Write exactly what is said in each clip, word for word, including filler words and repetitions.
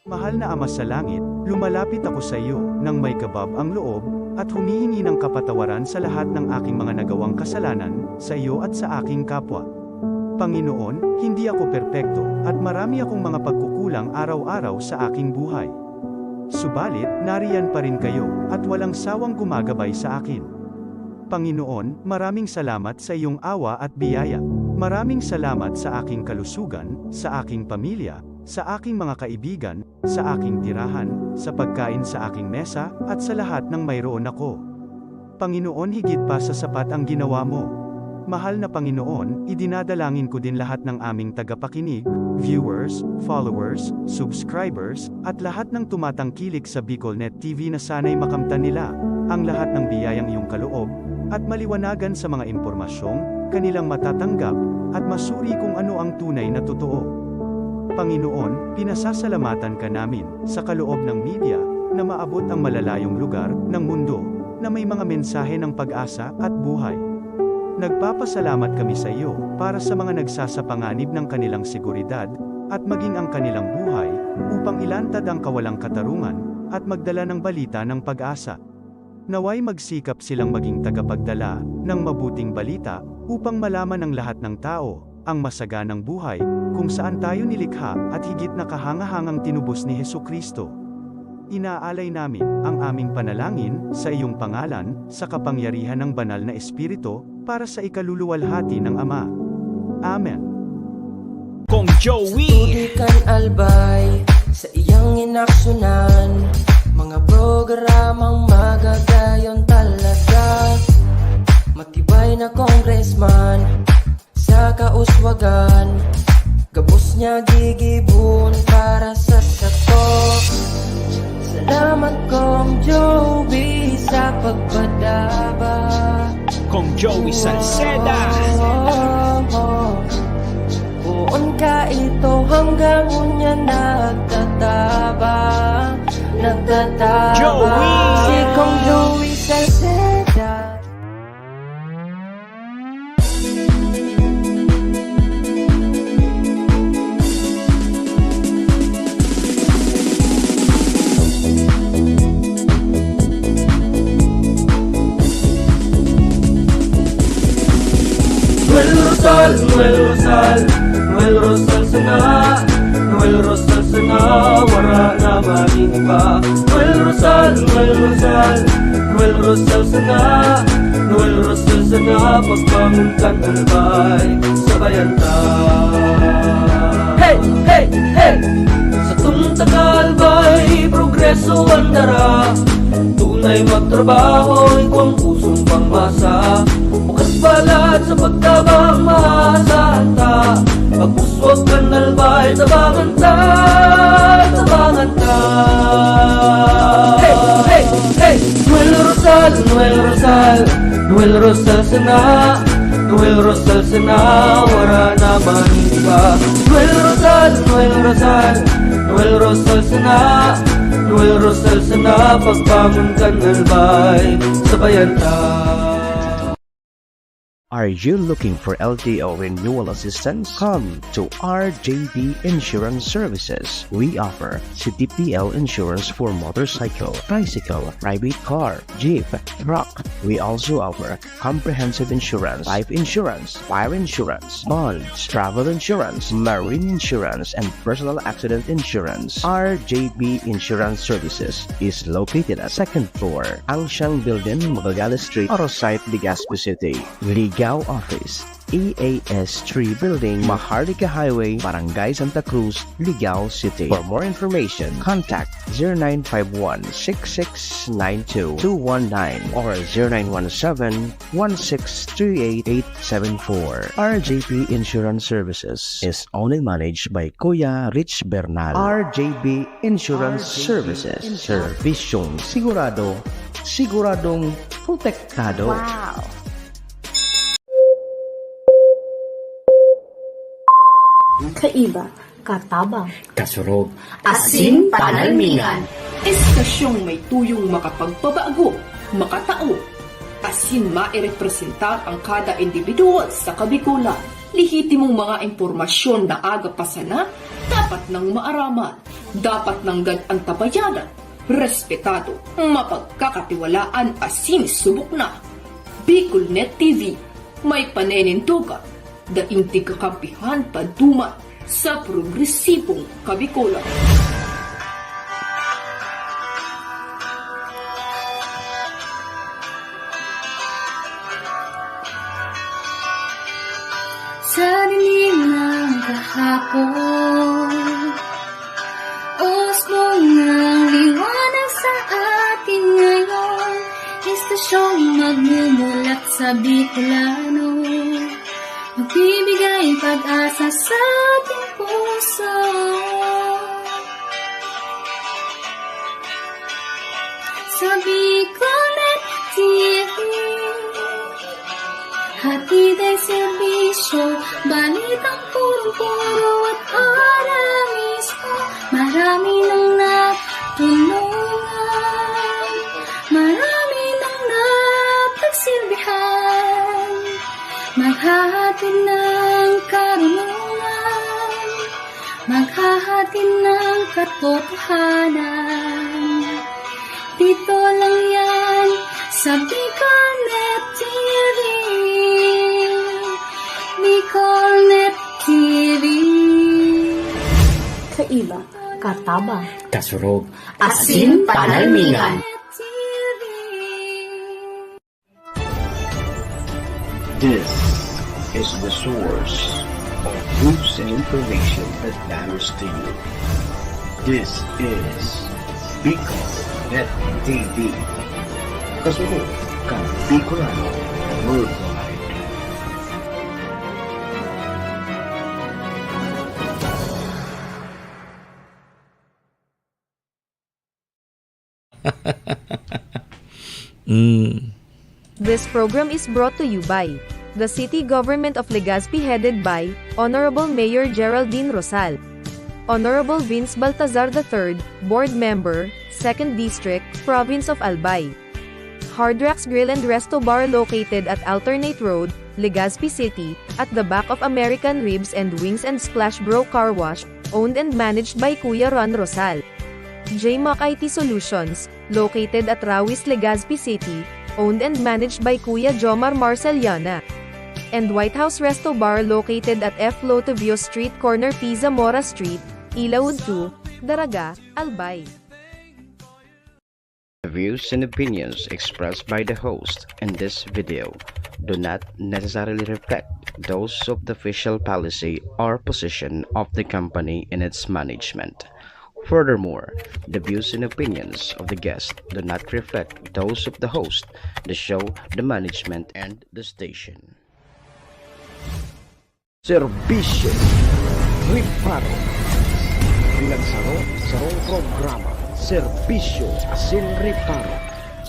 Mahal na Ama sa Langit, lumalapit ako sa iyo nang may kabab ang loob at humihingi ng kapatawaran sa lahat ng aking mga nagawang kasalanan sa iyo at sa aking kapwa. Panginoon, hindi ako perpekto at marami akong mga pagkukulang araw-araw sa aking buhay. Subalit, nariyan pa rin kayo at walang sawang gumagabay sa akin. Panginoon, maraming salamat sa iyong awa at biyaya. Maraming salamat sa aking kalusugan, sa aking pamilya, sa aking mga kaibigan, sa aking tirahan, sa pagkain sa aking mesa, at sa lahat ng mayroon ako. Panginoon, higit pa sa sapat ang ginawa mo. Mahal na Panginoon, idinadalangin ko din lahat ng aming tagapakinig, viewers, followers, subscribers, at lahat ng tumatangkilik sa BicolNet T V na sana'y makamtan nila ang lahat ng biyayang iyong kaloob at maliwanagan sa mga impormasyong kanilang matatanggap at masuri kung ano ang tunay na totoo. Panginoon, pinasasalamatan ka namin sa kaloob ng media na maabot ang malalayong lugar ng mundo na may mga mensahe ng pag-asa at buhay. Nagpapasalamat kami sa iyo para sa mga nagsasapanganib ng kanilang seguridad at maging ang kanilang buhay upang ilantad ang kawalang katarungan at magdala ng balita ng pag-asa. Naway magsikap silang maging tagapagdala ng mabuting balita upang malaman ng lahat ng tao ang masaganang buhay kung saan tayo nilikha at higit na kahangahangang tinubos ni Jesu-Cristo. Inaalay namin ang aming panalangin sa iyong pangalan, sa kapangyarihan ng Banal na Espiritu, para sa ikaluluwalhati ng Ama. Amen. Kong Joey. Tubig kan albay sa iyang inaksyonan. Mga programang magagayon talaga. Matibay na congressman sa kauswagan. Gabos niya gigibon para sa sato. Salamat, Kong Joey, sa pagpadaba. Kong Joey Salceda. Poon ka ito hanggang unya nagtataba, nagtataba. Joey! Si Kong Joey Salceda. Noel Rosal, Noel Rosal, Noel Rosal sana, Noel Rosal sana, wara na man iba. Noel Rosal, Noel Rosal, Noel Rosal sana, Noel Rosal sana, pagbangon kan albay, sabayan ta. Hey, hey, hey! Satong taga-albay, progreso an dara. Tunay magtrabaho, igwang pusong pangmasa. Bukas palad sa pagtabang, maasahan ta. Pag-uswag kan albay, tabangan ta, tabangan ta. Hey, hey, hey! Noel Rosal, Noel Rosal, Noel Rosal sana, Noel Rosal sana, wara na man iba. Noel Rosal, Noel Rosal, Noel Rosal sana, Noel Rosal sana, pagbangon kan albay, sabayan ta. Are you looking for L T O renewal assistance? Come to R J B Insurance Services. We offer C T P L insurance for motorcycle, tricycle, private car, jeep, truck. We also offer comprehensive insurance, life insurance, fire insurance, bonds, travel insurance, marine insurance, and personal accident insurance. R J B Insurance Services is located at second floor, Angshan Building, Magallanes Street, Arosite, Legazpi City. Ligao Office, E A S three Building, Maharlika Highway, Barangay Santa Cruz, Ligao City. For more information, contact zero nine five one, six six nine two, two one nine or zero nine one seven, one six three eight, eight seven four. R J P Insurance Services is owned and managed by Kuya Rich Bernal. R J P Insurance Services. Serbisyong sigurado, siguradong protektado. Wow! Kaiba, katabang, kasurog, asin panalmingan. Estasyong may tuyong makapagpabago, makatao, asin mairepresentar ang kada individual sa Kabikolan. Lehitimong mga impormasyon na aga pa sana, dapat nang maaraman, dapat nang gad-antabayanan, respetado, mapagkakatiwalaan asin subok na. Bicolnet T V, may paninindogan, daing tigkakampihan paduman sa progresibong Kabikolan. Sa dilim ng kahapon, usbong ang liwanag sa atin ngayon. Estasyong magmumulat sa Bicolano, magbibigay pag-asa sa ating puso. Sa Bicolnet T V, hatid ay serbisyo, balitang punong-puno at ora mismo. Marami nang natulungan, marami nang napagsilbihan, maghahatid ng karunungan, maghahatid ng katotohanan. Dito lang yan sa Bicolnet T V. Bicolnet T V. Kaiba, katabang, kasurog, asin panalmingan. T V. This is the source of news and information that matters to you. This is Bicol Net T V. Kasunod kan Bicolano Worldwide. Mm. This program is brought to you by the City Government of Legazpi, headed by Honorable Mayor Geraldine Rosal. Honorable Vince Baltazar the third, Board Member, Second District, Province of Albay. Hard Rocks Grill and Resto Bar, located at Alternate Road, Legazpi City, at the back of American Ribs and Wings and Splash Bro Car Wash, owned and managed by Kuya Ron Rosal. J Mac I T Solutions, located at Rawis, Legazpi City, owned and managed by Kuya Jomar Marceliana. And White House Resto Bar, located at F Lotovio Street, corner P Zamora Street, Ilaud two, Daraga, Albay. The views and opinions expressed by the host in this video do not necessarily reflect those of the official policy or position of the company and its management. Furthermore, the views and opinions of the guest do not reflect those of the host, the show, the management, and the station. Serbisyo Reparo. Bilang saro, sarong programa, Serbisyo asin Reparo.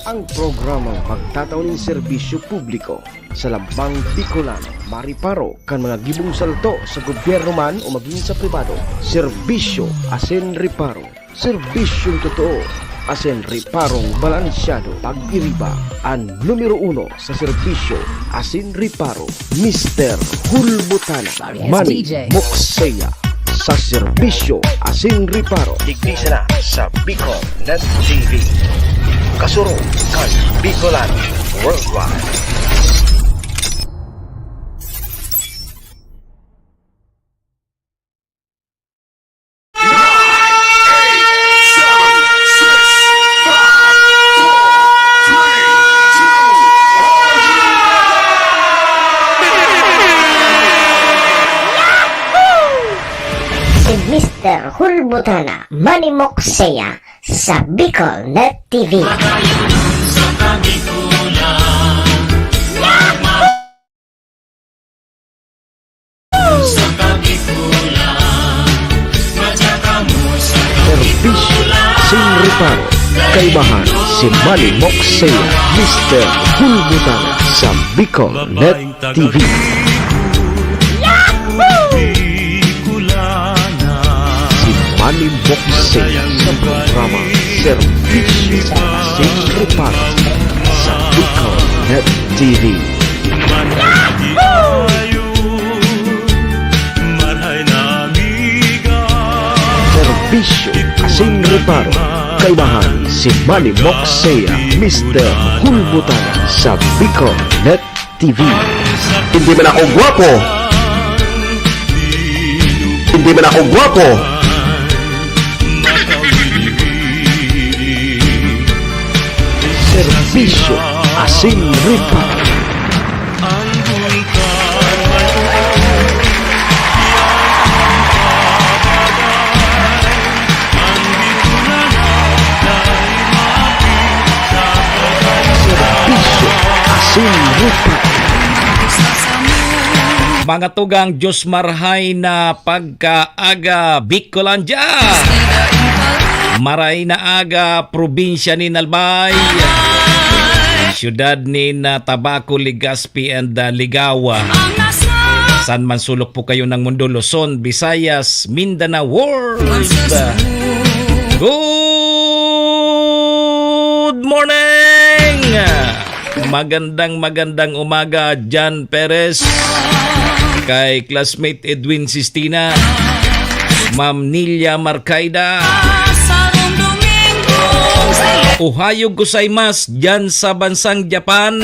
Ang programang magtatao nin serbisyo publiko sa lambang Bicolano, mariparo kan mga gibong salto sa gobyerno man o magin sa pribado. Serbisyo asin Reparo. Serbisyong totoo asin reparong balansyado. Pag-iriba an numero uno sa serbisyo asin reparo, Mister Hulbutana, Sorry, it's Manny D J. Mokseya. Sa serbisyo asin reparo, digdi sana sa Bicol Net T V. Kasurog kan Bicolano Worldwide. Si Mister Hulbutana, Manny Mokseya, sa Bicol Net T V. Serbisyo asin reparo, kaibahan si Manny Mokseya, Mister Hulbutana, sa Bicol Net T V. Animbokse sa programa Serbisyo Asin Reparo sa Bicol Net T V. Serbisyo Asin Reparo, kaibahan si Manny Moksea, Mister Hulbutanan sa Bicol Net T V. Hindi man ako gwapo. Hindi man ako gwapo. Serbisyo Asin Reparo. Serbisyo Asin Reparo. Mga tugang, Diyos marhay na pagkaaga, Bicolandia! Maray na aga, probinsya nin Albay, siyudad nin, ah, Tabaco, Legazpi, and, ah, Ligao. San man sulok po kayo ng mundo, Luzon, Visayas, Mindanao, world. Good morning! Magandang, magandang umaga, Jan Perez, kay classmate Edwin Sistina, Ma'am Nilia Marcaida. Ohayo gozaimasu, dyan sa bansang Japan.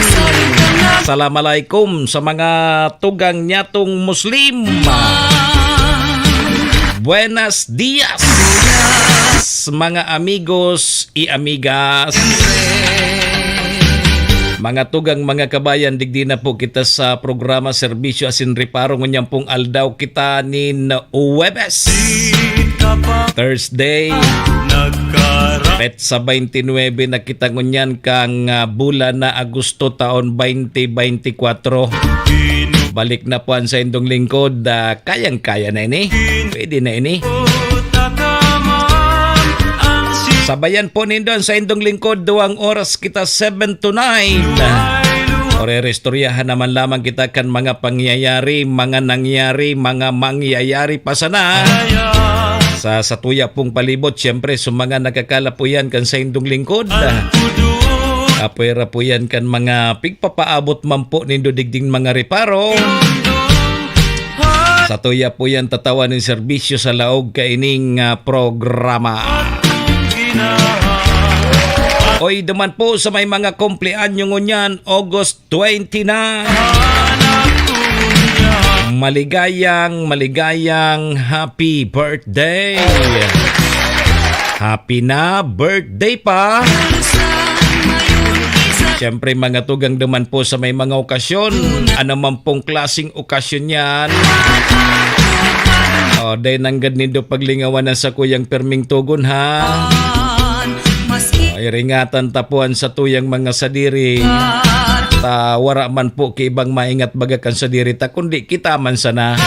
Salam alaikum sa mga tugang nyatong Muslim. Buenas dias, mga amigos y amigas. Mga tugang, mga kabayan, digdi na po kita sa programa Serbisyo Asin Reparo. Ngunyan pong aldaw kita nin Huwebes, Thursday, petsa twenty-nine na kita ngunyan kang, ah, bulan na Agosto, taon twenty twenty-four. Balik na po ang saindong lingkod, ah, kayang-kaya na ini. Pwede na ini. Sabayan po nindo ang saindong lingkod, duwang oras kita, seven to nine. Orerestoryahan naman lamang kita kan mga pangyayari, mga nangyari, mga mangyayari pa sana. Sa satuya pong palibot, siyempre, sa mga nakakalapuyan kan saindong lingkod. Apwera po yan kan mga pigpapaabot man po nindo digding mga reparo. Satuya po yan tatawan nin serbisyo sa laog kaining, ah, programa. Oy, duman po sa may mga kumpleanyo ngunyan, August twenty-nine. Maligayang, maligayang happy birthday. Happy na birthday pa. Siyempre, mga tugang, duman po sa may mga okasyon, ano man pong klaseng okasyon yan. O, dai nanggad nindo paglingawan ang sakuyang perming tugon, ha? Ay, ringatan ta po ang satuyang mga sadiri. Ta, wara man po ki ibang maingat baga kan sadiri ta, kundi kita man sana.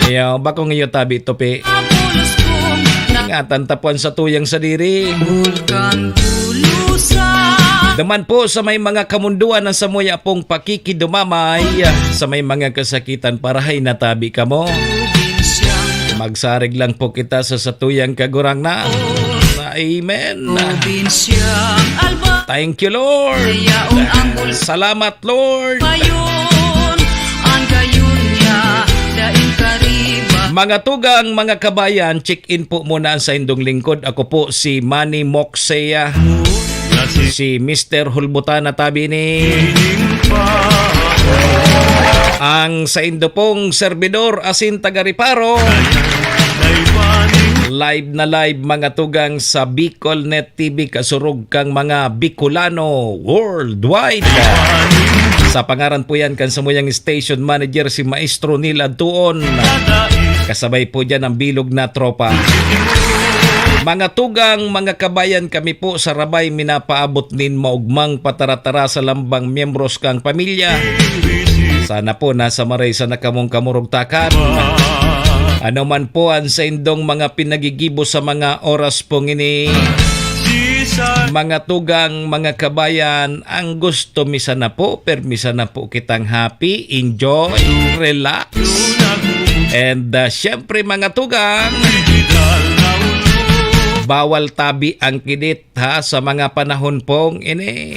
Iyo, bakong iyo tabi, tupi. Ingatan ta po ang satuyang sadiri. Duman po sa may mga kamunduan ang samuya pong pakikidumamay, sa may mga kasakitan, parahay na tabi kamo. Magsarig lang po kita sa satuyang Kagurangnan. Amen. Thank you, Lord. Salamat, Lord. Mga tugang, mga kabayan, check-in po muna ang saindong lingkod. Ako po si Manny Moksea. Si Mister Hulbutana tabi ni ang saindo pong serbidor asin taga-reparo. Live na live, mga tugang, sa Bicol Net T V, kasurog kang mga Bicolano worldwide. Sa pangaran po yan kan samuyang station manager, si Maestro Neil Adtuon. Kasabay po dyan ang bilog na tropa. Mga tugang, mga kabayan, kami po sa Rabay minapaabot nin maugmang pataratara sa lambang miyembros kang pamilya. Sana po nasa maray sana kamong kamurugtakan. Ano man po ang saindong mga pinagigibo sa mga oras pong ini, mga tugang, mga kabayan, ang gusto mi sana po, permi sana po kitang happy, enjoy, relax. And, ah, syempre, mga tugang, Bawal tabi ang kidit, ha, sa mga panahon pong ini.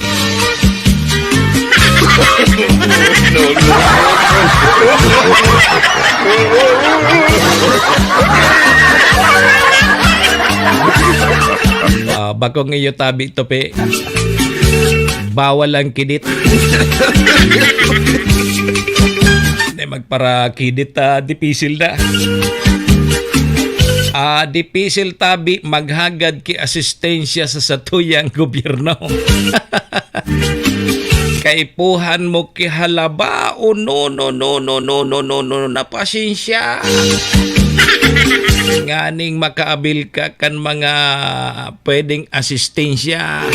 No, no. Ah, bakong iyo tabi, Tope. Bawal ang kidit. Hindi, magparakidit, ah, dipisil na. Ah, dipisil tabi maghagad ki asistensya sa satuyang gobyerno. Kaipuhan mo ki halaba, o no, no, no, no, no, no, no, no, na pasensya. Nganing makaabil ka kan mga pwedeng asistensya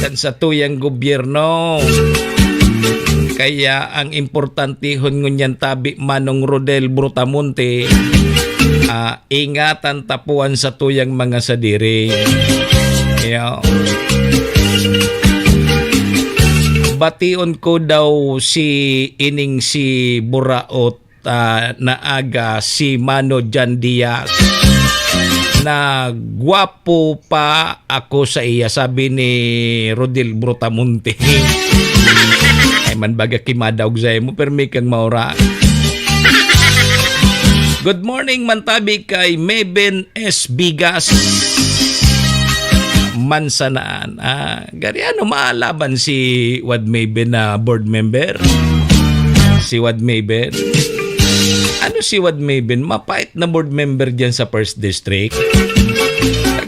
kan satuyang gobyerno. Kaya ang importantehon ngunyan tabi, Manong Rodel Brutamonte, ah, ingatan ta po an satuyang mga sadiri. Iyo. Bation ko daw si ining si Buraot ah, na aga si Mano Jan Diaz na gwapo pa ako sa iya, sabi ni Rodel Brutamonte. Ay man baga kimadaog sa imo, permi kang maura. Good morning, mantabi kay Meben S. Bigas. Mansanaan. Ah, gari ano, maalaban si Wad Meben na board member? Si Wad Meben? Ano si Wad Meben? Mapait na board member diyan sa First District.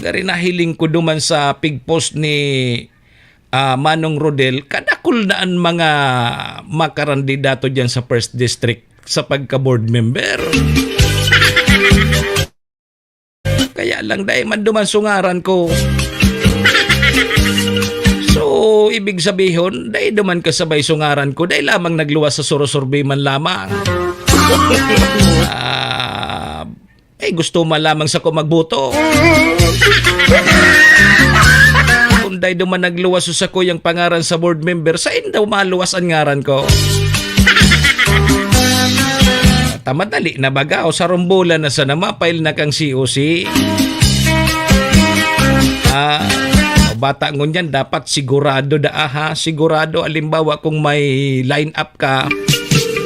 Gari nahiling ko duman sa pig-post ni, ah, Manong Rodel, kadakul na an mga makarandidato diyan sa First District sa pagka-board member. Kaya lang, dai man duman sungaran ko. So, ibig sabihon, dai duman kasabay sungaran ko, dai lamang nagluwas sa surusurvey man lamang. Ah, eh, gusto man lamang sako magboto. Kung dai duman nagluwas sa sakuyang pangaran sa board member, sain daw maluwas an ngaran ko? Ta madali na baga o sarong bulan na sana ma-file na kang C O C. Ah, o bata ngunyan, dapat sigurado daa, ha? Sigurado, alimbawa, kung may line up ka,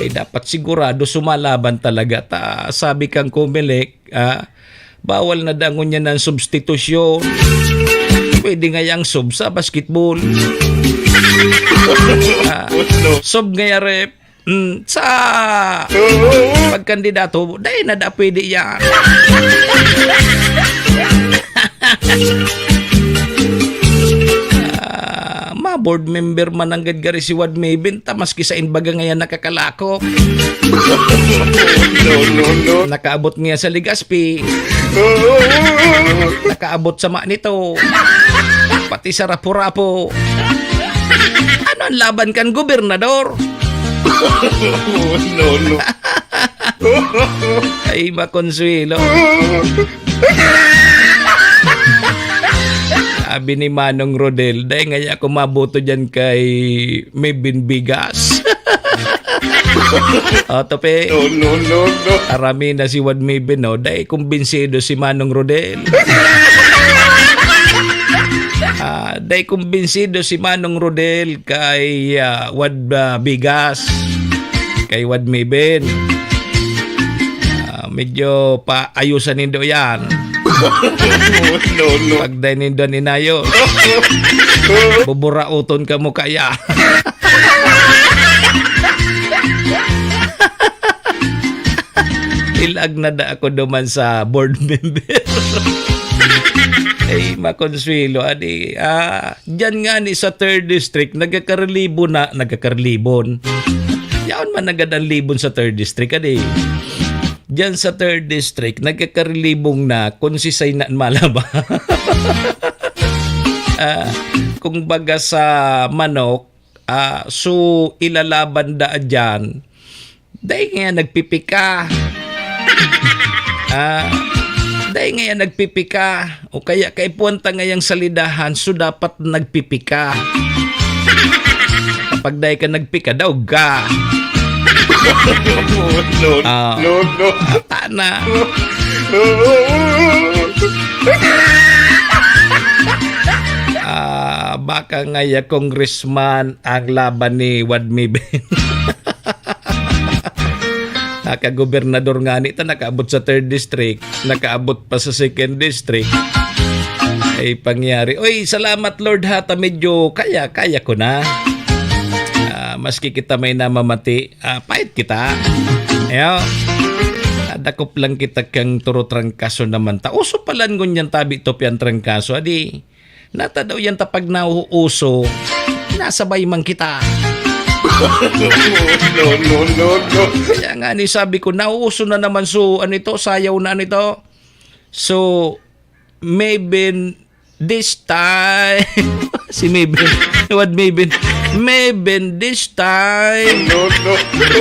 eh, dapat sigurado sumalaban talaga. Ta, sabi kang Comelec, ah, bawal na da ngunyan ang substitusyon. Pwede nga yang sub sa basketball. Ah, sub nga ya ref. Mm, sa pagkandidato, dai na da pwede yan. Ah, ma-board member man nanggad gari si Wad Mebin, ta maski sain baga ngayan nakakalakop. No, no, no. Nakaabot niya sa Legazpi. Nakaabot sa Manito. Pati sa Rapu-Rapu. Ano ang laban kan gobernador? No, no. Ay, makonsuelo. Sabi ni Manong Rodel, "Dai ngaya ako maboto diyan kay Mebin Bigas." O, tope. No, no, no, no. Arami na si Wad Mebin, no? Dai kumbinsido si Manong Rodel. Ah, dai kumbinsido si Manong Rodel kay, ah, Wad, ah, Bigas. Kay Wad Mebin. Ah, medyo paayusan nindo yan. No, no. Pag dai nindo an inayos, buburauton kamo kaya. Ilag na da ako duman sa board member. Ay, makonsuelo, adi. Ah, diyan nga ni sa third district, nagkakarelibo na, nagkakarelibon. Yaon man nagad ang libon sa third district, adi. Diyan sa third district, nagkakarelibong na kung si Sainaan Malaba. Ah, kung baga sa manok, ah, so ilalaban da diyan, dai ngaya nagpipika. Ah, dai ngaya nagpipika. O kaya kaipuhan ta ngayang salidahan, so dapat nagpipika. Kapag dai ka nagpika, daog ka. No, no, Ah. no, no. Ata na. Baka ngaya congressman ang laban ni Wad Mibin. Nakagobernador ngani ta, nakaabot sa third district, nakaabot pa sa second district. Ay, pangyari. Oy, salamat, Lord, ha, ta medyo kaya, kaya ko na. Ah, maski kita may namamati, ah, pait kita. Ayo. Ah, dakop lang kita kang turo trangkaso naman ta. Uso palan ngunyan tabi to pi ang trangkaso. Adi, nata daw yan ta pag nauuso, nasabay man kita. No, no, no, no. Kaya nga ni sabi ko, nauuso na naman so, ano ito, sayaw na ano ito. So, maybe this time. Si Mabel. What Mabel? Maybe this time. No, no, no,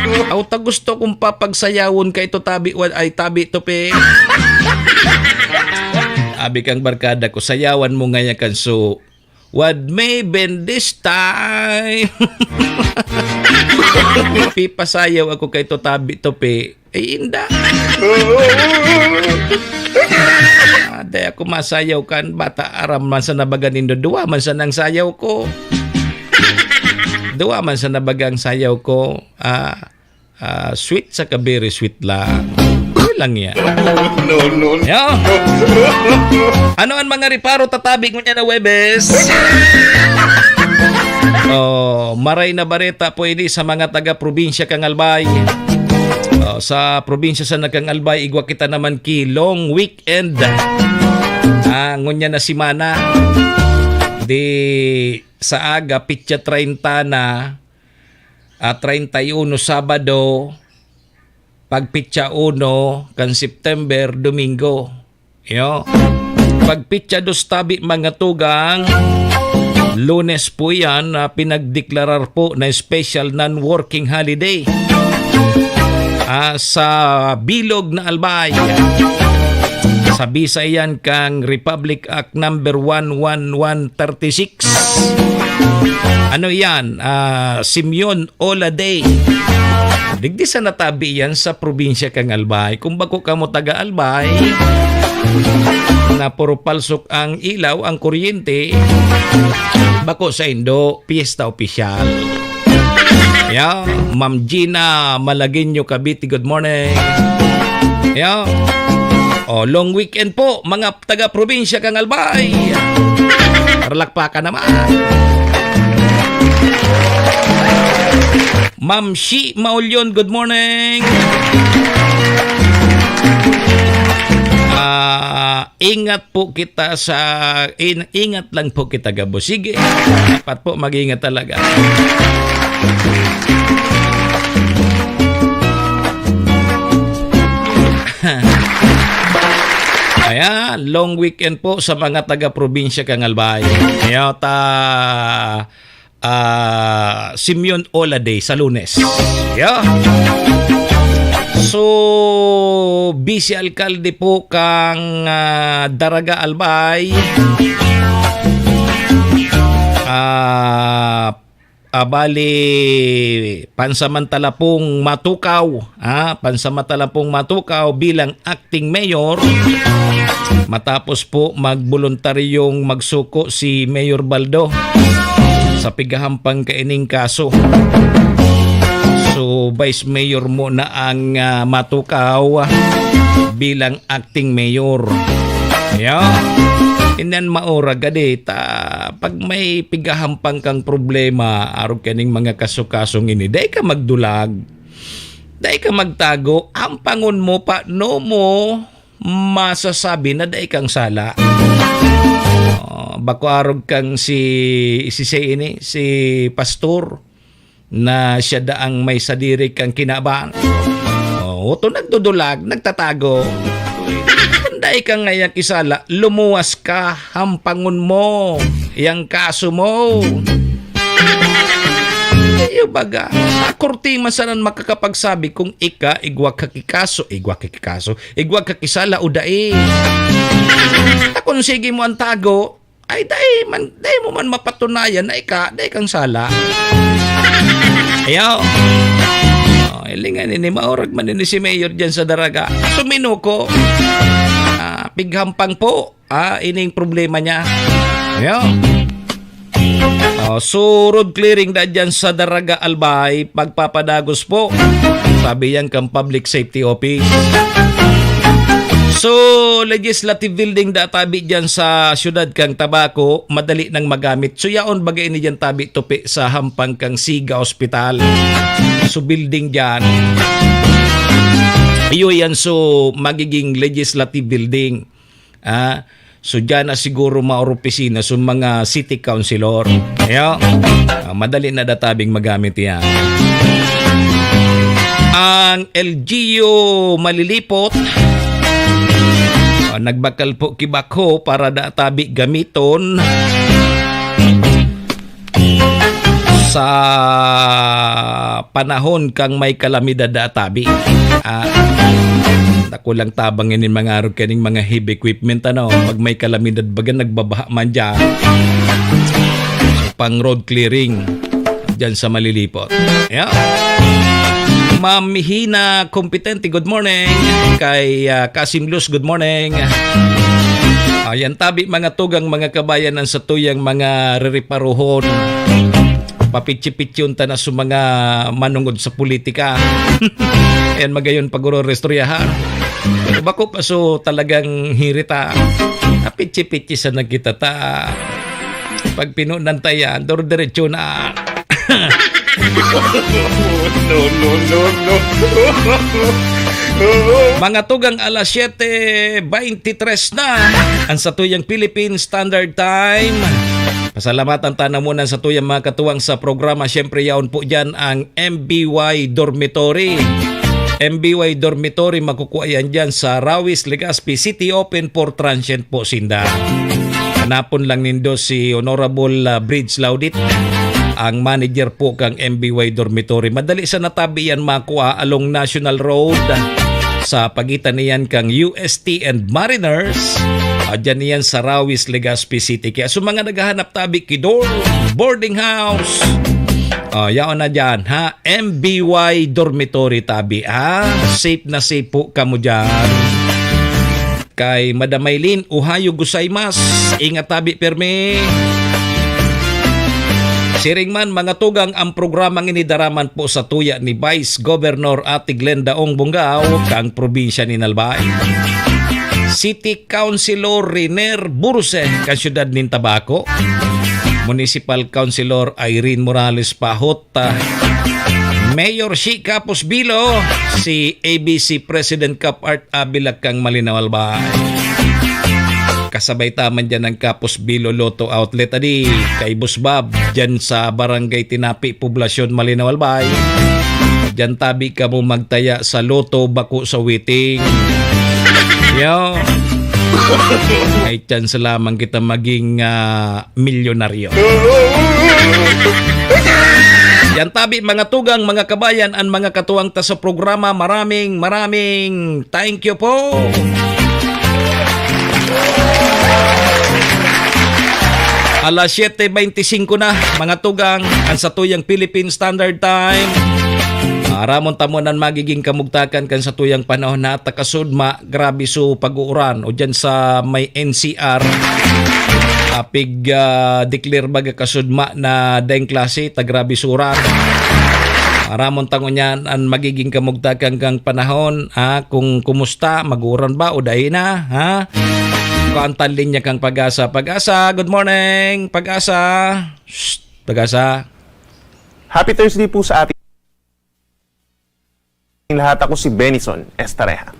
no. Aw, ta gusto kong papagsayawon ka ito, tabi, wa-, ay, tabi, tupi. Abi kang barkada ko, sayawan mo ngaya kan so, what may been this time? Pipasayaw ako kay to, tabi, tupi. Ay, inda. Ah, dai ako masayaw kan bata. Aram man sa nabaga nindo, duwa man sa nang sayaw ko. Duwa man sa nabagang sayaw ko. Ah, ah, sweet sa very sweet lang. Yun lang yan. No, no, no. Yo. Ano ang mga reparo tatabi ngunyan na Webes? Oh, maray na bareta po ini sa mga taga-probinsya kang Albay. Oh, sa probinsya sa Nagang Albay, igwa kita naman ki long weekend. Ah, ngunyan na semana. Di sa aga, pitsa treinta na, ah, treinta y uno, Sabado, pag pitsa uno kan September, Domingo. Yo. Pag pitsa dos tabi, mga tugang, Lunes po yan na pinagdeklarar po na special non-working holiday. Ah, sa bilog na Albay. Sa bisa yan kang Republic Act number one one one thirty-six. Ano yan? Ah, Simeon Ola Day. Digdi sa natabi yan sa probinsya kang Albay. Kung bako kamo taga Albay, na puro palsok ang ilaw, ang kuryente, bako sa indo, piyesta opisyal. Yeah, Ma'am Gina Malagueño, Cavite, good morning. Yeah. Oh, long weekend po, mga taga-probinsya kang Albay. Palakpakan naman. Ma'am Shi Maulion, good morning. Ah, ingat po kita sa, in-, ingat lang po kita, gabos. Sige, dapat po mag-ingat talaga. Ayan, long weekend po sa mga taga-probinsya kang Albay. Ayan, ta, ah, Simeon Ola Day sa Lunes. Yeah. So, Vice Alkalde po kang, ah, Daraga Albay. Ah, ah, bali, pansamantala pong matukaw, ah, pansamantala pong matukaw bilang acting mayor matapos po magboluntaryong magsuko si Mayor Baldo sa pighahampang kaining kaso. So, Vice Mayor muna ang, ah, matukaw bilang acting mayor. Yan. Inan maurag gadi ta pag may pighahampang kang problema, arog kaning mga kaso-kasong ini, dai ka magdulag. Dai ka magtago. Hampangon mo pa, no mo masasabi na dai kang sala. Oh, bako arog kang si, si, si ini, si pastor, na siya daang may sadiri kang kinaban. Oh, to nagdudulag, nagtatago. Kung dai ka ngaya kisala, lumuwas ka, hampangon mo yang kaso mo. Iyo baga, sa korte man sana makakapagsabi kung ika, igwa ka kikaso, igwa ka kikaso, igwa ka kisala o dai. Kung sige mo ang tago, ay, dai man, dai mo man mapatunayan na ika, dai kang sala. Ayaw. Oh, ilingan ini, maurag man ini si Mayor dyan sa Daraga. Suminuko. Ah, pighampang po. Ah, ining problema niya. Ayaw. Oh, so, road clearing da dyan sa Daraga, Albay, pagpapadagos po. Sabi yan kang Public Safety Office. So, Legislative Building da tabi dyan sa siyudad kang Tabaco, madali nang magamit. So, yaon bagay ni dyan tabi tupi sa hampang kang Siga Hospital. So, building dyan. Iyo yan, so, magiging Legislative Building. Ah, so, dyan na siguro maopisina sa mga city councilor. Ayo. Ah, madali na da tabing magamit yan. Ang L G U Malilipot, ah, nagbakal po kibakho para da tabi gamiton sa panahon kang may kalamidad da tabi. Ah, dakulang tabang ini mga arog kaning mga heavy equipment, ano, pag may kalamidad baga nagbabaha man dyan. So, pang road clearing dyan sa Malilipot. Yeah. Ma'am Mihina Competente, good morning. Kay, ah, Kasim Luz, good morning. Ayan, tabi mga tugang, mga kabayan, ang satuyang mga ririparuhon. Papitsi-pitsi unta na sa mga manungod sa politika. Ayan, magayon pag-uro restoryahan. Bako pa so talagang hirita. Kapitsi-pitsi sa nagkita ta. Pag pinunan ta yan, dor-diretso na. No, no, no, no. Mga tugang, alas siyete veintitrés na ang satuyang Philippine Standard Time. Pasalamatan ta na muna sa tuyang mga katuwang sa programa. Siyempre, yaon po dyan ang M B Y Dormitory. M B Y Dormitory, makukuha yan dyan sa Rawis, Legazpi City. Open for transient po sinda. Hanapon lang nindo si Honorable, ah, Bridge Laudit, ang manager po kang M B Y Dormitory. Madali sa natabi yan makuha along National Road, sa pagitan niyan kang U S T and Mariners. Ah, dyan niyan sa Rawis, Legazpi City. Kaya sa mga naghahanap tabi ki dorm, boarding house, ah, yaon na dyan, ha? M B Y Dormitory tabi, ha? Safe na safe po kamo dyan. Kay Madam Maylin, "Ohayo gozaimasu." Ingat tabi, permi. Siring man, mga tugang, ang programang ini daraman po sa tuya ni Vice Governor Ate Glenda Ong Bongao, kang probinsya ni Albay. City Councilor Riner Burse, kang siyudad nin Tabaco. Municipal Councilor Irene Morales Pahot, ah, Mayor Shi Kapos Bilo, si A B C President Cap Art Avila kang Malinao Albay. Kasabay ta man dyan ang Kapos Bilo Lotto Outlet, adi, kay Boss Bob, dyan sa Barangay Tinapi, Poblacion, Malinao Albay. Dyan tabi kamo magtaya sa Lotto, bako sa waiting. Yo. May chance lamang kita maging, ah, milyonaryo. Yan tabi, mga tugang, mga kabayan, an mga katuwang ta sa programa. Maraming, maraming thank you po. Alas siyete veinticinco na, mga tugang, ang satuyang Philippine Standard Time. Aramon ta mo nan magiging kamugtakan kan satuyang panahon na takasudma, grabe so pag-uuran. O dyan sa may N C R, apig, ah, declare baga kasudma na daing klase, ta grabe so uran. Aramon ta ngunyan an magiging kamugtakan kang panahon, ha? Kung kumusta, mag-uuran ba o dai na, ha? Kuan ta linya kang Pag-asa. Pag-asa, good morning, Pag-asa. Shh, Pag-asa. Happy Thursday po sa ating lahat. Ako si Benison Estareja.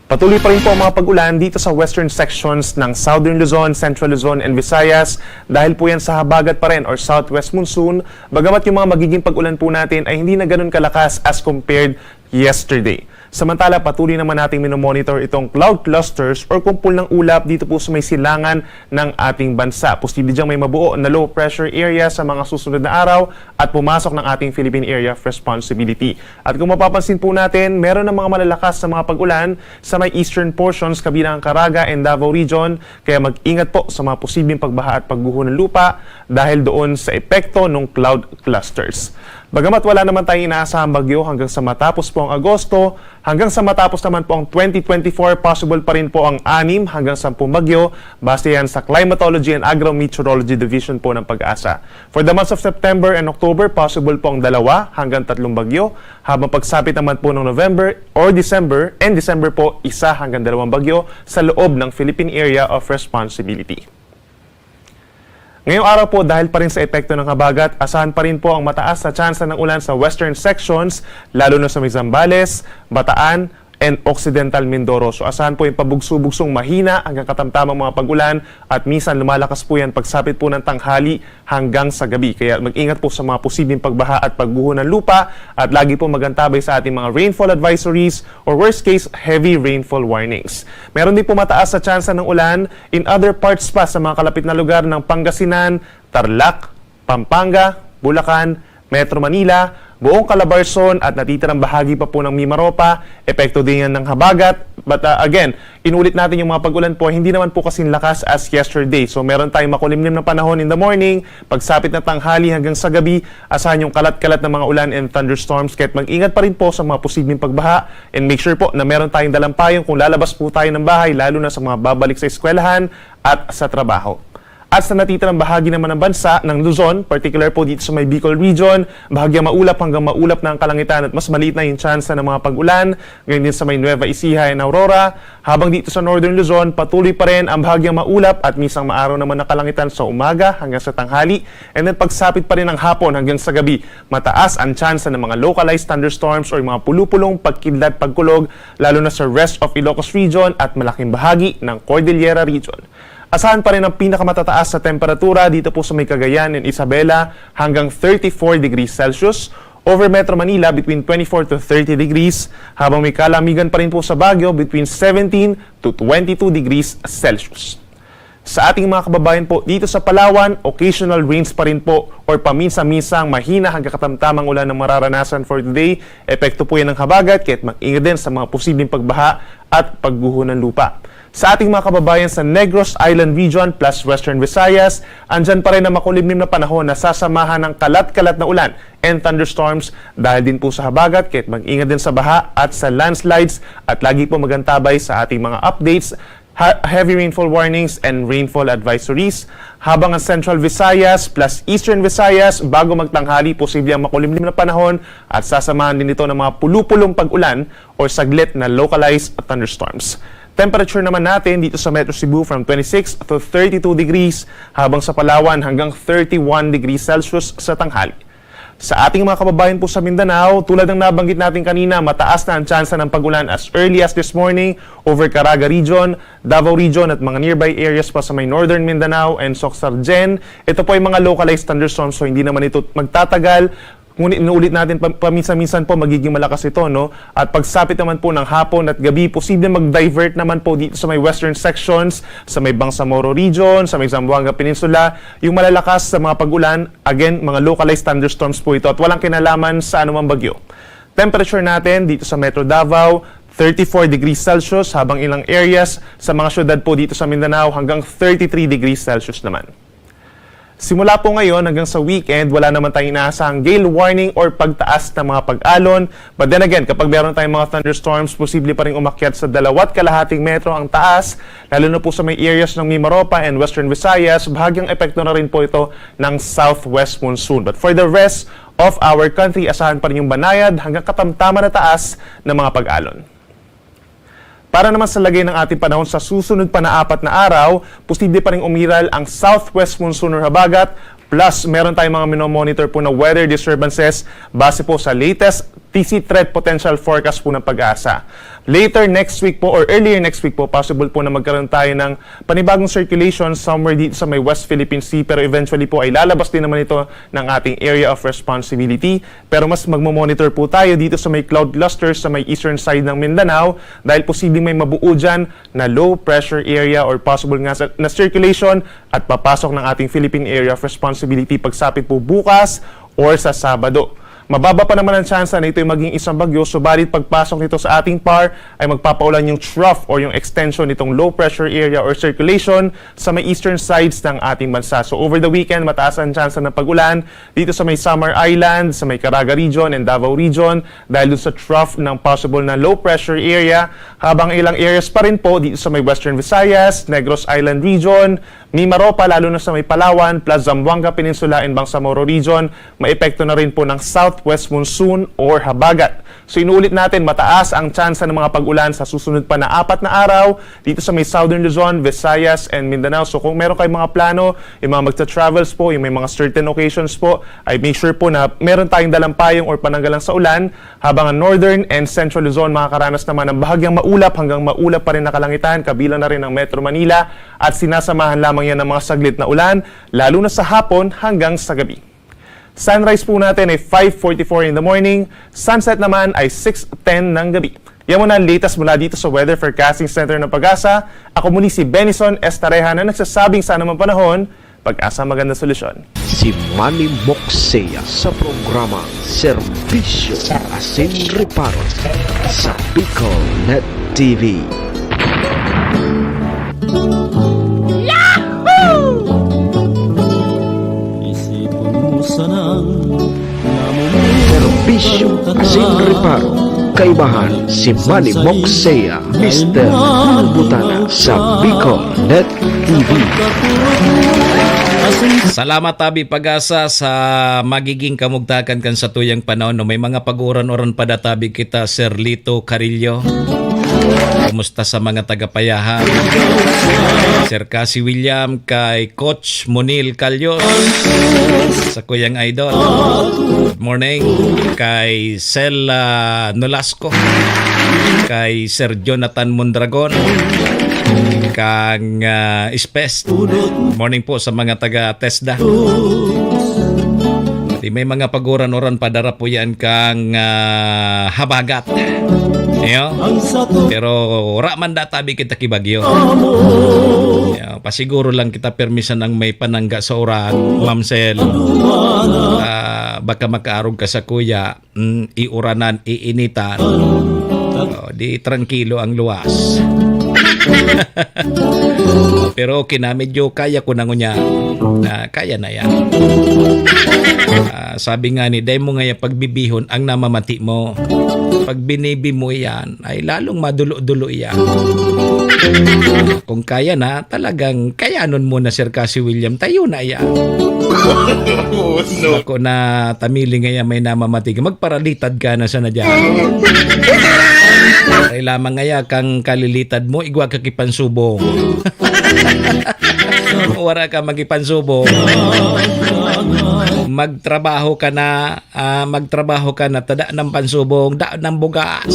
Patuloy pa rin po ang mga pag-ulan dito sa western sections ng Southern Luzon, Central Luzon, and Visayas dahil po yan sa habagat pa rin or southwest monsoon, bagamat yung mga magiging pag-ulan po natin ay hindi na ganun kalakas as compared yesterday. Samantala, patuloy naman nating minomonitor itong cloud clusters or kumpol ng ulap dito po sa may silangan ng ating bansa. Posible diyang may mabuo na low pressure area sa mga susunod na araw at pumasok ng ating Philippine Area of Responsibility. At kung mapapansin po natin, meron ng mga malalakas na mga pag-ulan sa may eastern portions, kabilang ang Caraga and Davao Region, kaya mag-ingat po sa mga posibleng pagbaha at pagguho ng lupa dahil doon sa epekto ng cloud clusters. Bagamat wala naman tayong inaasahang bagyo hanggang sa matapos po ang Agosto, hanggang sa matapos naman po ang twenty twenty-four, possible pa rin po ang anim hanggang sampung bagyo, base yan sa Climatology and Agrometeorology Division po ng PAGASA. For the months of September and October, possible po ang dalawa hanggang tatlong bagyo, habang pagsapit naman po ng November or December and December po, isa hanggang dalawang bagyo sa loob ng Philippine Area of Responsibility. Ngayong araw po, dahil pa rin sa epekto ng habagat, asahan pa rin po ang mataas na tsansa ng ulan sa western sections, lalo na sa may Zambales, Bataan, and Occidental Mindoro. So, asahan po yung pabugso-bugsong mahina hanggang katamtamang mga pag-ulan at minsan lumalakas po yan pagsapit po ng tanghali hanggang sa gabi. Kaya mag-ingat po sa mga posibleng pagbaha at pagguho ng lupa at lagi po magantabay sa ating mga rainfall advisories or worst case, heavy rainfall warnings. Meron din po mataas sa tsansa ng ulan in other parts pa sa mga kalapit na lugar ng Pangasinan, Tarlac, Pampanga, Bulacan, Metro Manila, buong Calabarzon at natitirang bahagi pa po ng Mimaropa, epekto din yan ng habagat. But uh, again, inulit natin yung mga pag-ulan po, hindi naman po kasing lakas as yesterday. So meron tayong makulimlim na panahon in the morning, pagsapit na tanghali hanggang sa gabi, asahan yung kalat-kalat na mga ulan and thunderstorms. Kahit mag-ingat pa rin po sa mga posibleng pagbaha and make sure po na meron tayong dalang payong kung lalabas po tayo ng bahay, lalo na sa mga babalik sa eskwelahan at sa trabaho. At sa natitirang bahagi naman ng bansa, ng Luzon, particular po dito sa may Bicol Region, bahagyang maulap hanggang maulap na ang kalangitan at mas maliit na yung tsansa ng mga pag-ulan. Ganyan din sa may Nueva Ecija and Aurora. Habang dito sa Northern Luzon, patuloy pa rin ang bahagyang maulap at minsang maaraw naman na kalangitan sa umaga hanggang sa tanghali. And then pagsapit pa rin ng hapon hanggang sa gabi, mataas ang tsansa ng mga localized thunderstorms or mga pulupulong pagkidlat pagkulog, lalo na sa rest of Ilocos Region at malaking bahagi ng Cordillera Region. Asahan pa rin ang pinakamatataas na temperatura dito po sa may Cagayan and Isabela, hanggang thirty-four degrees Celsius, over Metro Manila between twenty-four to thirty degrees, habang may kalamigan pa rin po sa Baguio between seventeen to twenty-two degrees Celsius. Sa ating mga kababayan po dito sa Palawan, occasional rains pa rin po or paminsan-minsang mahina hanggang katamtamang ulan ang mararanasan for today. Epekto po yan ng habagat, kaya't mag-ingat din sa mga posibleng pagbaha at pagguho ng lupa. Sa ating mga kababayan sa Negros Island Region plus Western Visayas, andyan pa rin ang makulimlim na panahon na sasamahan ng kalat-kalat na ulan and thunderstorms dahil din po sa habagat, kaya't mag-ingat din sa baha at sa landslides at lagi po magantabay sa ating mga updates, ha- heavy rainfall warnings and rainfall advisories, habang ang Central Visayas plus Eastern Visayas bago magtanghali posible ang makulimlim na panahon at sasamahan din ito ng mga pulupulong pag-ulan or saglit na localized thunderstorms. Temperature naman natin dito sa Metro Cebu from twenty-six to thirty-two degrees, habang sa Palawan hanggang thirty-one degrees Celsius sa tanghali. Sa ating mga kababayan po sa Mindanao, tulad ng nabanggit natin kanina, mataas na ang tsansa ng pag-ulan as early as this morning over Caraga Region, Davao Region at mga nearby areas pa sa may Northern Mindanao and Soc-Sargen. Ito po ay mga localized thunderstorms, so hindi naman ito magtatagal. Ngunit inuulit natin, pa- paminsan-minsan po magiging malakas ito, no? At pagsapit naman po ng hapon at gabi, posible mag-divert naman po dito sa may western sections, sa may Bangsamoro Region, sa may Zamboanga Peninsula, yung malalakas sa mga pag-ulan. Again, mga localized thunderstorms po ito at walang kinalaman sa anumang bagyo. Temperature natin dito sa Metro Davao, thirty-four degrees Celsius, habang ilang areas sa mga syudad po dito sa Mindanao hanggang thirty-three degrees Celsius naman. Simula po ngayon hanggang sa weekend, wala naman tayong inaasahang gale warning or pagtaas ng mga pag-alon. But then again, kapag meron tayong mga thunderstorms, posible pa rin umakyat sa dalawat kalahating metro ang taas, lalo na po sa may areas ng Mimaropa and Western Visayas, bahagyang epekto na rin po ito ng southwest monsoon. But for the rest of our country, asahan pa rin yung banayad hanggang katamtaman na taas ng mga pag-alon. Para naman sa lagay ng ating panahon sa susunod pa na apat na araw, posible pa ring umiral ang southwest monsoon or habagat, plus meron tayong mga minomonitor po na weather disturbances base po sa latest T C threat potential forecast po ng PAGASA. Later next week po or earlier next week po, possible po na magkaroon tayo ng panibagong circulation somewhere dito sa may West Philippine Sea, pero eventually po ay lalabas din naman ito ng ating area of responsibility. Pero mas magmo-monitor po tayo dito sa may cloud clusters sa may eastern side ng Mindanao dahil posibleng may mabuo dyan na low pressure area or possible nga sa, na circulation at papasok ng ating Philippine Area of Responsibility pagsapit po bukas or sa Sabado. Mababa pa naman ang tsansa na ito'y maging isang bagyo, subalit pagpasok nito sa ating par ay magpapaulan yung trough or yung extension nitong low pressure area or circulation sa may eastern sides ng ating bansa. So over the weekend, mataas ang tsansa ng pag-ulan dito sa may Samar Island, sa may Caraga Region and Davao Region dahil dun sa trough ng possible na low pressure area, habang ilang areas pa rin po dito sa may Western Visayas, Negros Island Region, Mimaropa, lalo na sa may Palawan, plus Zamboanga Peninsula and Bangsamoro Region, maepekto na rin po ng southwest monsoon or habagat. So inuulit natin, mataas ang tsansa ng mga pag-ulan sa susunod pa na apat na araw dito sa may Southern Luzon, Visayas, and Mindanao. So kung meron kayong mga plano, yung mga magta-travels po, yung may mga certain occasions po, ay make sure po na meron tayong dalang payong or pananggalang sa ulan, habang ang Northern and Central Luzon makakaranas naman ng bahagyang maulap hanggang maulap pa rin na kalangitan, kabilang na rin ang Metro Manila, at sinasamahan lamang yan ng mga saglit na ulan, lalo na sa hapon hanggang sa gabi. Sunrise po natin ay five forty-four in the morning, sunset naman ay six ten ng gabi. Yan muna ang latest mula dito sa Weather Forecasting Center ng PAGASA. Ako muli si Benison Estareja na nagsasabing sa anumang panahon, PAGASA, magandang solusyon. Si Manny Moksea sa programa Serbisyo Asin Reparo sa Bicol Net T V. Isipon mo sanang namumuhay Serbisyo Asin Reparo. Kaibahan si Manny Moksea, Mister Bulbutana sa Bicol Net T V. Salamat tabi PAGASA sa magiging kamugtakan kan satuyang panahon, no? May mga pag-uran-uran pa da tabi kita, Sir Lito Carillo. Kumusta sa mga taga-Payahan? Sir Cassie William, kay Coach Monil Calyos, sa kuyang idol. Good morning kay Sel, ah, Nolasco, kay Sir Jonathan Mondragon, kang, ah, Ispes. Morning po sa mga taga TESDA. Di may mga paguran-uran pa dara po yan kang, ah, habagat. Iyo? Pero wala man da tabi kita ki bagyo. Iyo, pasiguro lang kita permisan ang may panangga sa uran, Ma'am Sel. Ah, baka makaarog ka sa kuya, mm, iuranan, iinitan. Oh, di trangkilo ang luwas. Pero okay na, medyo kaya ko na ngunyan. Ah, kaya na yan. Ah, sabi nga ni, "Dai mo nga yan pagbibihon ang namamati mo. Pag binibi mo yan, ay lalong madulo-dulo yan." Kung kaya na, talagang kayanon mo na, Sir Cassie William. Tayo na yan. Ako na tamili nga yan, may namamati ka. Magparalitad ka na sana dyan. Ay lamang nga yan, kang kalilitad mo, igwa ka kipansubong. Wala ka magipansubong. Magtrabaho ka na, ah, magtrabaho ka na, tada ng pansubong, da ng bugas.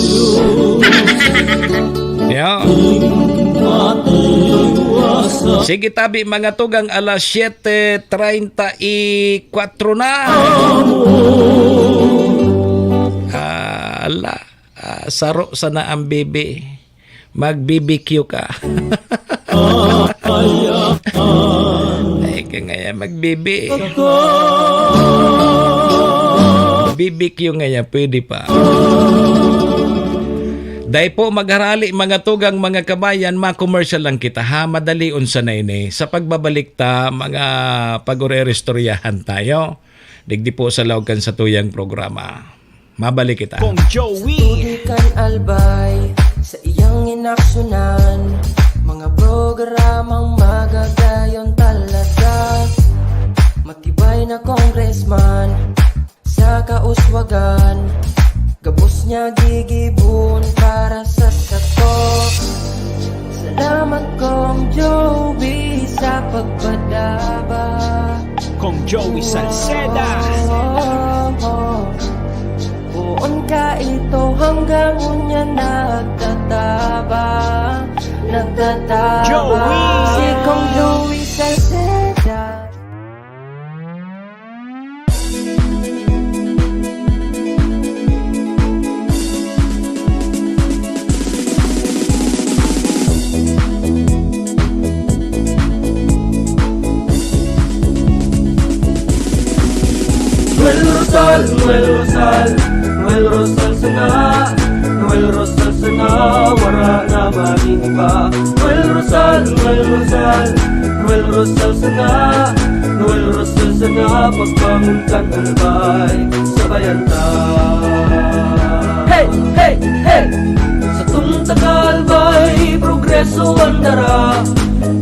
Yan. Sige tabi, mga tugang, alas siyete treinta y cuatro na. Ah, ala, ah, saro sana ang bibi. Mag-B B Q ka. Ay, ka nga yan, mag-B B. B B Q nga yan, pwede pa. Dai po magharali, mga tugang, mga kabayan, ma-commercial lang kita, ha? Madali unsa na ini. Sa pagbabalik ta, mga pag-ureristoryahan tayo. Digdi po sa laog kan satuyang programa. Mabalik kita. Kong Joey. Tubig kan Albay sa iyang inaksunan. Mga programang magagayon talaga. Matibay na congressman sa kauswagan. Gabos niya gigibon para sa sato. Salamat Kong Joey sa pagpadaba. Kong Joey Salceda. Poon ka ito hanggang unya nagtataba. Nagtataba. Joey! Si Kong Joey Salceda. Muelo sal, muelo sal. Noel Rosal, Noel Rosal, Noel Rosal sana, Noel Rosal sana, pagbangon kan Albay, sabayan ta. Hey, hey, hey! Satong taga-Albay, progreso ang dara.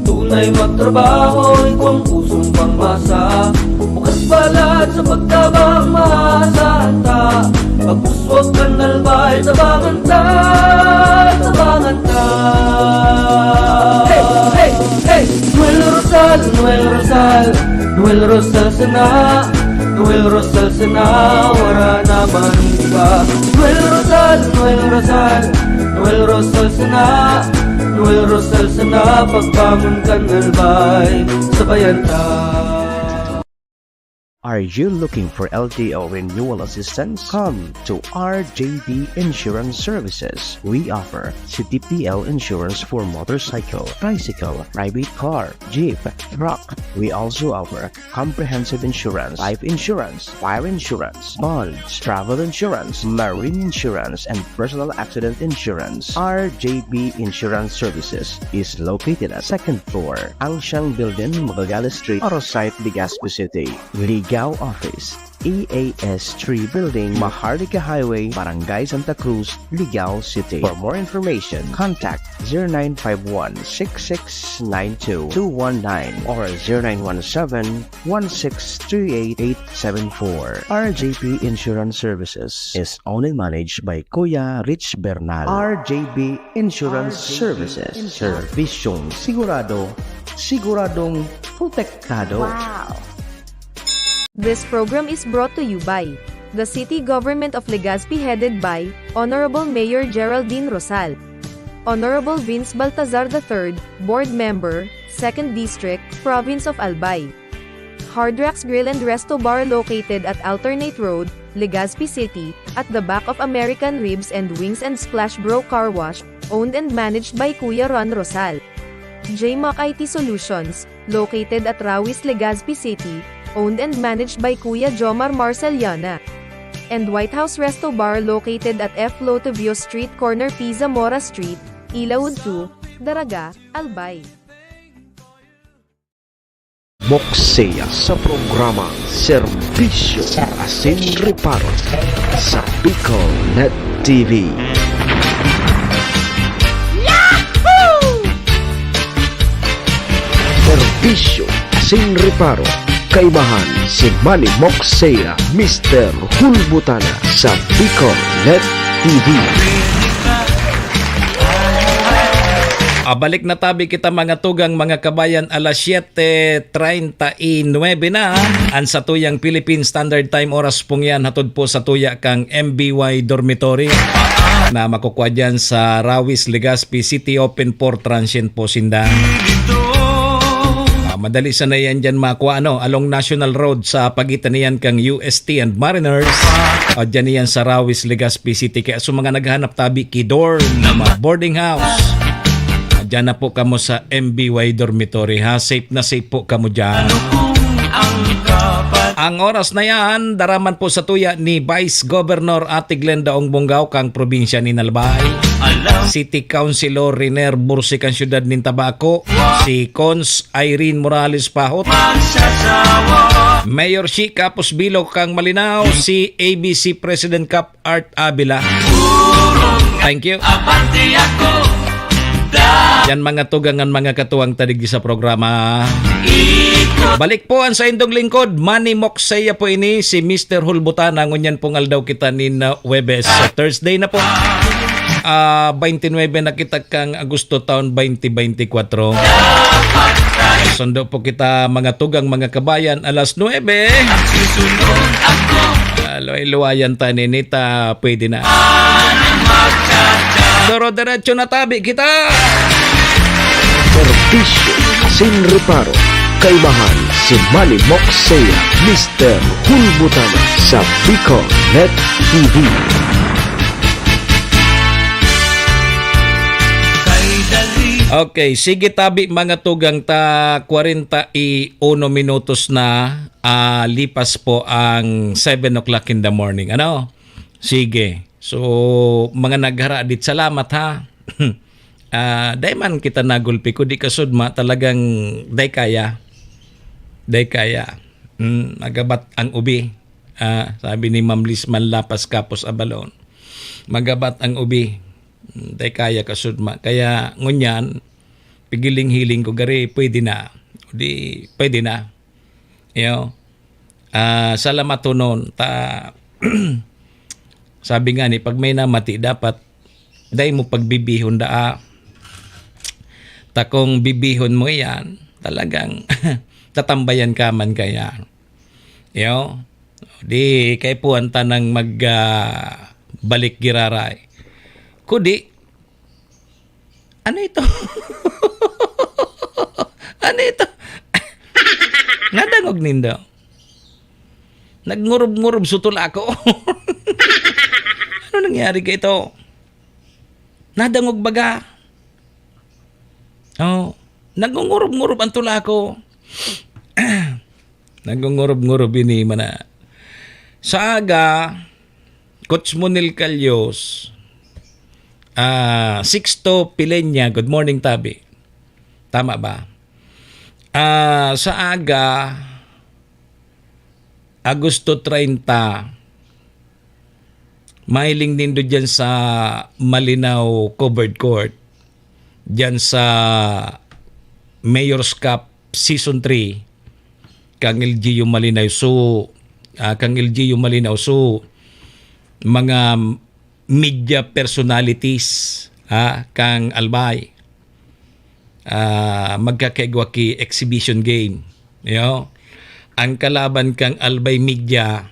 Tunay magtrabaho, igwang pusong pangmasa. Bukas palad sa pagtabang, maasahan ta. Pag-uswag kan Albay, tabangan ta, tabangan ta. Hey, hey, hey! Noel Rosal, Noel Rosal, Noel Rosal sana, Noel Rosal sana, wara na man iba. Noel Rosal, Noel Rosal, Noel Rosal sana, Noel Rosal sana, pagbangon kan Albay, sabayan ta. Are you looking for L T O renewal assistance? Come to R J B Insurance Services. We offer C T P L insurance for motorcycle, tricycle, private car, jeep, truck. We also offer comprehensive insurance, life insurance, fire insurance, bonds, travel insurance, marine insurance, and personal accident insurance. R J B Insurance Services is located at second floor, Angshang Building, Magallanes Street, Arosite, Legazpi City. Ligao Office, E A S three Building, Maharlika Highway, Barangay Santa Cruz, Ligao City. For more information, contact zero nine five one, six six nine two, two one nine or zero nine one seven, one six three eight, eight seven four. R J P Insurance Services is owned and managed by Kuya Rich Bernal. R J B Insurance Services. Serbisyong sigurado, siguradong protektado. Wow! This program is brought to you by the City Government of Legazpi, headed by Honorable Mayor Geraldine Rosal, Honorable Vince Baltazar the third, Board Member, Second District, Province of Albay. Hard Rocks Grill and Resto Bar, located at Alternate Road, Legazpi City, at the back of American Ribs and Wings and Splash Bro Car Wash, owned and managed by Kuya Ron Rosal. J Mac I T Solutions, located at Rawis, Legazpi City, owned and managed by Kuya Jomar Marceliana. And White House Resto Bar, located at F Lotovio Street, corner P Zamora Street, Ilaud two, Daraga, Albay. Moksea sa programang Serbisyo Asin Reparo sa Bicol Net T V. Serbisyo Asin Reparo, kaimahan si Manny Moksea, Mister Hulbutana sa Bicol Net T V. Ah, balik na tabi kita, mga tugang, mga kabayan, alas siyete treinta y nuebe na. An satuyang Philippine Standard Time, oras pong yan, hatod po satuya kang M B Y Dormitory na makukwa dyan sa Rawis, Legazpi City. Open for transient po sinda. Ah, madali sana yan dyan makuha, ano, along National Road sa pagitan niyan kang U S T and Mariners. O, dyan niyan sa Rawis, Legazpi City. Kaya sa mga naghahanap tabi ki dorm, boarding house, dyan na po kamo sa M B Y Dormitory, ha. Safe na safe po kamo dyan. Ang oras na yan, daraman po satuya ni Vice Governor Ate Glenda Ong Bongao kang probinsya nin Albay. City Councilor Riner Bursi kang siyudad nin Tabaco. Si Cons Irene Morales Pahot. Mayor Shi Kapos Bilog kang Malinao. Si A B C President Cup Art Avila. Thank you. Yan, mga tugang, an mga katuwang ta digdi sa programa. Balik po an saindong lingkod, Manny Moksea po ini, si Mister Hulbutana. Ngunyan pong aldaw kita nin, uh, Huwebes. So, Thursday na po. Ah, twenty-nine na kita kang Agosto taon twenty twenty-four. Sundo po kita, mga tugang, mga kabayan, alas nuebe. Ah, luway-luwayan ta, ninita, pwede na. Doro-derecho na tabi kita. Serbisyo Asin Reparo, kaimahan si Manny Moksea, Mister Hulbutana sa Bicol Net T V. Okay, sige tabi, mga tugang, ta kwarenta y uno minutos na, ah, lipas po ang seven o'clock in the morning. Ano? Sige. So, mga nagharadit, salamat, ha. Ah, dai man kita nagulpi, kudi kasudma talagang dai kaya. Dai kaya. Mm, magabat ang ubi. Ah, sabi ni Ma'am Lisman Lapas Kapos Abalon, magabat ang ubi. Mm, dai kaya kasudma. Kaya ngunyan, pigiling-hiling ko, gari, pwede na. Di, pwede na. Iyo. Ah, salamatonon ta. Sabi nga ni, pag may namati, dapat dai mo pagbibihon daa. Ta kung bibihon mo iyan, talagang tatambayan ka man kaya. Iyo. Di kaipuhan ta nang mag, ah, balik giraray. Kudi, ano ito? Ano ito? Nadangog nindo? Nagngurob-ngurob sa tula ko. Ano nangyari ka ito? Nadangog baga? Oh, nagngurob-ngurob ang tula ko. Nagngurob-ngurob ini, mana. Sa aga, Coach Monel Calyos, ah, Sixto Pileña, good morning, Tabi. Tama ba? Ah, sa aga, Agosto treinta, mahiling nindo dyan sa Malinao Covered Court, dyan sa Mayor's Cup Season three, kang L G U Malinao. So, ah, kang L G U Malinao. So, mga media personalities, ha, kang Albay, ah, magkakaigwa ki exhibition game. Yo, ang kalaban kang Albay Media,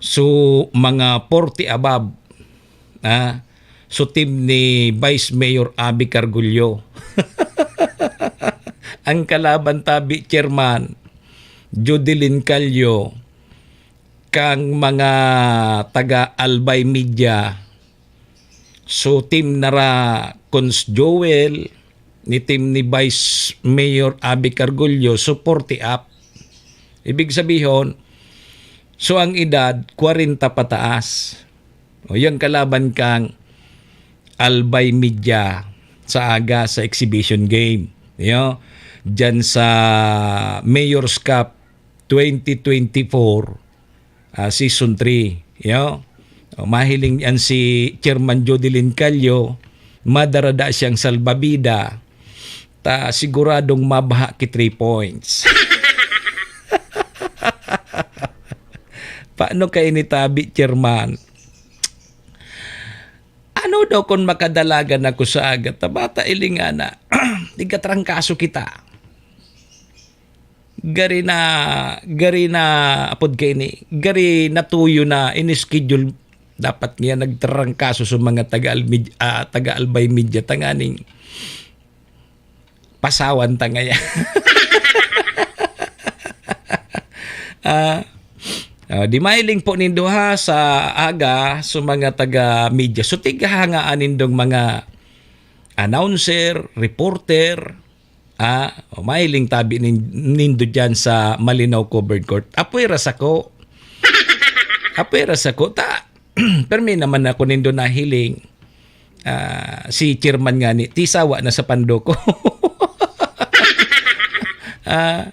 so, mga forty above, ha? So, team ni Vice Mayor Abby Cargullo. Ang kalaban, Tabi, Chairman Jodeline Callo, kang mga taga Albay Media. So, team nara Cons Joel, ni team ni Vice Mayor Abby Cargullo, so forty up. Ibig sabihon, so ang edad, kwarenta pataas. O, yung kalaban kang Albay Media sa aga sa exhibition game. Yo, dyan sa Mayor's Cup twenty twenty-four, ah, Season three. Yo. O, mahiling yan si Chairman Jodeline Callo, madarada siyang salbabida, ta siguradong mabaha ki three points. Paano kayo ni Tabi, Chairman? Ano daw kung makadalagan ako sa aga? Ta bata ilingana, igatrangkaso kita. Gari na, gari na, apod kaini, gari natuyo na, in-schedule. Dapat nga nagtrangkaso sa mga taga Almid-, ah, taga Albay Media tanganing pasawan ta ngaya. Ah, ah, di mahiling po nindo ha sa aga sa mga taga media. So, tighahangaan nindong mga announcer, reporter, ah, o mahiling tabi nin-, nindo dyan sa Malinao Covered Court. Apwera sako. Apwera sako. Ta, permi naman ako nindo nahiling. Ah, si chairman nga ni, tisawa na sa pando ko. Ah,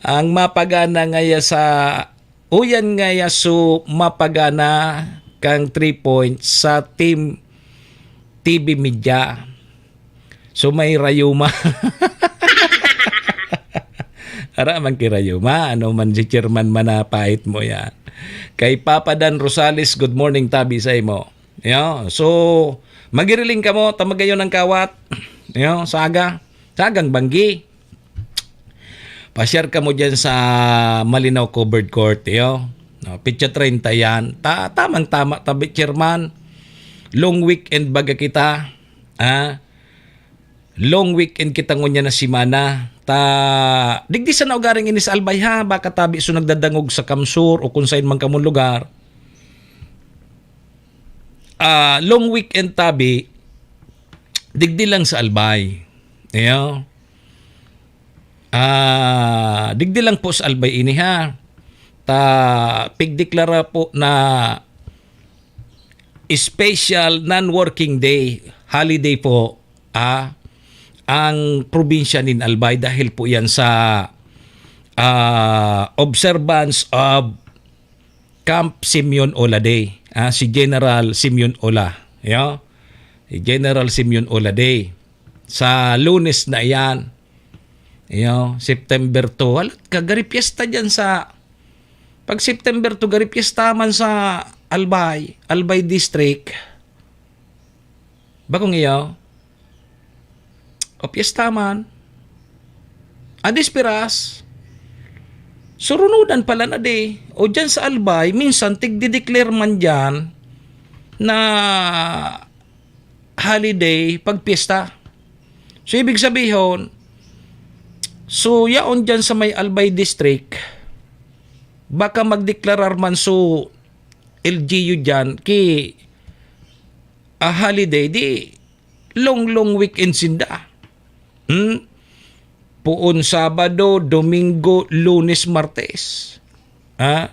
ang mapagana ngaya sa, uyan ngaya so mapagana kang three points sa Team T V Media. So may rayuma. Ara man ki rayuma, ano man si chairman manapait mo yan. Kay Papa Dan Rosales, good morning, tabi sa imo. Yo, so, magiriling kamo, ta magayon ang kawat. Yo, saga. Sagang banggi. Pa-share kamo dyan sa Malinao Covered Court, yo. No, petsa treinta yan. Ta-, tamang-tama, tabi, chairman. Long weekend baga kita. Ah, long weekend kita ngunyan na semana. Ta, digdi sa naugaring inis Albay ha, baka tabi so nagdadangog sa Kamsur o kung sain man kamong lugar. Ah, long weekend tabi, digdi lang sa Albay. Ayo. Ah, digdi lang po sa Albay ini ha. Ta, pigdeklara po na special non-working day. holiday po, ah, ang probinsya nin Albay dahil po yan sa, ah, observance of Camp Simeon Ola Day. Ah, si General Simeon Ola. Yo? Si General Simeon Ola Day. Sa Lunes na iyan. Yo, September two. Halat ka, gari piyesta dyan sa, pag September two, gari piyesta man sa Albay, Albay District. Bakong iyo? O piyesta man. Adis piras. Surunudan pala na di. O dyan sa Albay, minsan tigdideclare man dyan na holiday pag piyesta. So, ibig sabihon, so, yaon dyan sa may Albay District, baka magdeklarar man so L G U dyan ki a holiday, di long, long weekend sinda. Hmm? Puon Sabado, Domingo, Lunes, Martes. Ha?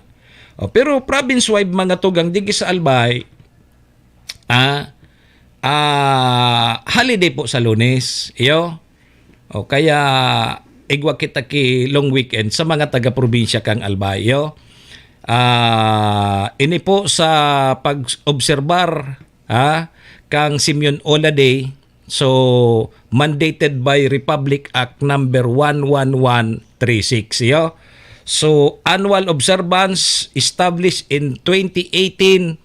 O, pero province-wide, mga tugang, digi sa Albay, ah, ah, holiday po sa Lunes, iyo. O, kaya igwa kita ki long weekend sa mga taga-probinsya kang Albay, iyo. Ah, ini po sa pag-obserbar, ha, kang Simeon Ola Day. So, mandated by Republic Act number one one one three six, iyo. So, annual observance established in twenty eighteen,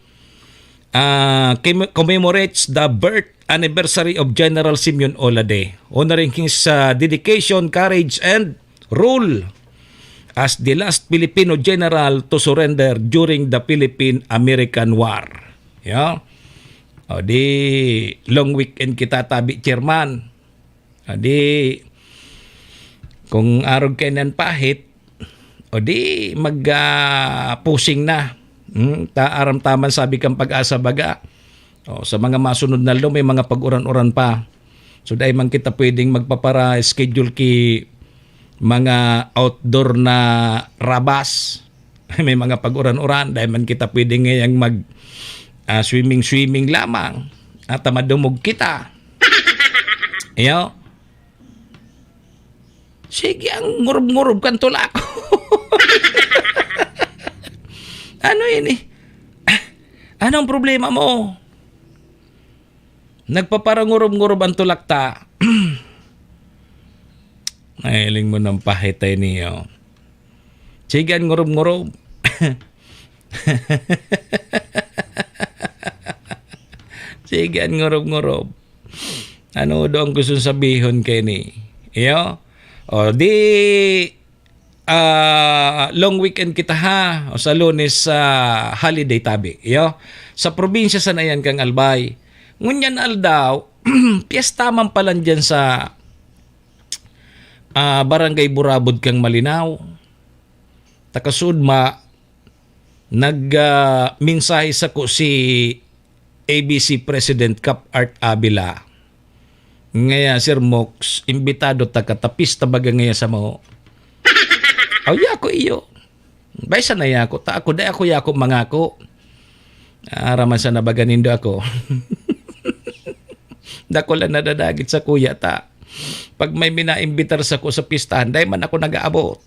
ah, com-, commemorates the birth anniversary of General Simeon Ola Day, honoring his, ah, dedication, courage, and role as the last Filipino general to surrender during the Philippine-American War. Yeah? O di, long weekend kita tabi, chairman. O di, kung arog kainan pahit, o di, mag, ah, pusing na. Hmm, ta-, aram taman sabi kang Pag-asa baga. O, sa mga masunod na aldaw, may mga pag-uran-uran pa. So, dai man kita pwedeng magpapara-schedule ki mga outdoor na rabas. May mga pag-uran-uran, dai man kita pwedeng ngayang mag, ah, swimming-swimming lamang. At madumog kita. Iyo. Sige, ang ngurob-ngurob kan tulak. Ano ini? Anong problema mo? Nagpaparangurob-ngurob ang tulak ta. Nahiling mo ng pahitay niyo. Sige, ang ngurob-ngurob. Sige, ang ngurob-ngurob. Ano daw ang gustong sabihon kaini? Iyo? O, di, ah, long weekend kita ha. O sa Lunes, ah, holiday tabi. Iyo? Sa probinsya sana yan kang Albay. Ngunyan aldaw, piyesta man pala dyan sa, ah, Barangay Burabod kang Malinao. Takasud ma, nag, ah, mensahe sako si A B C President Cap Art Avila. Ngaya, Sir Mox, imbitado ta ka, tapis ta baga ngaya samo. Aw, yako iyo. Bay, sana yako ta. Ako, dai ako yako mangako. Araman sana baga nindo ako. Dakula na dadagit sa kuya ta. Pag may minaimbitar sako sa pistahan, dai man ako nag-aabot.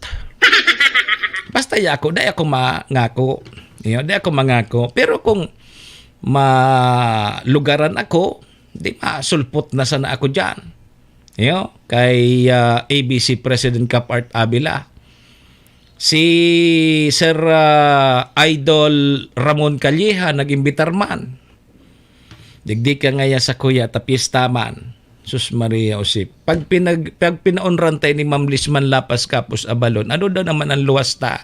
Basta yako, dai ako mangako. Iyo, dai ako mangako. Pero kung malugaran ako, di masulpot na sana ako diyan. Iyo, kay, ah, A B C President Cap Art Avila. Si Sir, ah, Idol Ramon Calleja nag-imbitar man. Digdi ka ngaya sa kuya, ta piyesta man. Sus Maria Josep. Pag pinag-, pag pinaonran tayo ni Ma'am Lisman Lapas Kapos Abalon, ano daw naman ang luwas ta?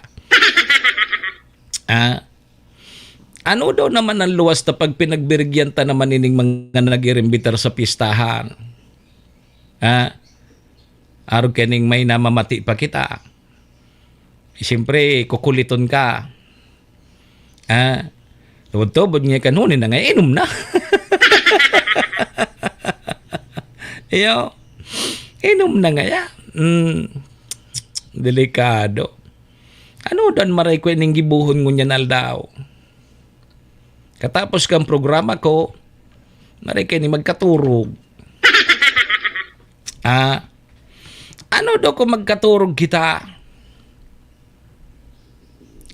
Ah? Ano daw naman ang luwas ta pag pinagbirigyan ta naman ining mga nag-irimbitar sa pistahan? Ah? Arog kaning may namamati pa kita. Siyempre, kukuliton ka. Ah, tubod-tubod nga kanuni na nga, inom na. Iyo, inom na nga ya. Mm, delikado. Ano dan maray ko ining gibuhon ngunyan aldaw? Katapos kang programa ko, Maray kaini magkaturog. Ah, ano daw kung magkaturog kita?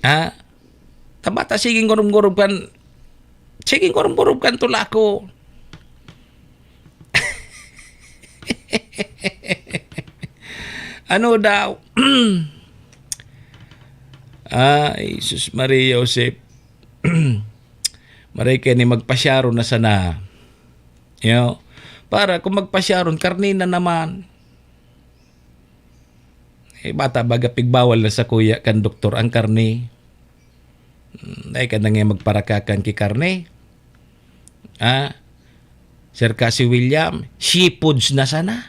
Ah, tabata, sige, ngurub-ngurub kan, sige, ngurub-ngurub kan tulak ko. Ano daw? Ay, sus, Maria, Josep. Maray kaini magpasyaron na sana. Yo. Para kung magpasyaron, karne na naman. Eh, bata baga pigbawal na sa kuya kan doktor ang karne. Hmm, dai ka na nga magparakakan ki karne. Ah, Sir Cassie William, seafoods na sana.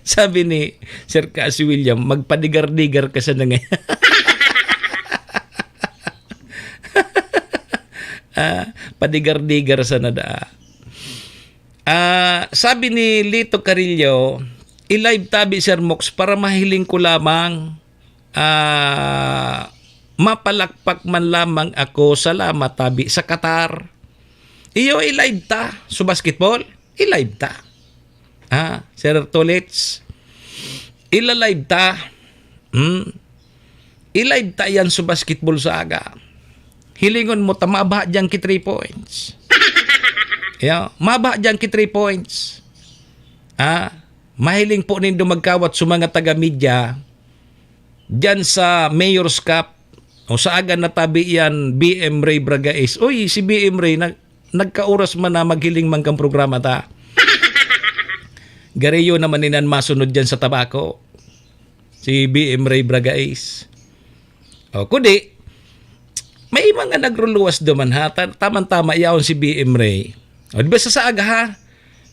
Sabi ni Sir Cassie William, "Magpadigar-digar ka sana ngayon." Ah, padigar-digar sana da. Ah, sabi ni Lito Carillo, "I-live tabi, Sir Mox, para mahiling ko lamang, ah, mapalakpak man lamang ako. Salamat tabi sa Qatar." Iyo, i-live ta. So, basketball, i-live ta. Ah, Sir Tolits, ila-live ta. Hmm? I-live ta yan sa basketball sa aga. Hilingon mo ta, mabaha diyan ki three points. Yeah, mabaha diyan ki three points. Ah, mahiling po nindo magkawat sa mga taga-media diyan sa Mayor's Cup. O sa aga na tabi yan, B M Ray Bragais. Uy, si B M Ray, nag-, nagkaoras man na maghiling man kang programa ta. Gariyo naman inan masunod diyan sa tabako. Si B M Ray Bragais. O, kundi, may mga nagruluwas duman, ha? Ta-, tamang-tama, yaon si B M Ray. O, di ba sa, sa aga, ha?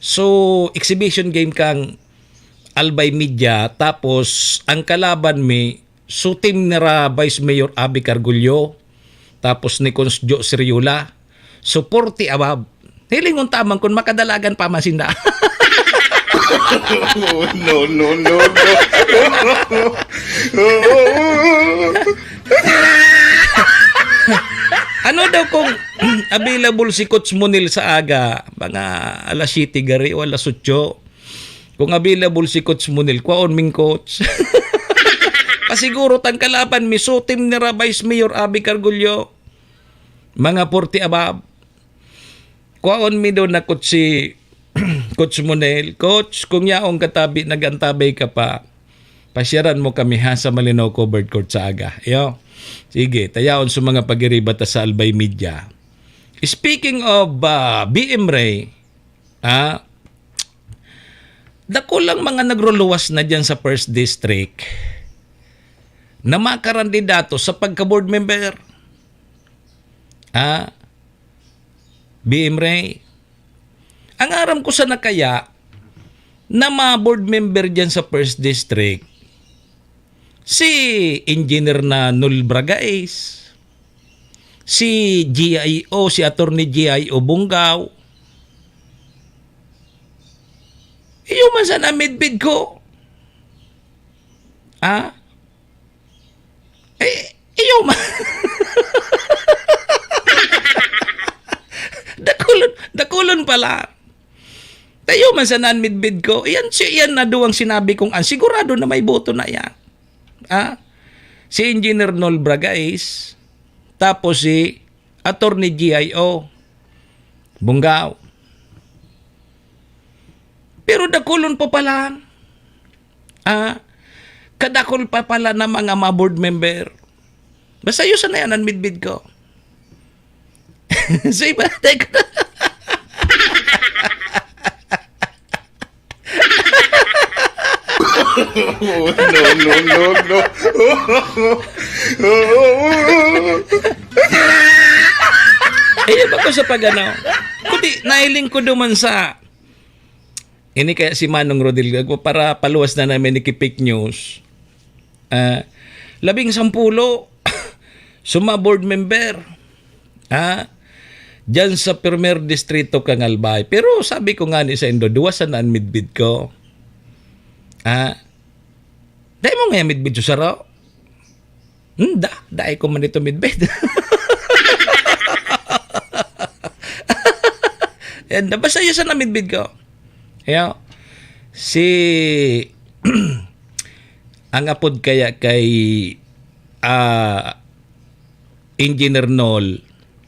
So, exhibition game kang Albay Media, tapos ang kalaban mi, so team nira Vice Mayor Abby Cargullo, tapos ni Cons Jo Seriola. So, forty above. Hilingon ta man kun makadalagan pa man sinda. No, no, no, no. Ano daw kung available si Coach Monel sa aga, mga alas siyete gari o alas otso? Kung available si Coach Monel, kwaon ming Coach. Pasiguro tang kalaban mi, so team nira Vice Mayor Abby Cargullo. Mga forty above. Kwaon mi daw na Coach si Coach Monel. Coach, kung yaong katabi, nag-antabay ka pa, pasyaran mo kami ha sa Malinao Covered Court sa aga. Yo. Sige, tayaon sa mga pagiriba ta sa Albay Media. Speaking of, ah, B M Ray, ah, dako lang mga nagruluwas na diyan sa First District na makarandidato sa pagka-board member. Ah, B M Ray. Ang aram ko sana kaya na mga board member diyan sa First District, si Engineer na Nol Bragais, si G I O, si Attorney G I O Bunggaw. Iyo man sana midbid ko. Ah? Eh, iyo man. Dakulon, dakulon pala. Tayo man sana an midbid ko. Iyan, si, iyan na duwang sinabi kong an sigurado na may boto na iyan. Ah? Si Engineer Nol Bragais, tapos si Attorney G I O Bunggaw. Pero dakulon pa pala. Ah, kadakol pa pala na mga, mga board member. Basta yun sana yan, an midbid ko. So, iba, teka. No, no, no, no. Ayun ba ko sa pag-ano? Kundi, nahiling ko duman sa, ini kaya si Manong Rodel, para paluwas na namin ni fake news. Ah, labing sampulo, suma board member. Ha? Diyan sa Primer Distrito kang Albay. Pero sabi ko nga ni sa indo, duwa sana an midbid ko. Ah, dai mo nga midbid sa saro? Hmm, da, dai ko man ito midbid. And basta yun sa namidbid ko. Yo. Si, ang apod kaya kay, ah, Engineer Nol,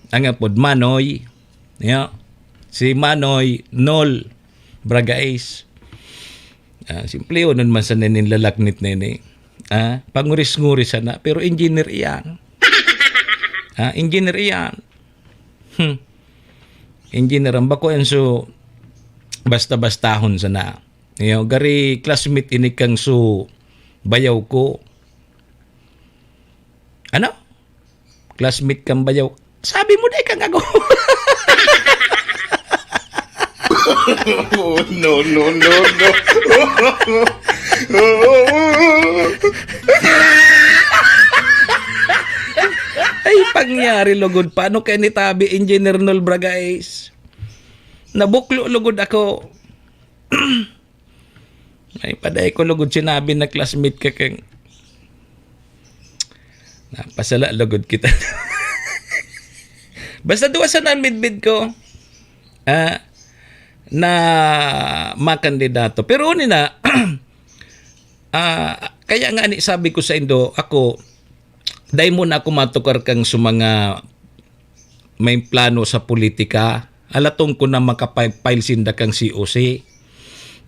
ang apod Manoy. Yo. Si Manoy Nol Bragais. Ah, simple yun, man sana nin lalaknit na yun eh. Ah, panguris-nguris sana, pero engineer iyan. Ah, engineer iyan. Hmm. Engineer, ang bako yan, so, basta-bastahon sana. Yo, gari classmate ini kang so, bayaw ko. Ano? Classmate kang bayaw. Sabi mo, di ka ngago. Oh, no, no, no, no. Ay, pangyari, lugod. Paano kaya ni Tabi, Engineer Nol Bragais? Nabuklo, lugod ako. Ay, paday ko, lugod, sinabi na classmate ka kang, napasala, lugod kita. Basta duwa sana an midbid ko, ah, na makandidato. Pero uni na, ah, kaya nga ni sabi ko sa indo, ako, dai mo na ako matukar kang sa mga may plano sa politika. Alatong ko na makapi-, file sinda kang C O C.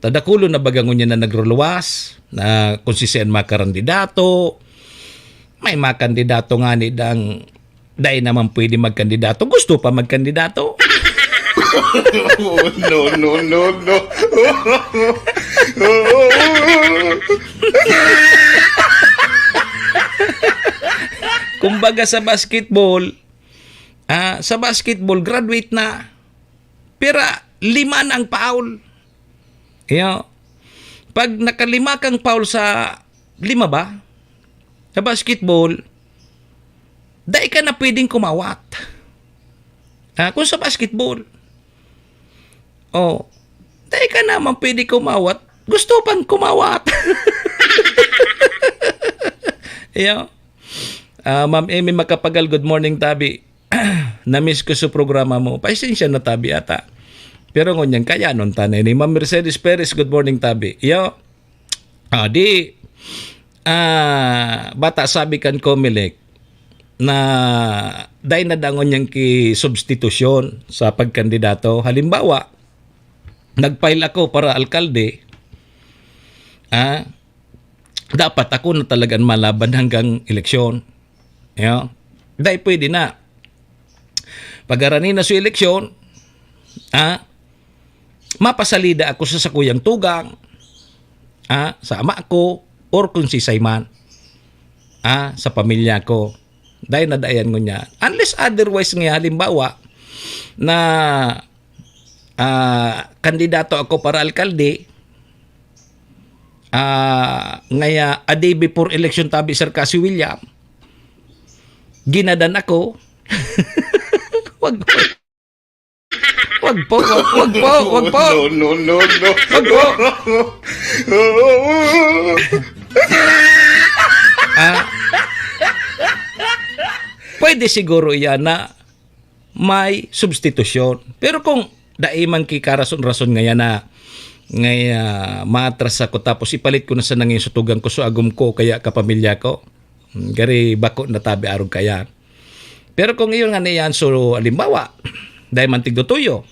Tadakulo na baga ngunyan na nagruluwas na kung si Sen makandidato. May makandidato nga ni dang dai naman pwede magkandidato. Gusto pa magkandidato. Oh, no, no, no, no. Kumbaga sa basketball, ah, sa basketball, graduate na. Pero lima na ang foul. Iyo. Pag nakalima kang foul sa lima ba? Sa basketball, dai ka na pwedeng kumawat. Ah, kung sa basketball, oh, dai ka naman pwede kumawat. Gusto pang kumawat. Iyo. Ah, Ma'am Amy Macapagal, good morning, Tabi. Na-miss ko sa programa mo. Pasensya na, Tabi, ata. Pero ngunyan, kaya nun tanay ni Ma'am Mercedes Perez, good morning, Tabi. Iyo. Ah, di, ah, bata sabi kan Comelec na dai na dangon niyang ki-substitusyon sa pagkandidato. Halimbawa, nag-file ako para alkalde, ah, dapat ako na talagang malaban hanggang eleksyon. Yo? Dai pwede na. Pagharani na sa eleksyon, ah, mapasalida ako sa sakuyang tugang, ah, sa ama ko, or kung sisay man, ah, sa pamilya ko. Dai na dai yan ngunyan. Unless otherwise nga, halimbawa, na, ah, kandidato ako para alkalde, ah, ngaya a day before election, Tabi, Sir Cassie William, ginadan ako. Wag, wag po, wag, wag po, wag po. No, no, no, no. Wag po. Ah, pwede siguro yan na may substitusyon. Pero kung dai man ki karason-rason ngaya na, ngaya maatras ako tapos ipalit ko na sana ngayon sa tugang ko, sa agom ko, kaya kapamilya ko, hmm, gari bako na, Tabi, arog kaya. Pero kung iyon nga niyan, so, halimbawa, dai man tigtutuyo,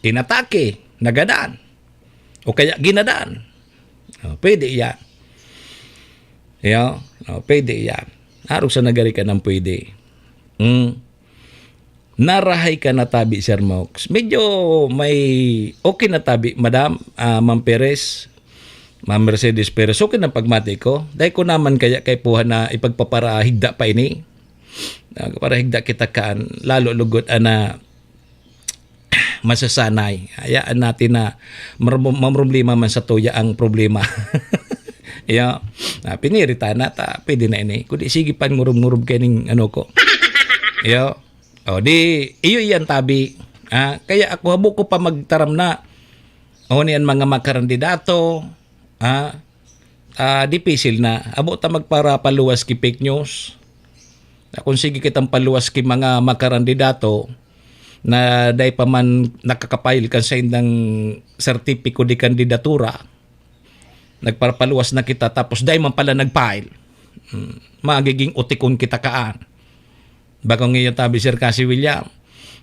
inatake, nagadan, o kaya ginadan, oh, pwede iyan. Yo? Oh, pwede iyan. Arog sa nagari ka nang pwede. Hmm. Narahay ka na, Tabi, Sir Mox. Medyo may okay na, Tabi, Madam, ah, Ma'am Perez, Ma'am Mercedes Perez. Okay na pagmati ko. Dai ko naman kaya kaipuhan na ipagpaparahigda pa ini. Ah, parahigda kita kan lalo lugod ana masasanay. Hayaan natin na mar-, mamroblema man sa tuya ang problema. Iyo, ah, pinirita na ta, pwede na ini. Kundi sige pan ngurub-ngurub kaining ano ko. Iyo. O, di, iyo iyan, Tabi. Ah, kaya ako, habo ko pa magtaram na. O, ni ang mga makarandidato, ah, ah, dipisil na. Habo ta magparapaluwas ki fake news. Ah, kung sige kitang paluwas ki mga makarandidato, na dai pa man nakaka-file kan saindang sertipiko de kandidatura, nagparapaluwas na kita, tapos dai man pala nag-file. Hmm, magiging utikon kita kaan. Bako ngayon tabi, Sir Cassie William.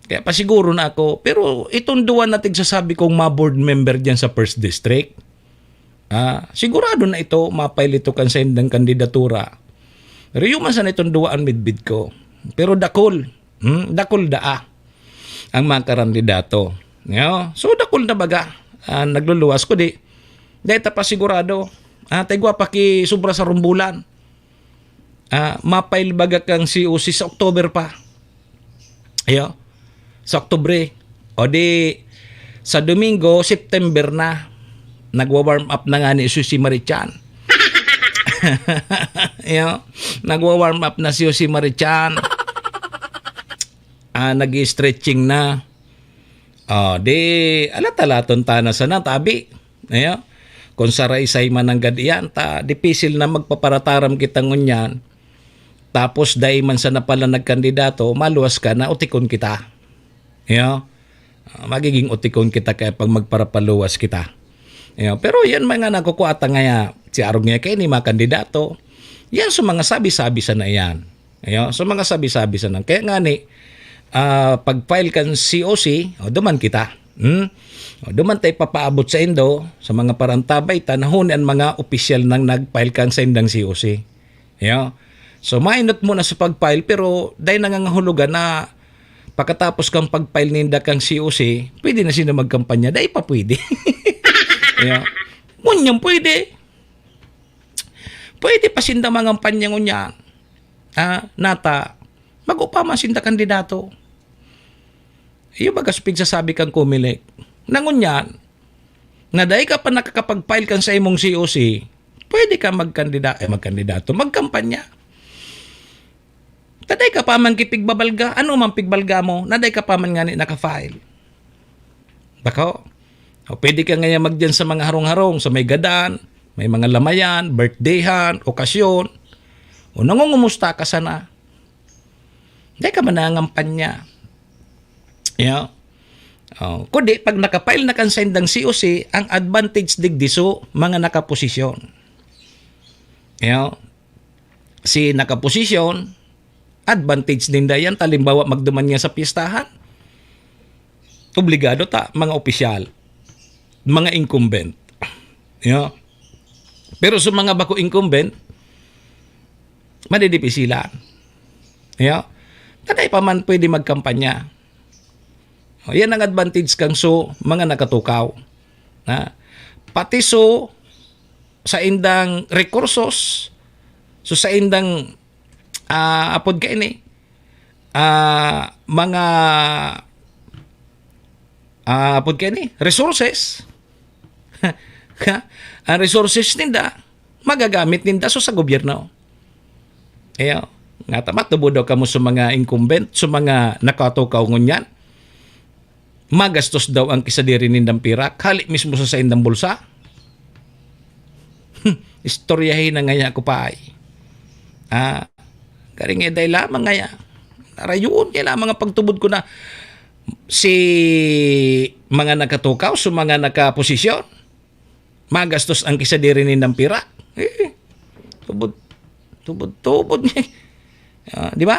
Kaya pasiguro na ako, pero itong duwa na tigsasabi kong mga board member diyan sa First District, ah, sigurado na ito, ma-file ito kan saindang kandidatura. Pero yung man sana itong duwa ang midbid ko. Pero dakul, hmm, dakul daa ang mga karandidato. Yo? So, dakul na baga, ah, nagluluwas ko di. Dahil ta pa sigurado, ah, taigwa pa ki sobra sa rumbulan. Ah, ma-file baga kang C O C sa October pa. Ayo, sa Oktubre. O di, sa Domingo, September na. Nagwa-warm up na nga ni Susi Marichan. Ayo, nagwa-warm up na si Susi Marichan. Ah, nag-stretching na. Ah, di, alat-alaton ta na sana, tabi. Ayo, kung saraysay man nanggad iyan, ta, dipisil na magpaparataram kita ngunyan. Tapos, dai man sana pala nagkandidato, maluwas ka na, utikon kita. Ayo, ah, magiging utikon kita kaya pag magparapaluwas kita. Ayo, pero yan mga nakukuha ta ngaya, si arog niya kayo ni mga kandidato. Yan sa mga sabi-sabi sana yan. Ayo, sa mga sabi-sabi sana. Kaya nga ni, ah, pag-file kan C O C, o, duman kita. Hmm? O, duman tayo papaabot sa indo, sa mga parantabay, tanahon an mga opisyal nang nag-file kan sa indang C O C. Ayo. So, mainot muna sa pag-file, pero dahil nangangahulugan na pakatapos kang pag-file ninda kang C O C, pwede na sila magkampanya. Dahil pa pwede. Ayo. Ngunyan pwede. Pwede pa sinda mangampanya ngunyan. Ah, nata, mag-upa man sinda kandidato. Iyo baga sa pigsasabi kang Comelec. Na ngunyan, na dai ka pa nakakapag-file kan sa imong C O C, pwede ka magkandida-, eh, magkandidato, magkampanya. Taday ka pa man kipigbabalga, ano man pigbalga mo, naday ka pa man ngani naka-file. Bako, o pwede ka ngayon magdiyan sa mga harong-harong, sa may gadan, may mga lamayan, birthdayhan, okasyon, o nangungumusta ka sana. Dai ka man nangangampanya. Yeah. Oh, kundi pag naka-file na kan sa indang C O C, ang advantage digdi so mga nakaposisyon. Yeah. Si nakaposisyon, advantage ninda yan. Halimbawa, magduman nga sa pistahan, obligado ta, mga opisyal, mga incumbent. Yeah. Pero sa mga bako incumbent, madidipisilan. Yeah. Taday pa man pwede magkampanya. O, yan ang advantage kang so mga nakatukaw. Na, pati so sa indang rekursos, so sa indang, ah, apod ka ini, ah, mga, ah, apod ka ini, resources. Ang resources ninda, magagamit ninda so sa gobyerno. Ayo, nga tama, tubo daw kamo sa mga incumbent, sa mga nakatukaw ngunyan. Magastos daw ang kisadiri nindang pirak, hali mismo sa saindang bulsa. Istoryahin na ngaya ko pa ay. Ah, garing eh, dahil lamang ngaya. Narayon kaya lamang ang pagtubod ko na si mga nakatukaw, sa mga nakaposisyon, magastos ang kisadiri nindang pirak. Eh, tubod, tubod, tubod niya. Ah, di ba?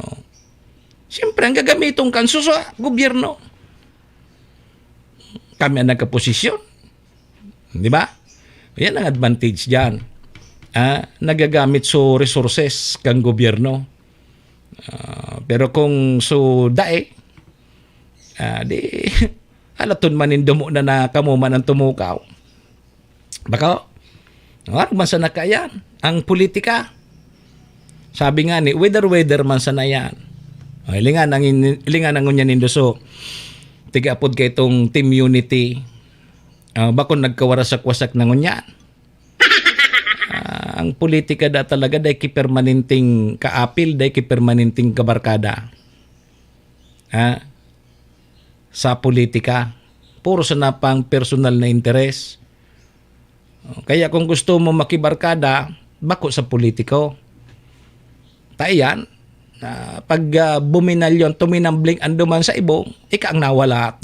Oh. Siyempre, ang gagamiton kan suso, gobyerno. Kami ang nagkaposisyon. Di ba? Yan ang advantage dyan. Ah, nagagamit so resources kang gobyerno. Ah, pero kung so dae, ah, di, halaton man nindo mo na, na kamo man ang tumukaw. Bako, ano man sana kaiyan, ang politika. Sabi nga ni, weather-weather man sana yan. O, hilingan ang in-, hilingan ang ngunyan nindo. So, tiga apod kay itong Team Unity, ah, bako nagkawara sa kwasak na ngunyan. Ah, ang politika da talaga, dai ki permanenteng kaapil, dai ki permanenteng kabarkada. Ha? Sa politika. Puro sana pang personal na interes. Kaya kung gusto mo makibarkada, bako sa politiko. Ta iyan, ah, pag, ah, buminalyon, tuminambling anduman sa ibong, ika ang nawalat.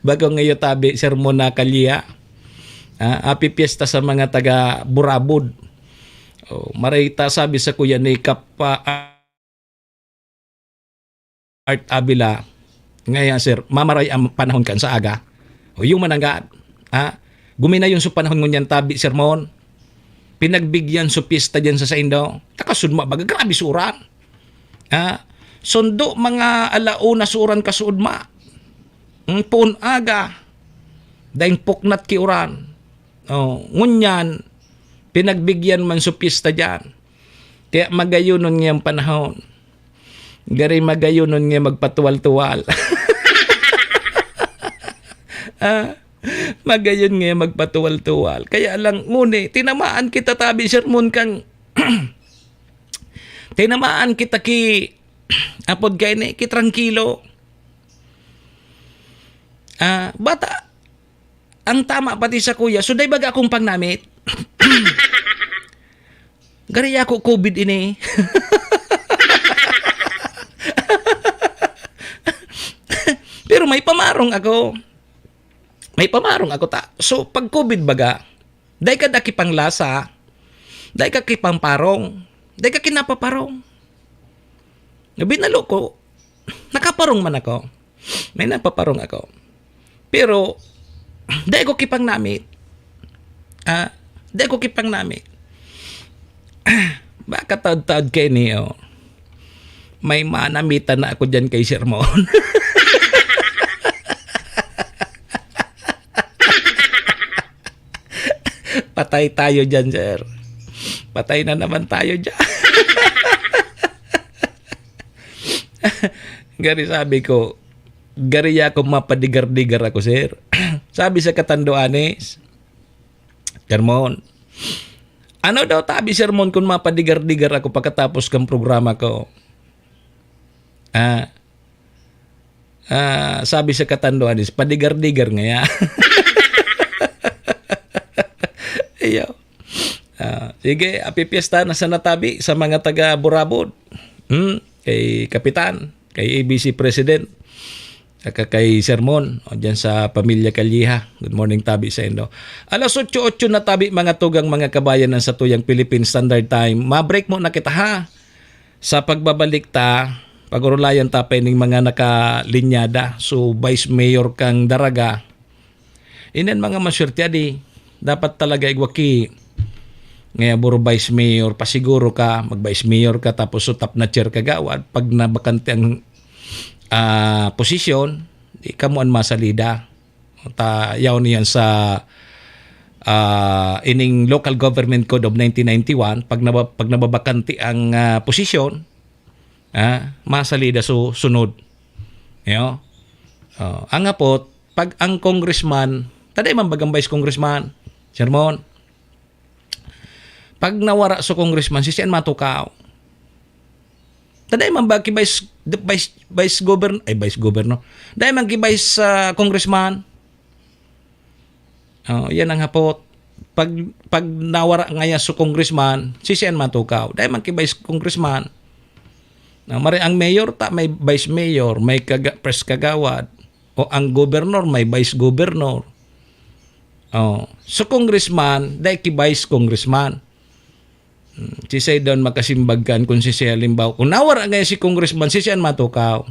Bago ngayon tabi, sermon na kalya. Ah, happy fiesta sa mga taga Burabod. Oh, marita sabi sa kuya ni Kap, ah, Art Avila, "Ngaya, sir, mamaray ang panahon kan sa aga." O, yung mananggad. Ah, guminayon sa panahon ngunyan tabi sermon. Pinagbigyan sa pista diyan sa saindo. Takasudma baga, grabe sa uran. Ah, sundo mga alauna sa uran kasudma. Ang puon aga. Daing puknat ki uran. Oh, ngunyan, pinagbigyan man sa pista diyan. Kaya magayonon ngayang panahon. Gari magayonon nga magpatuwal-tuwal. Ah, magayon nga magpatuwal-tuwal. Kaya lang, nguni, tinamaan kita tabi sermon kang, tinamaan kita ki, apod kay ni, ki trangkilo. Ah, bata, ang tama pati sa kuya, so dai baga akong pangnamit. Gari ako covid ini. Pero may pamarong ako. May pamarong ako ta. So, pag covid baga, dai ka daki panglasa, dai ka kipangparong, dai ka kinapaparong. Binalo ko, nakaparong man ako. May napaparong ako. Pero, dai ko kipangnamit. Ah, dai ko kipangnamit. Baka taod-taod kay niyo. May manamitan na ako dyan kay sermon. Patay tayo dyan, sir. Patay na naman tayo dyan. Gari sabi ko, gari ako mapadigar-digar ako, sir. Sabi sa katanduanes, "Sermon, ano daw tabi sermon kung mapadigar-digar ako pagkatapos kang programa ko?" Ah, ah, sabi sa katanduanes, "Padigar-digar ngaya." Iyo. Ah, sige, happy fiesta na sa natabi sa mga taga Burabod. Hmm, kay Kapitan, kay A B C President, saka kay Sermon, o, dyan sa pamilya Calleja. Good morning, tabi sa indo. Alas otso otso na tabi, mga tugang, mga kabayan, ang satuyang Philippine Standard Time. Ma-break muna kita, ha? Sa pagbabalik ta, pag-orolayan ta pa ining mga nakalinyada. So, Vice Mayor kang Daraga, inan mga maswerte adi, dapat talaga igwa ki, ngaya buro vice mayor, pasiguro ka, mag-vice mayor ka, tapos sutap na chair kagawad, pag nabakante ang, ah, posisyon, di kamo an masalida. Ta, yaw niyan sa, ah, ining Local Government Code of nineteen ninety-one, pag naba-, pag nababakante ang, ah, posisyon, ah, masalida su-, sunod. Yo? Oh, ang hapot, pag ang congressman, taday man bagang vice congressman, sermon. Pag nawara sa congressman, si siyan matukaw. Taday man ba ki vice, vice, vice governor, ay, vice governor. Taday man ki vice, ah, congressman. Oh, yan ang hapot. Pag, pag nawara ngaya sa congressman, si siyan matukaw. Taday man ki vice congressman. Na, mare ang mayor ta, may vice mayor, may kaga-, press kagawad. O ang governor, may vice governor. Oh, so congressman, dai ki vice congressman. Hmm, si Saydon makasimbag kan kung si siya, halimbawa, kung nawara ngayon si congressman, si siya an matukaw.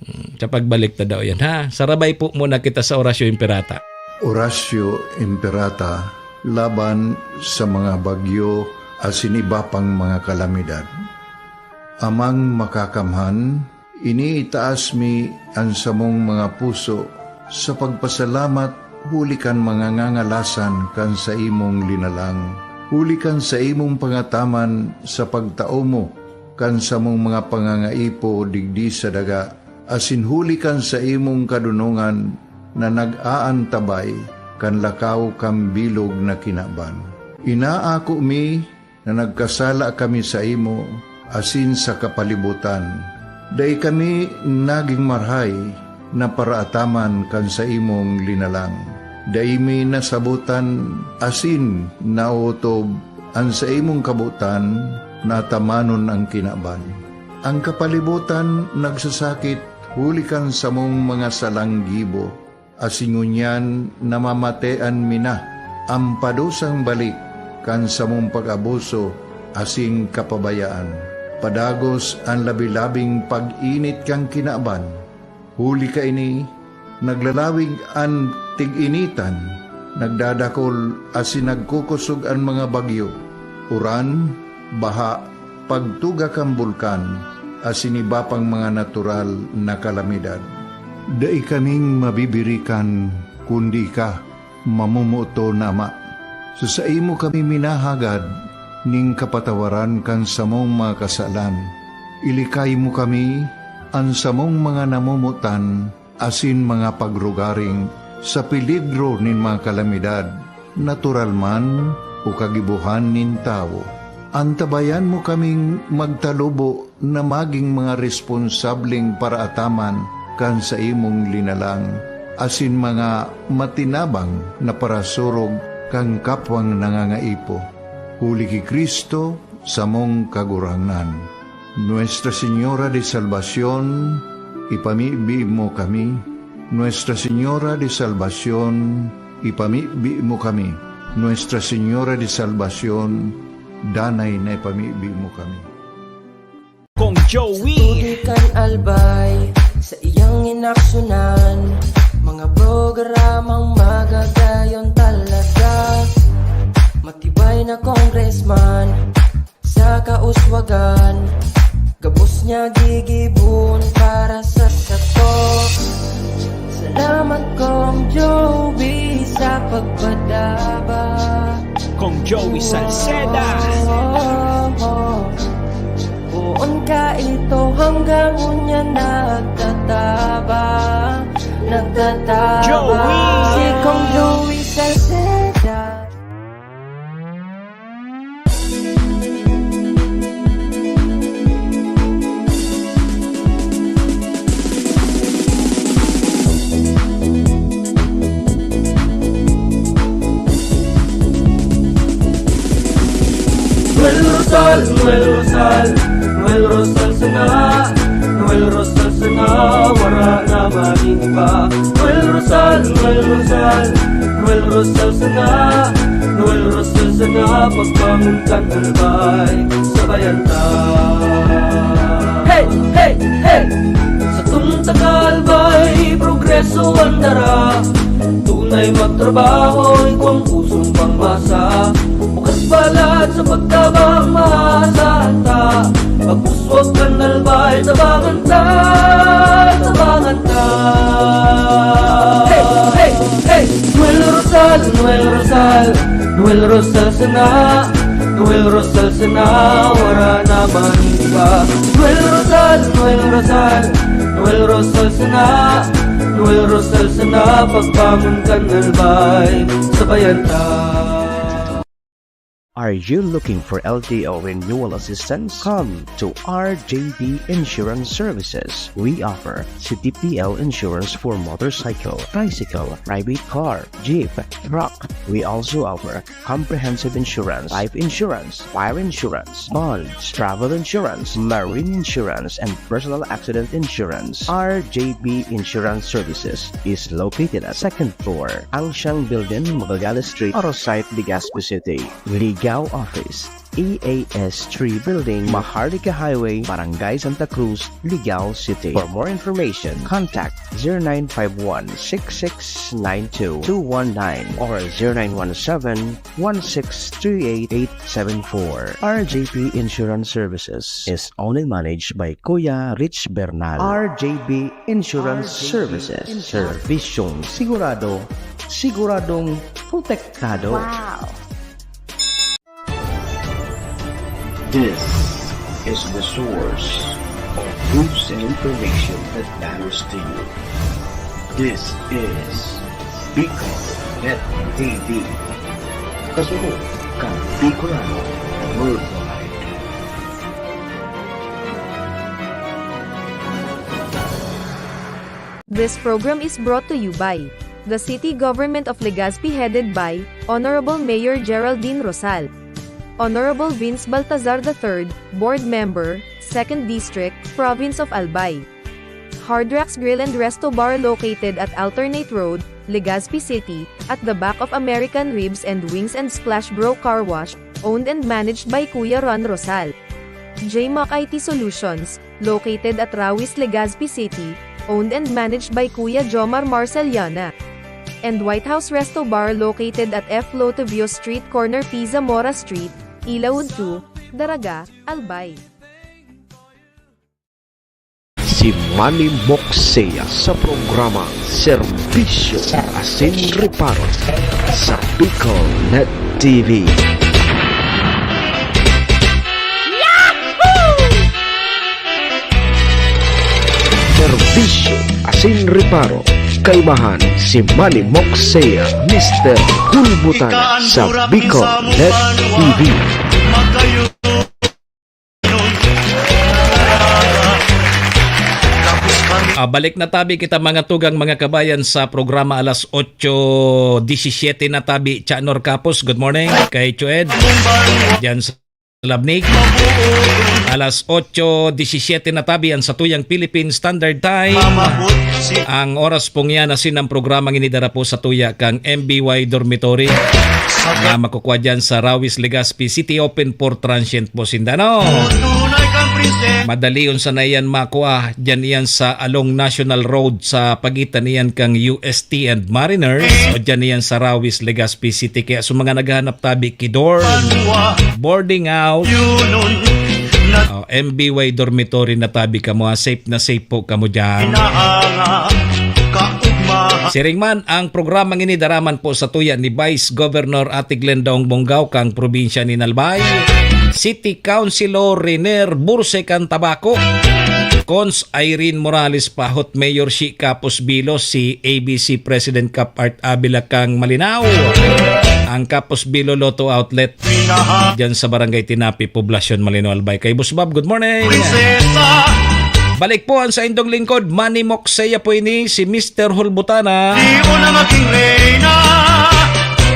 Hmm, sa pagbalik ta daw yan, ha? Sarabay po muna kita sa Orasyo Imperata. Orasyo Imperata laban sa mga bagyo asin iba pang mga kalamidad. Amang Makakamhan, iniitaas mi an samong mga puso sa pagpasalamat huli kan mga ngangalasan kan saimong linalang, huli kan saimong pangataman sa pagtao mo kan samong mga pangangaipo digdi sa daga, asin huli kan saimong kadonongan na nag-aantabay kan lakaw kan bilog na kinaban. Inaako mi na nagkasala kami saimo asin sa kapalibutan. Dai kami nagin marahay na paraataman kan saimong linalang. Dai mi nasabotan asin naotob an saimong kabotan na atamanon an kinaban. An kapalibotan nagsasakit huli kan samong mga salang gibo, asin ngunyan namamatean mi na an padusang balik kan samong pag-abuso asin kapabayaan. Padagos an labi-labing pag-init kan kinaban. Huli kaini, naglalawig an tig-initan, nagdadakol asin nagkukosog an mga bagyo, uran, baha, pagtuga kan bulkan, asin iba pang mga natural na kalamidad. Dai kaming mabibirikan, kundi ika, mamomoton na Ama. Sa saimo kami minahagad ning kapatawaran kan samong mga kasalan. Ilikay mo kami, an samong mga namomotan, asin mga pagrugaring sa peligro nin mga kalamidad, natural man o kagibohan nin tawo. Antabayan mo kaming magtalubo na magin mga responsableng paraataman kan saimong linalang, asin mga matinabang na parasurog kan kapwang nangangaipo. Huli ki Cristo, samong Kagurangnan. Nuestra Señora de Salvacion, ipamibi mo kami. Nuestra Señora de Salvacion, ipamibi mo kami. Nuestra Señora de Salvacion, danay na ipamibi mo kami. Kong Joey. Sa tubig kan Albay, sa iyang inaksyunan, mga programang magagayon talaga. Matibay na congressman, sa kauswagan, gabos niya gigibon para sa sato. Salamat, Kong Joey, sa pagpadaba. Kong Joey Salceda. Poon ka ito hanggang ngunyan nagtatabang, nagtatabang. Joey! Si Kong Joey Salceda. Noel Rosal, Noel Rosal, Noel Rosal sana, Noel Rosal sana, wara na magin iba. Noel Rosal, Noel Rosal, Noel Rosal sana, Noel Rosal sana, pagbangon kan Albay, sabayan ta. Hey, hey, hey! Sa tong taga Albay, progreso an dara. Tunay magtrabaho, igwang pusong pangmasa. Bukas balat sa pagtabang, maasahan ta. Pag-uswag kan Albay, tabangan ta, tabangan ta. Hey, hey, hey! Noel Rosal, Noel Rosal, Noel Rosal sana, Noel Rosal sana, wara na man iba. Noel Rosal, Noel Rosal, Noel Rosal sana, Noel Rosal sana, pagbangon kan Albay, sabayan ta. Are you looking for L T O renewal assistance? Come to R J B Insurance Services. We offer C T P L insurance for motorcycle, tricycle, private car, jeep, truck. We also offer comprehensive insurance, life insurance, fire insurance, bonds, travel insurance, marine insurance, and personal accident insurance. R J B Insurance Services is located at second floor, Angsiang Building, Magallanes Street, Oro Site, Legazpi City. Ligao Office, E A S three Building, Maharlika Highway, Barangay Santa Cruz, Ligao City. For more information, contact zero nine five one six six nine two two one nine or zero nine one seven one six three eight eight seven four. R J P Insurance Services is owned and managed by Kuya Rich Bernal. R J B Insurance Services. Servisyong sigurado, siguradong protektado. Wow! This is the source of news and information that matters to you. This is Bicol Net T V. Kasunod kan Bicolano Worldwide. This program is brought to you by the City Government of Legazpi, headed by Honorable Mayor Geraldine Rosal. Honorable Vince Baltazar the third, Board Member, Second District, Province of Albay. Hard Rocks Grill and Resto Bar located at Alternate Road, Legazpi City, at the back of American Ribs and Wings and Splash Bro Car Wash, owned and managed by Kuya Ron Rosal. J Mac I T Solutions, located at Rawis, Legazpi City, owned and managed by Kuya Jomar Marceliana. And White House Resto Bar located at F Lotovio Street, corner P Zamora Street, Ilaud two, Daraga, Albay. Si Manny Moxea sa programa Serbisyo Asin Reparo sa Bicol Net T V. Serbisyo Asin Reparo, kaibahan si Manny Moxea, Mister Hulbutana sa Bicol Net T V. Ah, balik na tabi kita, mga tugang, mga kabayan, sa programa alas otso disisiete na tabi. Chanor Kapos, good morning. Kay Chued, dyan sa Labnig. Alas otso disisiete na tabi ang satuyang Philippine Standard Time. Ang oras pong yan, asin ang programang inidara po sa tuya kang M B Y Dormitory na makukuha dyan sa Rawis, Legazpi City. Open for transient po sinda, no? Madali unsa na iyan makua, dyan iyan sa along National Road sa pagitan iyan kang U S T and Mariners o dyan iyan sa Rawis, Legazpi City. Kaya sa mga naghahanap tabi ki dorm, boarding house, oh, M B Y dormitory na tabi kamo, ha. Safe na safe po kamo dyan. Siring man, ang programang ini daraman po sa tuya ni Vice Governor Ate Glenda Ong Bonggaw kang probinsya ni Nalbay, City Councilor Renier Burse kan Tabaco, Cons Irene Morales Pahot, Mayor Shi Kapos Bilo, si A B C President Cap Art Abila kang Malinao, ang Kapos Bilo Lotto Outlet dyan sa Barangay Tinapi, Poblacion Malinao, Albay. Kay Boss Bob, good morning. Balik po ang saindong lingkod, Manny Moxea po ini, si Mister Hulbutana.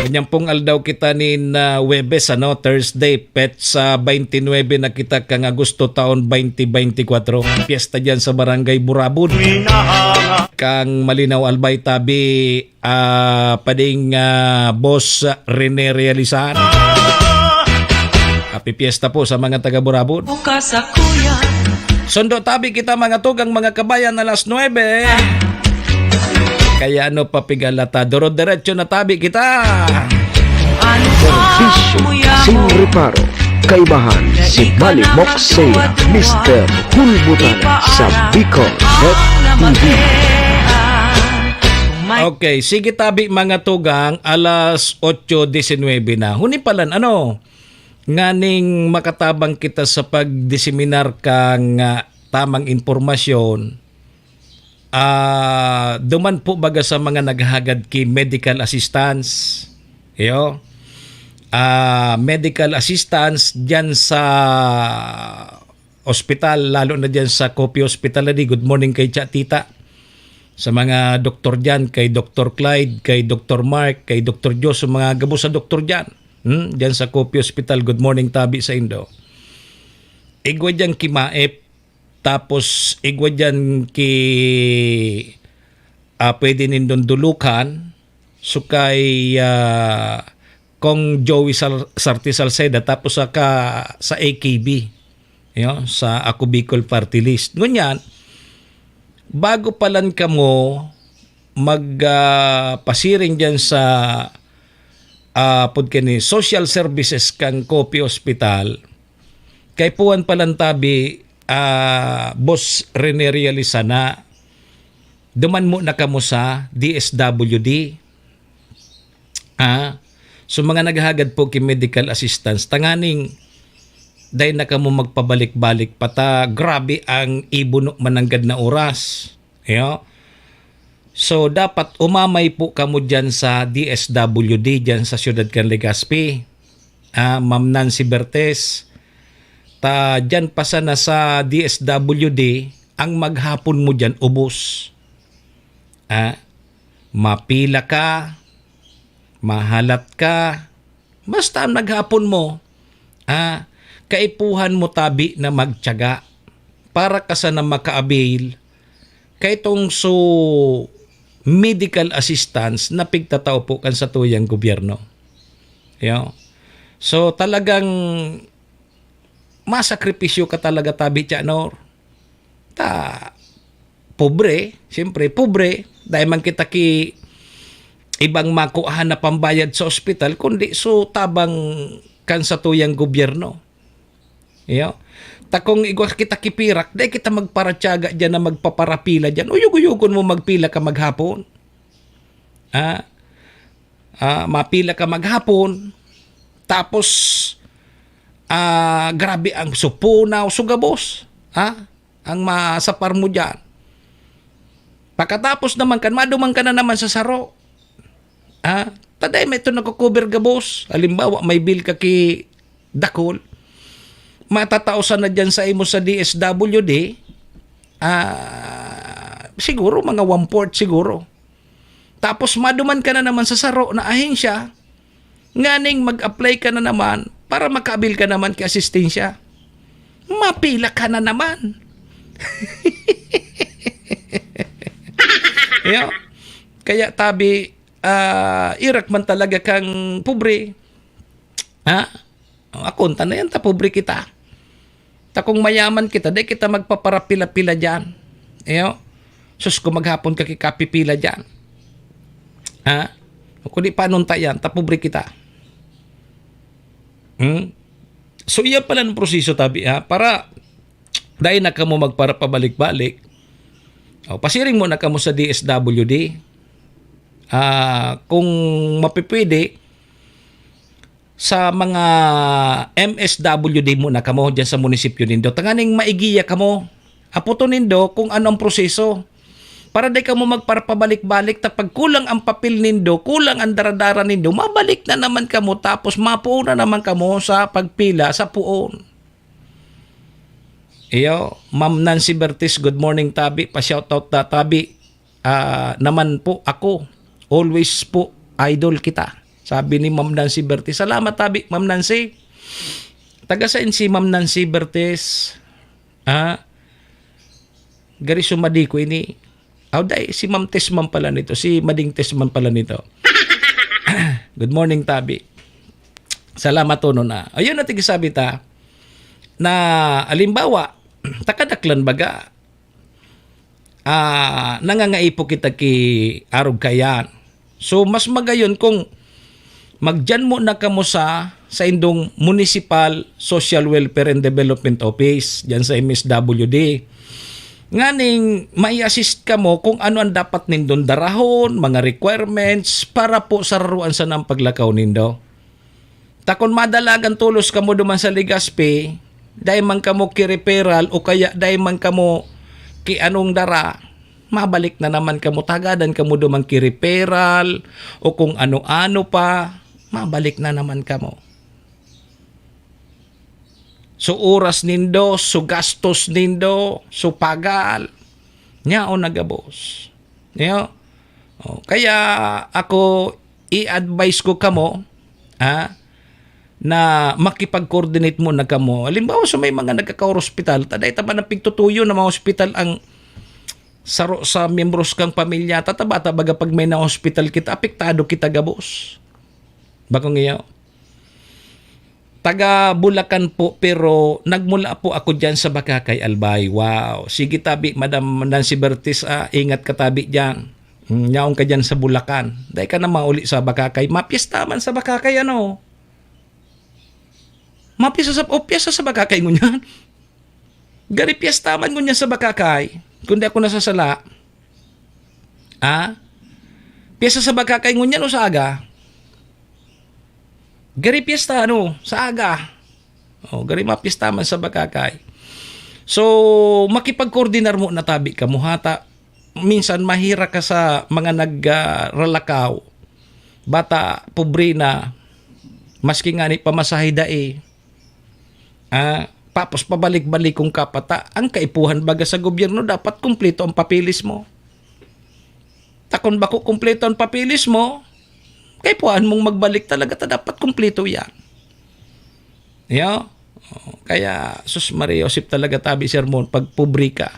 Ganyan pong aldaw kita nin ah, Webes, ano, Thursday, petsa twenty-nine na kita kang Agosto taon twenty twenty-four. Piyesta dyan sa Barangay Burabod. Kang Malinao, Albay, tabi, ah, pading ah, Boss Rene Realizan. Happy Fiesta po sa mga taga Burabod. Sundo tabi kita, mga tugang, mga kabayan, alas nuebe. Kaya ano pa pigalata? Duro-diretso na tabi kita. Serbisyo Asin Reparo, kaibahan si Manny Moxea, Mister Hulbutana sa Bicol Net T V. Okay, sige tabi, mga tugang, alas otso disinwebe na. Huni palan, ano, nganing makatabang kita sa pagdiseminar kang ah, tamang impormasyon, ah, duman po baga sa mga naghahagad ki medical assistance. Iyo. Ah, medical assistance dyan sa ospital, lalo na dyan sa Coffee Hospital, adi. Good morning kay Cha Tita. Sa mga doktor dyan, kay Doktor Clyde, kay Doktor Mark, kay Doktor Joe, sa mga gabos sa doktor dyan. Hmm? Dyan sa Coffee Hospital, good morning tabi sa indo. Igwa dyan ki Maep, tapos igwa dyan ki, ah, pwede nindong dulukan, so kay, ah, Kong Joey Sal-, Sarte Salceda, tapos sa ka-, sa A K B, yo, sa Ako Bicol Party List. Ngunyan, bago palan kamo mag, ah, pasiring diyan sa, ah, pud kani, social services kan Coffee Hospital, kay puwan palan tabi, ah, Boss Rene Realizana, duman mo na kamo sa D S W D. Ah, so mga naghahagad po ki medical assistance, tanganing dai na kamo magpabalik-balik pa ta grabe ang ibuno mananggad na oras. Iyo. So, dapat umamay po kamo dyan sa D S W D, dyan sa siyudad kan Legazpi. Ah, Ma'am Nancy Bertes, ta dyan pa sana sa D S W D, ang maghapon mo dyan, ubos. Ah, mapila ka, mahalat ka, basta ang naghapon mo, Ah, kaipuhan mo tabi na magtiyaga para ka sana maka-avail kaitong so medical assistance na pigtatao po kan satuyang gobyerno. Yo. So, talagang masakripisyo ka talaga tabi, Tiyanor. Ta, pobre, siyempre, pobre. Dai man kita ki ibang makuahan na pambayad sa ospital, kundi so tabang kan satuyang gobyerno. Iyo. Ta kung igwa kita ki pirak, dai kita magparatiyaga diyan na magpaparapila diyan. Uyog-uyogon mo magpila ka maghapon. Ah, ah, mapila ka maghapon. Tapos, ah, grabe ang supunaw, sugabos. Ah, ang masapar mo diyan. Pagkatapos naman kan, maduman ka na naman sa saro. Ah, ta dai man ito nagko-cover gabos. Halimbawa, may bill ka ki dakul, matatao sana diyan sa imo sa D S W D, ah, siguro mga one-fourth siguro. Tapos maduman ka na naman sa saro na ahensya, nganing mag-apply ka na naman para maka-avail ka naman ki asistensya. Mapila ka na naman. Yo. Kaya tabi, ah, irak man talaga kang pobre. Ha? O, akon ta na yan, ta pobre kita. Ta kung mayaman kita, dai kita magpaparapila-pila diyan. Iyo. Sus, kung maghapon ka kikapipila diyan. Ha? O, kundi panon ta yan, ta pobre kita. Hmm? So, iyan pala ang proseso, tabi, ha? Para dai na kamo magparapabalik-balik. O, pasiring mo na kamo sa D S W D. Ah, kung mapipwede, sa mga M S W D muna kamo diyan sa munisipyo nindo. Tanganing maigiya kamo. Aputon nindo kung ano ang proseso. Para di kamo magparpabalik-balik, ta pag kulang ang papel nindo, kulang ang daradara nindo, mabalik na naman kamo, tapos mapuon na naman kamo sa pagpila sa puon. Iyo, Ma'am Nancy Bertis, good morning, tabi. Pa-shoutout ta, tabi. Ah, naman po ako. Always po, idol kita. Sabi ni Ma'am Nancy Bertis. Salamat, tabi, Ma'am Nancy. Taga saan si Ma'am Nancy Bertis? Ah, gari sumadi ko ini. Aw, dai, si Ma'am Tesman pala nito. Si Mading Tesman pala nito. Good morning, tabi. Salamat, Tono, na. Ayun na, tigisabi ta, na, alimbawa, takadaklan baga, ah, nangangaipo kita ki arog kaiyan. So, mas magayon kung magdiyan mo na kamo sa, sa indong Municipal Social Welfare and Development Office, diyan sa M S W D. Nganing mai-assist kamo kung ano ang dapat nindong darahon, mga requirements, para po sararuan sana ang paglakaw nindo. Ta kun madalagan tolos kamo duman sa Legazpi, dai man kamo ki-referral o kaya dai man kamo ki anong dara, mabalik na naman kamo, tagadan kamo duman ki-referral o kung ano-ano pa, mabalik na naman kamo. So, oras nindo, so, gastos nindo, so, pagal, nyaon na gabos. Yo? Oh, kaya ako, i-advise ko kamo, ha, na makipag-coordinate muna kamo. Halimbawa, sa may mga nagkaka-ospital, ta dai ta man pigtutuyo na mga ospital ang saro sa miyembros kang pamilya. Tataba ta baga pag may na-hospital kita, apektado kita gabos. Bakong iyo? Taga Bulacan po, pero nagmula po ako diyan sa Bacacay, Albay. Wow. Sige tabi, Madam Nancy Bertis, ah, ingat ka tabi diyan. Mm, yaon ka diyan sa Bulacan. Dai ka na mauli sa Bacacay. Mapiesta man sa Bacacay, ano? Mapiesta sa, o, piesta sa Bacacay ngunyan. Gari piesta man ngunyan sa Bacacay. Kung di ako nasasala. Ah? Piesta sa Bacacay ngunyan o sa aga? Gari piyesta, ano, sa aga. Oh, gari mapiyesta man sa Bacacay. So, makipagkoordinar mo na tabi kamo, ha, ta minsan mahira ka sa mga nagralakaw. Bata, pobre na, maski ngani pamasahe dai. Ah, tapos pabalik-balikon ka pa ta. Ang kaipuhan baga sa gobyerno, dapat kumpleto ang papeles mo. Ta kun bako kumpleto ang papeles mo, kaipuhan mong magbalik talaga ta dapat kumpleto yan. Yo? Oh, kaya, sus, Maria Josep, talaga tabi sermon, pag pobre ka,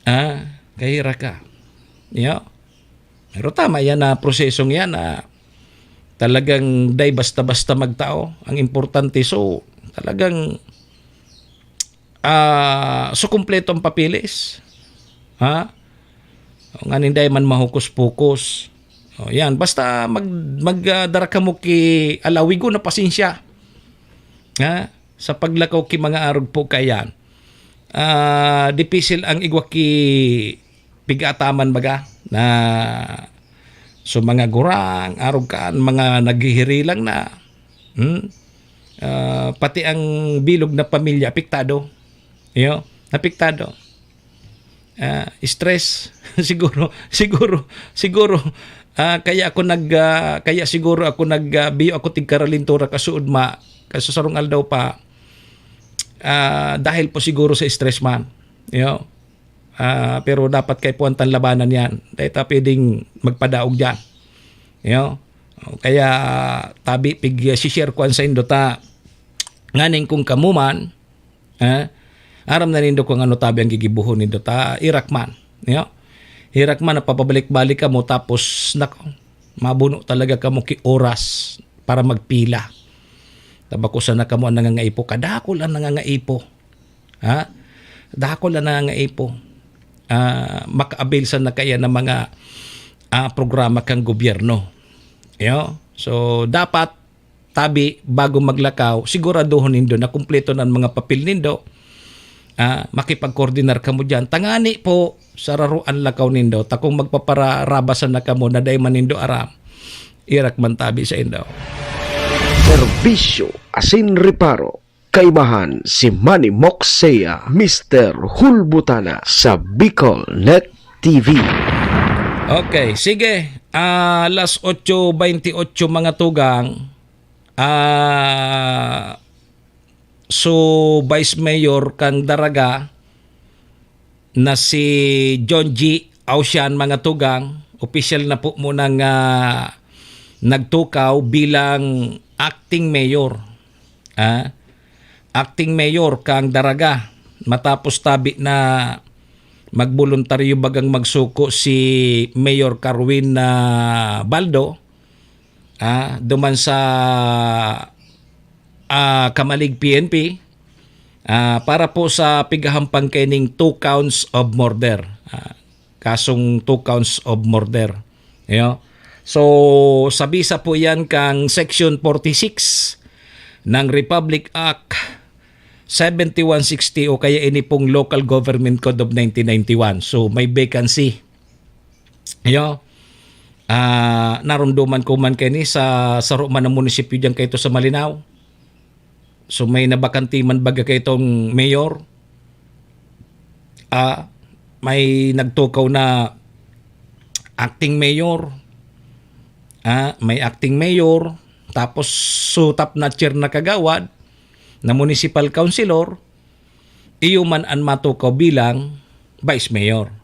ah, kahira ka. Yo? Pero tama yan na prosesong yan na talagang day basta-basta magtao. Ang importante, so, talagang, ah, so, kumpleto ang papeles. Ha? O, nganing dai man mahukus-pukus. O, yan. Basta mag-, mag-, ah, dara kamo ki alawigo na pasensya. Ha? Sa paglakaw ki mga arog po kayan. Ah, dipisil ang igwa ki pig-ataman baga na so mga gurang, arog kan, mga naghihirilang na. Hmm? Ah, pati ang bilog na pamilya apektado. Iyo, apektado. Ah, stress. Siguro, siguro, siguro, ah, kaya ako nag, ah, kaya siguro ako nag, ah, biyo ako tigkaralintura kasuod ma-, kasusarong aldaw pa, ah, dahil po siguro sa stress man. Iyo. Ah, pero dapat kay puwan tan labanan yan. Dahil ta pwedeng magpadaog dyan. Iyo. Kaya tabi, pig-, si-share ko an saindo ta. Nganing kung kamo man, eh, aram na nindo kung ano tabi ang gigibuhon nindo ta, irak man. Iyo. Irak man, napapabalik-balik kamo, tapos, nako, mabuno talaga kamo ki oras para magpila. Tabako sana kamo ang nangangaipo, kadakol ang nangangaipo. Ha? Dakol ang nangangaipo. Ah, maka-avail sana kaya ng mga, ah, programa kang gobyerno. Yo? So, dapat, tabi, bago maglakaw, siguraduhon nindo na kumpleto na ang mga papel nindo. Ah, makipagkoordinar kamo diyan. Tangani po, sararuan lakaw nindo. Ta kung magpapararabas na kamo na dai man nindo aram, irak man tabi sa indo. Serbisyo asin reparo. Kaibahan si Manny Moksea, Mister Hulbutana sa Bicol Net T V. Okay, sige. Ah, alas otso baynte otso, mga tugang. Ah, so, Vice Mayor kang Daraga na si John G Ausian, mga tugang, opisyal na po munang, ah, nagtukaw bilang acting mayor. Ah, acting mayor kang Daraga, matapos tabi na magboluntaryo bagang magsuko si Mayor Carwin, ah, Baldo, ah, duman sa, ah, Camalig P N P, ah, para po sa pighahampang kaining two counts of murder. Ah, kasong two counts of murder. Iyo. So, sa bisa po yan kang Section forty-six ng Republic Act seventy-one sixty o kaya ini pong Local Government Code of nineteen ninety-one. So, may vacancy. Iyo. Ah, narumduman ko man kani sa saro man na munisipyo diyan kaito sa Malinao. So, may nabakante man baga kaitong mayor. Ah, may nagtukaw na acting mayor. Ah, may acting mayor. Tapos, so, top notcher na kagawad na municipal councilor, iyo man an matukaw bilang vice mayor.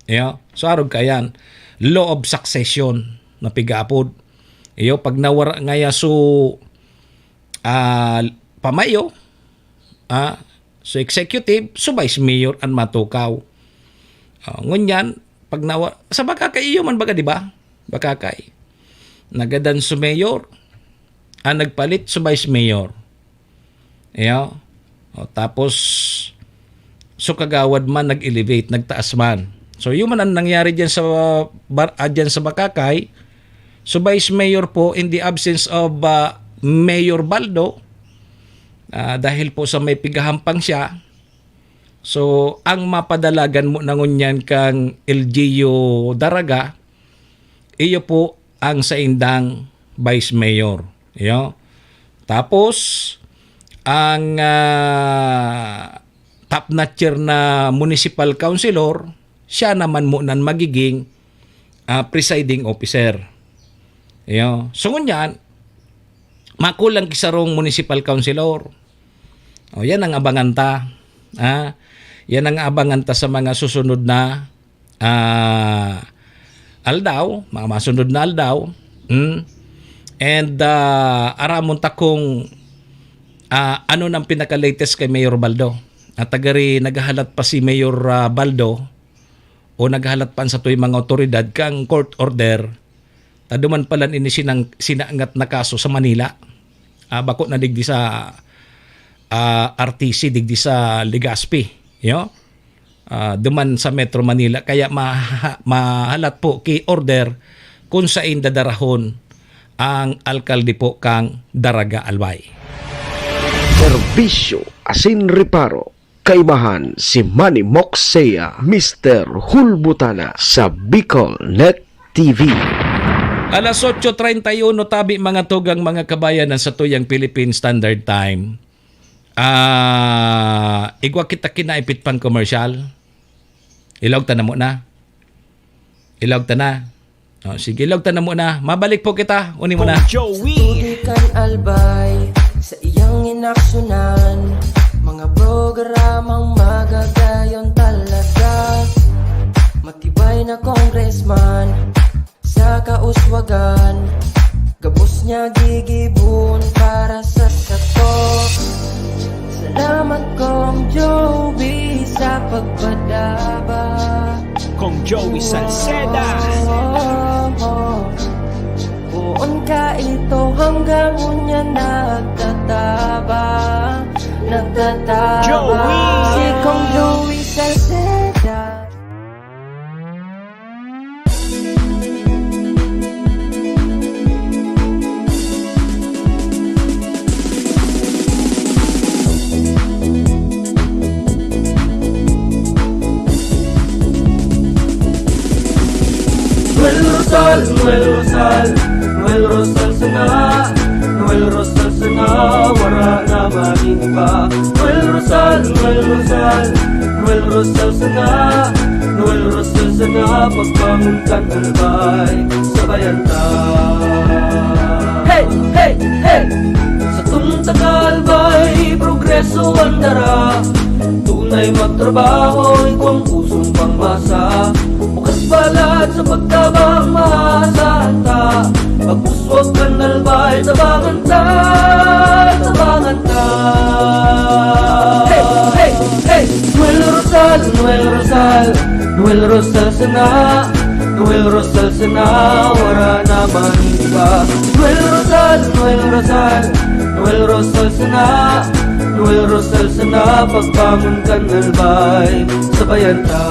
Iyo. So, arog kayan, law of succession na pigaapod. Iyo, pag nawara ngaya so, ah, pamayo, ah, so executive, so vice mayor an matukaw. Ah, ngunyan, pag nawa-, sa Bakakay, iyo man baga, di ba? Bakakay. Nagadan so mayor, ang nagpalit so vice mayor. Iyo. O, tapos, so kagawad man, nag-elevate, nagtaas man. So, yun man ang nangyari dyan sa, bar-, ah, dyan sa Bakakay. So, vice mayor po, in the absence of, ah, Mayor Baldo, ah, dahil po sa may pigahampang siya, so, ang mapadalagan mo na ngunyan kang L G U Daraga, iyo po ang saindang vice mayor. Iyo. Tapos, ang, ah, top notcher na municipal councilor, siya naman mo nan magiging, ah, presiding officer. Iyo. So, ngunyan, makulang ki sarong municipal councilor. O, yan ang abangan ta. Ah, yan ang abangan ta sa mga susunod na, ah, aldaw, mga masunod na aldaw. Hmm? And, ah, aramon ta kung Ah, ano nang pinaka-latest kay Mayor Baldo? At tagari naghahalat pa si Mayor, ah, Baldo o naghahalat pa ang satoy mga awtoridad kang court order ta duman palan ini sinang-, sinangat na kaso sa Manila. Ah, bako na digdi sa, ah, R T C, digdi sa Legazpi, yo? Ah, duman sa Metro Manila. Kaya maha-, mahalat po ki order kung sain dadarahon ang alkalde po kang Daraga, Albay. Serbisyo asin reparo. Kaibahan si Manny Moxea, Mister Hulbutana sa Bicol Net T V. Alas otso treinta y uno tabi, mga tugang, mga kabayan, ang satuyang Philippine Standard Time. Ah, igwa kita kinaipit pang commercial. Ilog ta na muna. Ilog ta na. Oh, sige, ilog ta na muna. Mabalik po kita. Uni mo na. Joey. Sa tubig kan Albay, sa iyang inaksyonan, mga programang magagayon talaga. Matibay na congressman sa kauswagan, gabos niya gigibon para sa sato. Salamat, Kong Joey, sa pagpadaba. Kong Joey Salceda. Poon ka ito hanggang unya nagtataba, nagtataba. Joey. Si Kong Joey Salceda. Noel Rosal, Noel Rosal, Noel Rosal sana, Noel Rosal sana, wara na man iba. Noel Rosal, Noel Rosal, Noel Rosal sana, Noel Rosal sana, pagbangon kan Albay, sabayan ta. Hey, hey, hey! Sa tunta ka Albay, progreso an dara. Tunay magtrabaho, igwang pusong pangmasa. Bukas balat sa pagtabang, maasahan ta. Pag-uswag kan Albay, tabangan ta, tabangan ta. Hey, hey, hey! Noel Rosal, Noel Rosal, Noel Rosal sana, Noel Rosal sana, wara na man iba. Noel Rosal, Noel Rosal, Noel Rosal sana, Noel Rosal sana, pagbangon kan Albay, sabayan ta.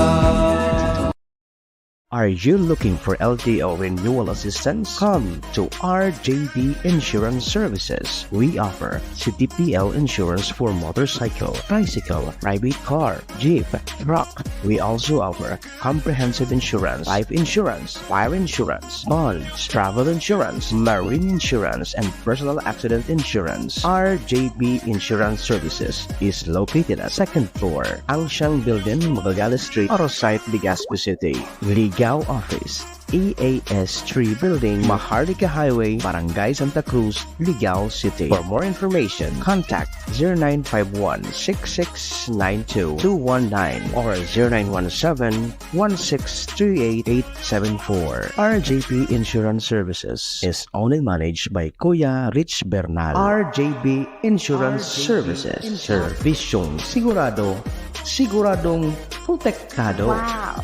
Are you looking for L T O renewal assistance? Come to R J B Insurance Services. We offer C T P L insurance for motorcycle, tricycle, private car, jeep, truck. We also offer comprehensive insurance, life insurance, fire insurance, bonds, travel insurance, marine insurance, and personal accident insurance. R J B Insurance Services is located at second floor, Angshan Building, Magallanes Street, Arosite, Legazpi City. Ligao Office, E A S three Building, Maharlika Highway, Barangay Santa Cruz, Ligao City. For more information, contact zero nine five one, six six nine two, two one nine or zero nine one seven, one six three eight, eight seven four. R J P Insurance Services is owned and managed by Kuya Rich Bernal. R J P Insurance Services. Serbisyong sigurado, siguradong protektado. Wow!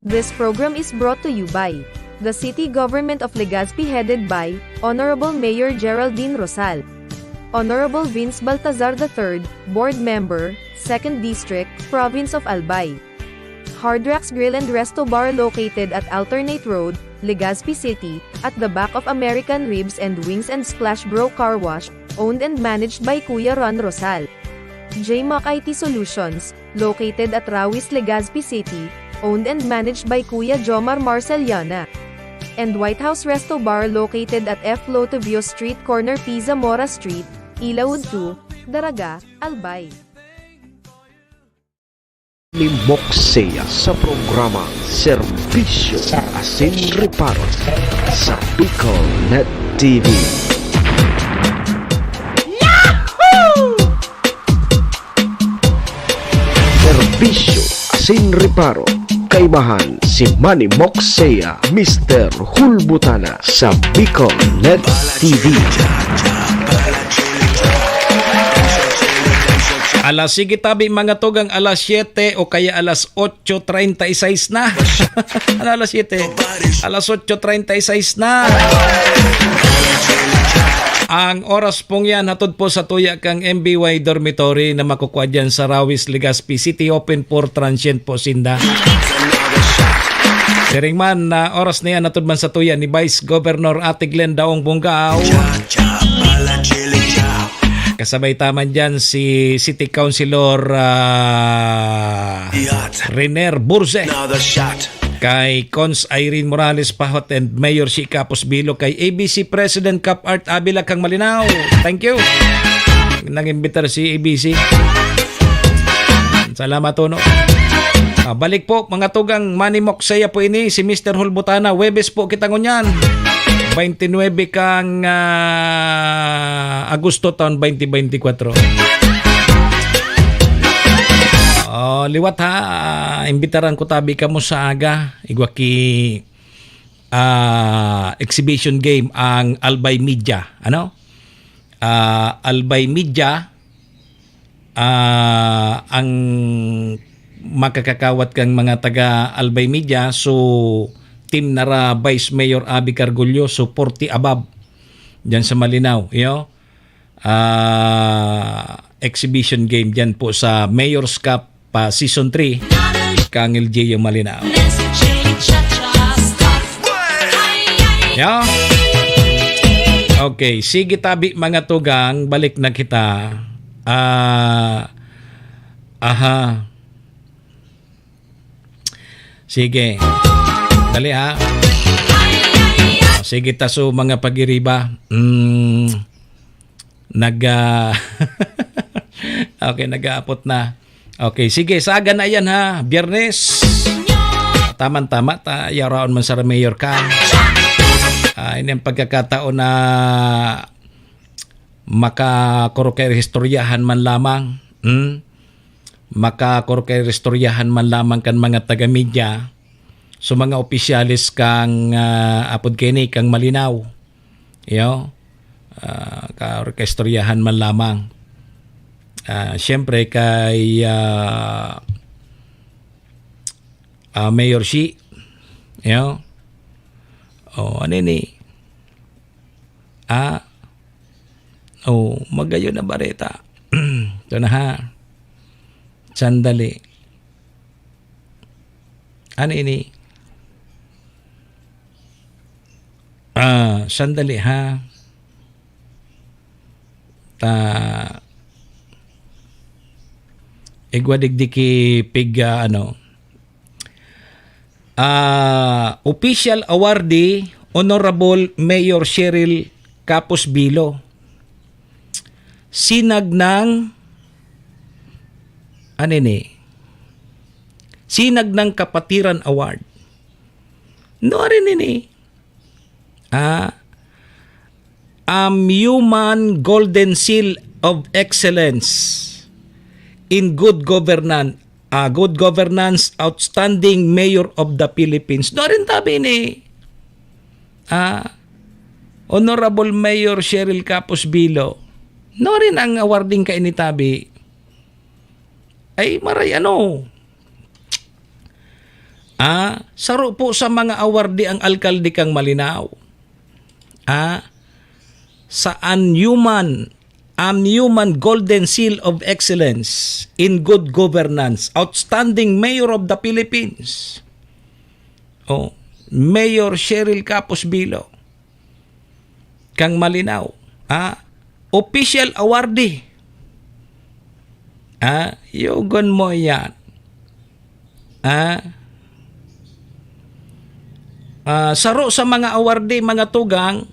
This program is brought to you by the City Government of Legazpi, headed by Honorable Mayor Geraldine Rosal, Honorable Vince Baltazar the third, Board Member, Second District, Province of Albay. Hard Rocks Grill and Resto Bar, located at Alternate Road, Legazpi City, at the back of American Ribs and Wings and Splash Bro Car Wash, owned and managed by Kuya Ron Rosal. J Mac I T Solutions, located at Rawis, Legazpi City, owned and managed by Kuya Jomar Marceliana. And White House Resto Bar, located at F Lotovio Street, corner P Zamora Street, Ilaud two, Daraga, Albay. Ni Moxea sa programa Serbisyo asin Reparo sa Bicol Net T V. Serbisyo asin reparo, kaibahan si Manny Moxea, Mister Hulbutana sa Bicol Net T V. Alas, sige tabi, mga tugang, alas siyete o kaya alas otso treinta y seis na. Ano, alas siyete? Alas otso treinta y seis na. Ang oras pong yan, hatod po sa tuya kang M B Y Dormitory na makukuha dyan sa Rawis, Legazpi City. Open for transient po sinda. Siring man, na oras na yan, hatod man sa tuya ni Vice Governor Ate Glenn Daong Bungao. Kasabay taman dyan si City Councilor, ah, Renier Burze. Kay Cons Irene Morales Pahot and Mayor Shi Capus Bilo, kay A B C President Cap Art Avila kang Malinao. Thank you. Nangimbitar si A B C. Salamat, Uno. Ah, balik po, mga tugang, Manny Moksaya po ini, si Mister Hulbutana. Huwebes po kita ngunyan. Twenty-nine kang, ah, Agosto taon twenty twenty-four. Oh, liwat ha, ah, imbitaran ko tabi kamo sa aga. Igwa ki, ah, exhibition game ang Albay Media. Ano? Ah, Albay Media, ah, ang makakakawat kang mga taga Albay Media. So, Team Nara, Vice Mayor Abby Cargullo, so forty above. Diyan sa Malinao, iyo. Ah, exhibition game diyan po sa Mayor's Cup pa Season three, kang L G U Malinao. Yeah. Okay, sige tabi, mga tugang, balik na kita. Ah, aha. Sige. Dali, ha. Sige, taso, mga pagiriba. Mm, nag, ah, okay, nag-aapot na. Okay, sige, saga na yan, ha. Biyernes. Taman-tama, ta, yaraon man sa Mayor ka. Ah, ini ang pagkakataon na makakurukay istoryahan man lamang. Hmm? Makakurukay istoryahan man lamang kan mga taga-media. So, mga opisyales kang, ah, apod kini, kang Malinao. Iyo, ah, ka-, kaistoryahan man lamang. Ah, siyempre, kay, ah, ah, Mayor Shi. Iyo. O, ano ini? Ah, o, magayon na bareta. Ito na, ha. Sandali. Ano ini? Ah, sandali, ha. Ta, igwa digdi ki pig, ah, ano. Ah, official awardee, Honorable Mayor Cheryl Capos Bilo. Sinag ng, ano ini? Sinag ng Kapatiran Award. No, arin ini? Ah, Amyuman Golden Seal of Excellence in Good Governance, ah, Good Governance, Outstanding Mayor of the Philippines. No, arin tabi ni, ah, Honorable Mayor Cheryl Capos Bilo. No, arin ang awarding kaini tabi. Ay, maray ano. Ah, saro po sa mga awardee ang alkalde kang Malinao. Ah, sa Amyuman, Amyuman Golden Seal of Excellence in Good Governance, Outstanding Mayor of the Philippines. Oh, Mayor Cheryl Capos Bilo. Kang Malinao, ah, official awardee. Ah, yugon mo yan. Ah, ah, saro sa mga awardee, mga tugang,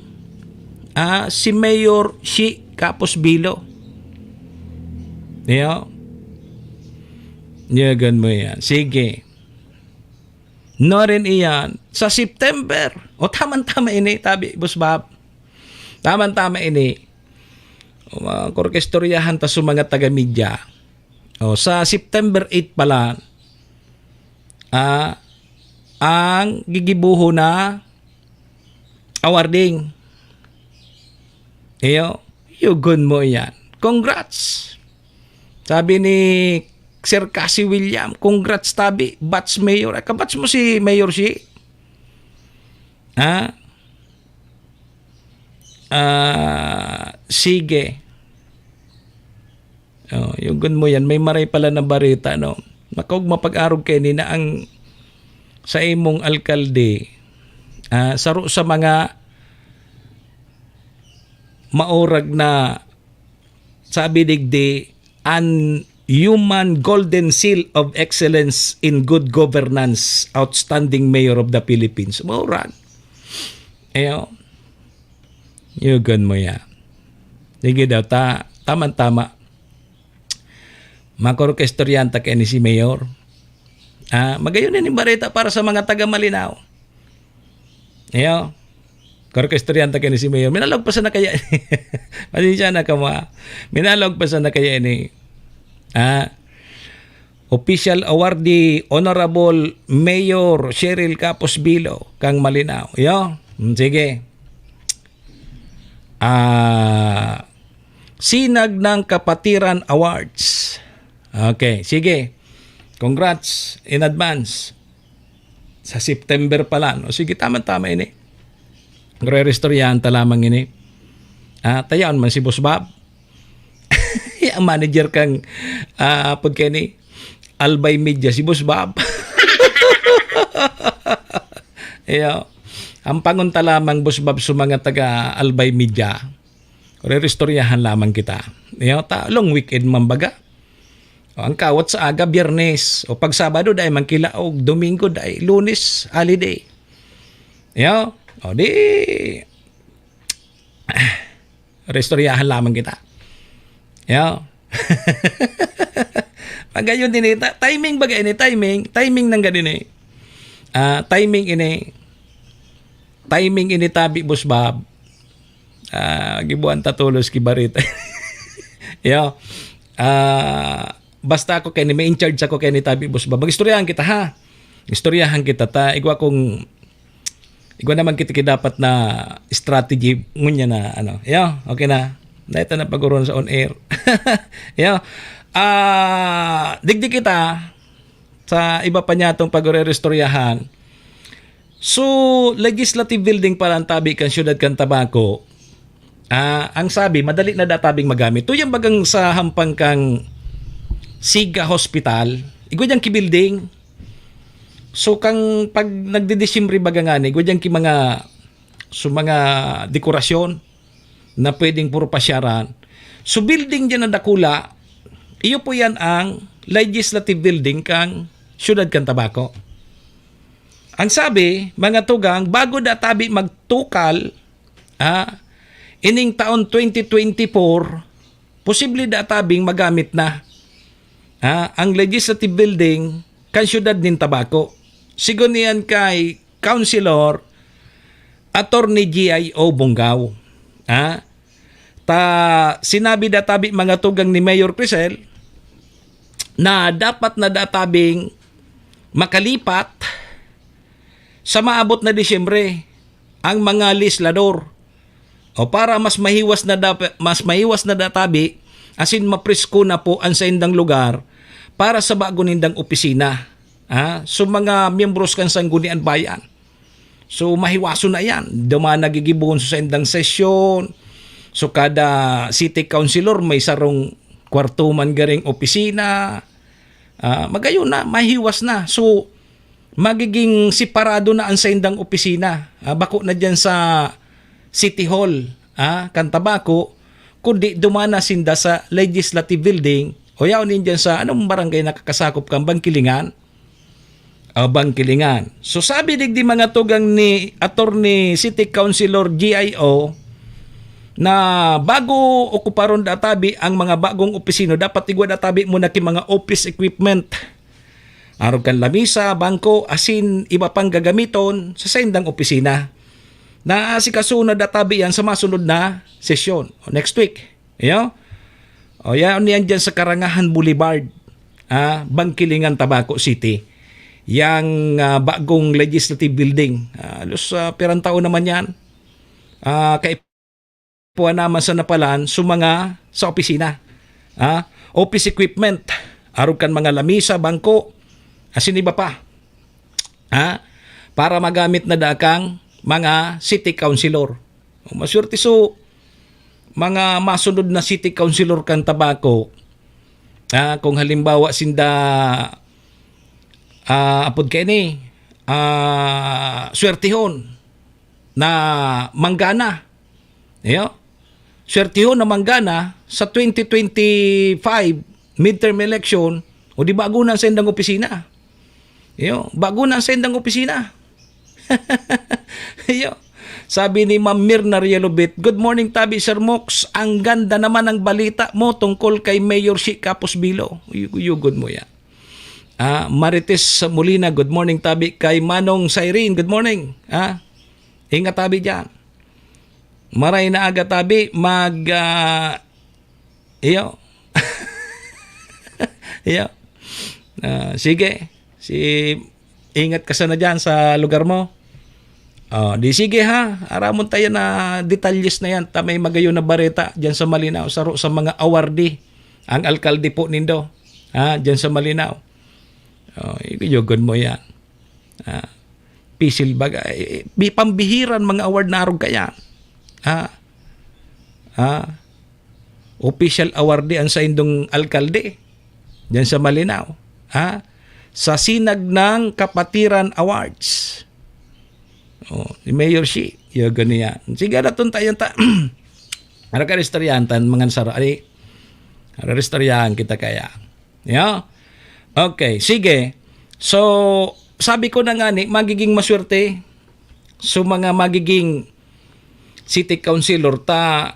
ah, si Mayor Shi Capos Bilo. Iyo. Yugon mo yan. Sige. No rin iyan, sa September. O, taman-tama ini, tabi, Boss Bob. Taman-tama ini. O, mga korkestoryahan ta sa mga taga-media. O, sa September eight pala, ah, ang gigibuho na awarding. Iyo, yugon mo iyan. Congrats! Sabi ni Sir Cassie William, "Congrats, tabi, batch mayor." Ay, kabatch mo si Mayor Shi? Ha? Ah, sige. Oh, yugon mo yan. May maray pala na bareta, no? Makaog mapag-arog kaini na ang sa imong alkalde, ah, saro sa mga maurag na, sabi digdi, an human golden seal of excellence in good governance, outstanding mayor of the Philippines. Maurag. Ayo. Yugon mo ya. Sige daw, ta, tama-tama. Makorkestoryan ta kaini si Mayor. Ah, magayon na ning bareta para sa mga taga Malinao. Ayo. Korkestoryan ta kaini si Mayor. Minalog pa sana kaya. Pasensya na kamo, ah. Minalog pa sana kaya ini. Ah, official awardee, Honorable Mayor Cheryl Capos Bilo, kang Malinao. Yo? Hmm, sige. Ah, Sinag ng Kapatiran Awards. Okay, sige. Congrats in advance. Sa September pa lang. O sige, tama-tama ini. Re-restoryahan ta lamang ini. Ah, tayaon man si Boss Bob. Ang manager kang, ah, apod kaini, Albay Media, si Boss Bob. Iyo. Ampangon ta lamang, Boss Bob, sa mga taga Albay Media. Re-restoryahan lamang kita. Iyo, ta, long weekend man baga. O, ang kawat sa aga, Biyernes. O, pag Sabado, dai man kilaog. Domingo, dai. Lunes, holiday. Iyo. O, di, restoryahan lamang kita. Yo. Magayon din eh. Ta-, timing baga ini, timing. Timing nang gani ni. Ah, timing ini. Timing ini, tabi, Boss Bob. Ah, gibuan ta tolos ki bareta. Yo. Ah, basta ako kaini, may in charge ako kaini, tabi, Boss Bob. Mag-istoryahan kita, ha? Istoryahan kita ta. Igwa kong, igwa naman kita ki dapat na strategy, ngunya na, ano. Yo, okay na. Dahil na pag-uron sa on air. Yo. Ah, digdi kita sa iba pa niya itong pag-urerestoryahan. So, legislative building pala ang tabi kan siyudad kan Tabaco. Ah, ang sabi, madali na databing magamit. Tuyang bagang sa hampang kang Siga Hospital, igwa diyang ki-building. So, kang pag nagdidisyembre baga ngani, igwa diyang ki mga, so, mga dekorasyon na pwedeng puro pasyaran. So, building diyan na dakula, iyo po yan ang legislative building kang siyudad kan Tabaco. Ang sabi, mga tugang, bago da tabi magtukal, ah, ining taon twenty twenty-four, posible da tabing magamit na, ah, ang legislative building kan siyudad nin Tabaco. Sigon niyan kay Councilor Attorney G I O Bongao. Ah, ta, sinabi da tabi mga tugang ni Mayor Crisel na dapat na da tabing makalipat sa maabot na Disyembre ang mga legislador. O para mas mahiwas na dap-, mas mahiwas na da tabi, asin mapresko na po ang saindang lugar para sa bago nindang opisina. Ha? So, mga miyembros kan Sangguniang Bayan. So, mahiwason na yan. Duman nagigibohon sa saindang sesyon. So, kada city councilor may sarong kwarto man garing opisina. Ah, magayon na, mahiwas na. So, magiging separado na ang saindang opisina. Ah, bako na diyan sa City Hall, ah, kan Tabaco, kundi duman na sinda sa Legislative Building o yaon din diyan sa anong barangay nakakasakop kang Bangkilingan? Ah, Bangkilingan. So, sabi digdi mga tugang ni Attorney City Councilor G I O na bago okuparon da tabi ang mga bagong opisina, dapat igwa da tabi muna ki mga office equipment. Arog kan lamisa, bangko, asin iba pang gagamiton sa saindang opisina. Naaasikaso na da tabi yan sa masunod na sesyon, o next week. Iyo? O yan, yan dyan sa Karangahan Boulevard, ah, Bangkilingan, Tabaco City. Yang, ah, bagong legislative building. Ah, halos, ah, pirang taon naman yan. Ah, kaipuhan naman sa napalan, sa mga, sa opisina. Ah, office equipment, arog kan mga lamisa, bangko, asin iba pa. Ha? Para magamit na daa kang mga city councilor. O, maswerte so, mga masunod na city councilor kan Tabaco, ah, kung halimbawa sinda, ah, apod kaini, ah, swertehon na manggana. Iyo? Swertehon na manggana sa twenty twenty-five midterm election, o di bago na ang sendang opisina. Iyo, bago na ang sendang opisina. Iyo. Sabi ni Ma'am Mirna Rielobit, "Good morning, Tabi, Sir Mox. Ang ganda naman ng balita mo tungkol kay Mayor Shi Capos Bilo." Yugod mo yan. Ah, Marites Molina, "Good morning, Tabi." Kay Manong Cyrene, "Good morning." Ah, ingat, Tabi, dyan. Maray na aga, Tabi, mag, ah, iyo. Iyo. Ah, sige. Si, ingat ka sana dyan sa lugar mo. Oh, di sige ha, aramon tayo na detalyes na yan. Ta may magayon na bareta dyan sa Malinao, saro sa mga awardee ang alkalde po nindo. Ha, dyan sa Malinao. Oh, iyugon mo yan. Ah, pisil baga, eh, bi-, pambihiran mga award na arog kaya. Ah, ah, official awardee ang saindong alkalde dyan sa Malinao. Ah, sa Sinag ng Kapatiran Awards. Oh, ni Mayor Shi, yagan niya. Sige, daton tayo ta. Ano ka restoryantan, mga saro? Ari, restoryahan kita kaya. Yeah? Okay, sige. So, sabi ko na nga ni, magiging maswerte so mga magiging city councilor ta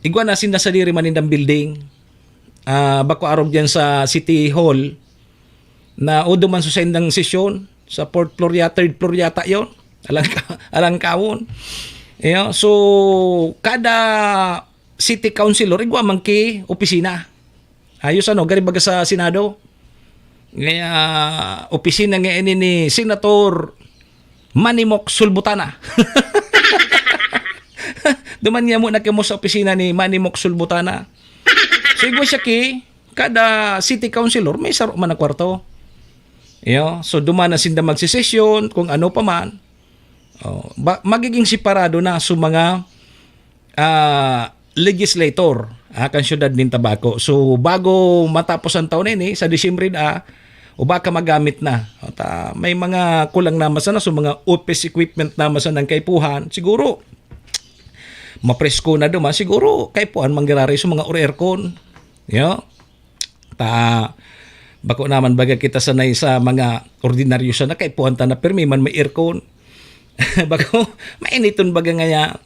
igwa na sinda sadiri man nindang building. Ah, bako arog diyan sa City Hall na udo man sa saindang sesyon sa fourth floor ya, third floor yata yon. Alang, alang kawon. Iyo, so, kada city councilor, igwa man ki opisina. Ayos ano, gari baga sa Senado. Kaya, opisina nga ini ni Senator Manimok Sulbutana. Duman niya muna kamo sa opisina ni Manimok Sulbutana. So, igwa siya ki, kada city councilor, may saro man na kwarto. Iyo, so duman na sinda magsisesyon, kung ano pa man. Oh, ba, magiging separado na sa mga, ah, legislator, ah, kan siyudad nin Tabaco. So, bago matapos ang taon na ini, sa Disyembre na, o baka magamit na. At, ah, may mga kulang naman sana, so mga office equipment naman sana ang kaipuhan. Siguro, mapresko na duman. Siguro, kaipuhan mangyarari sa mga or aircon. Yo? Ta, bako naman baga kita sanay sa mga ordinaryo sana, kaipuhan ta na pirmi man may aircon. Bako, mainiton baga ngaya.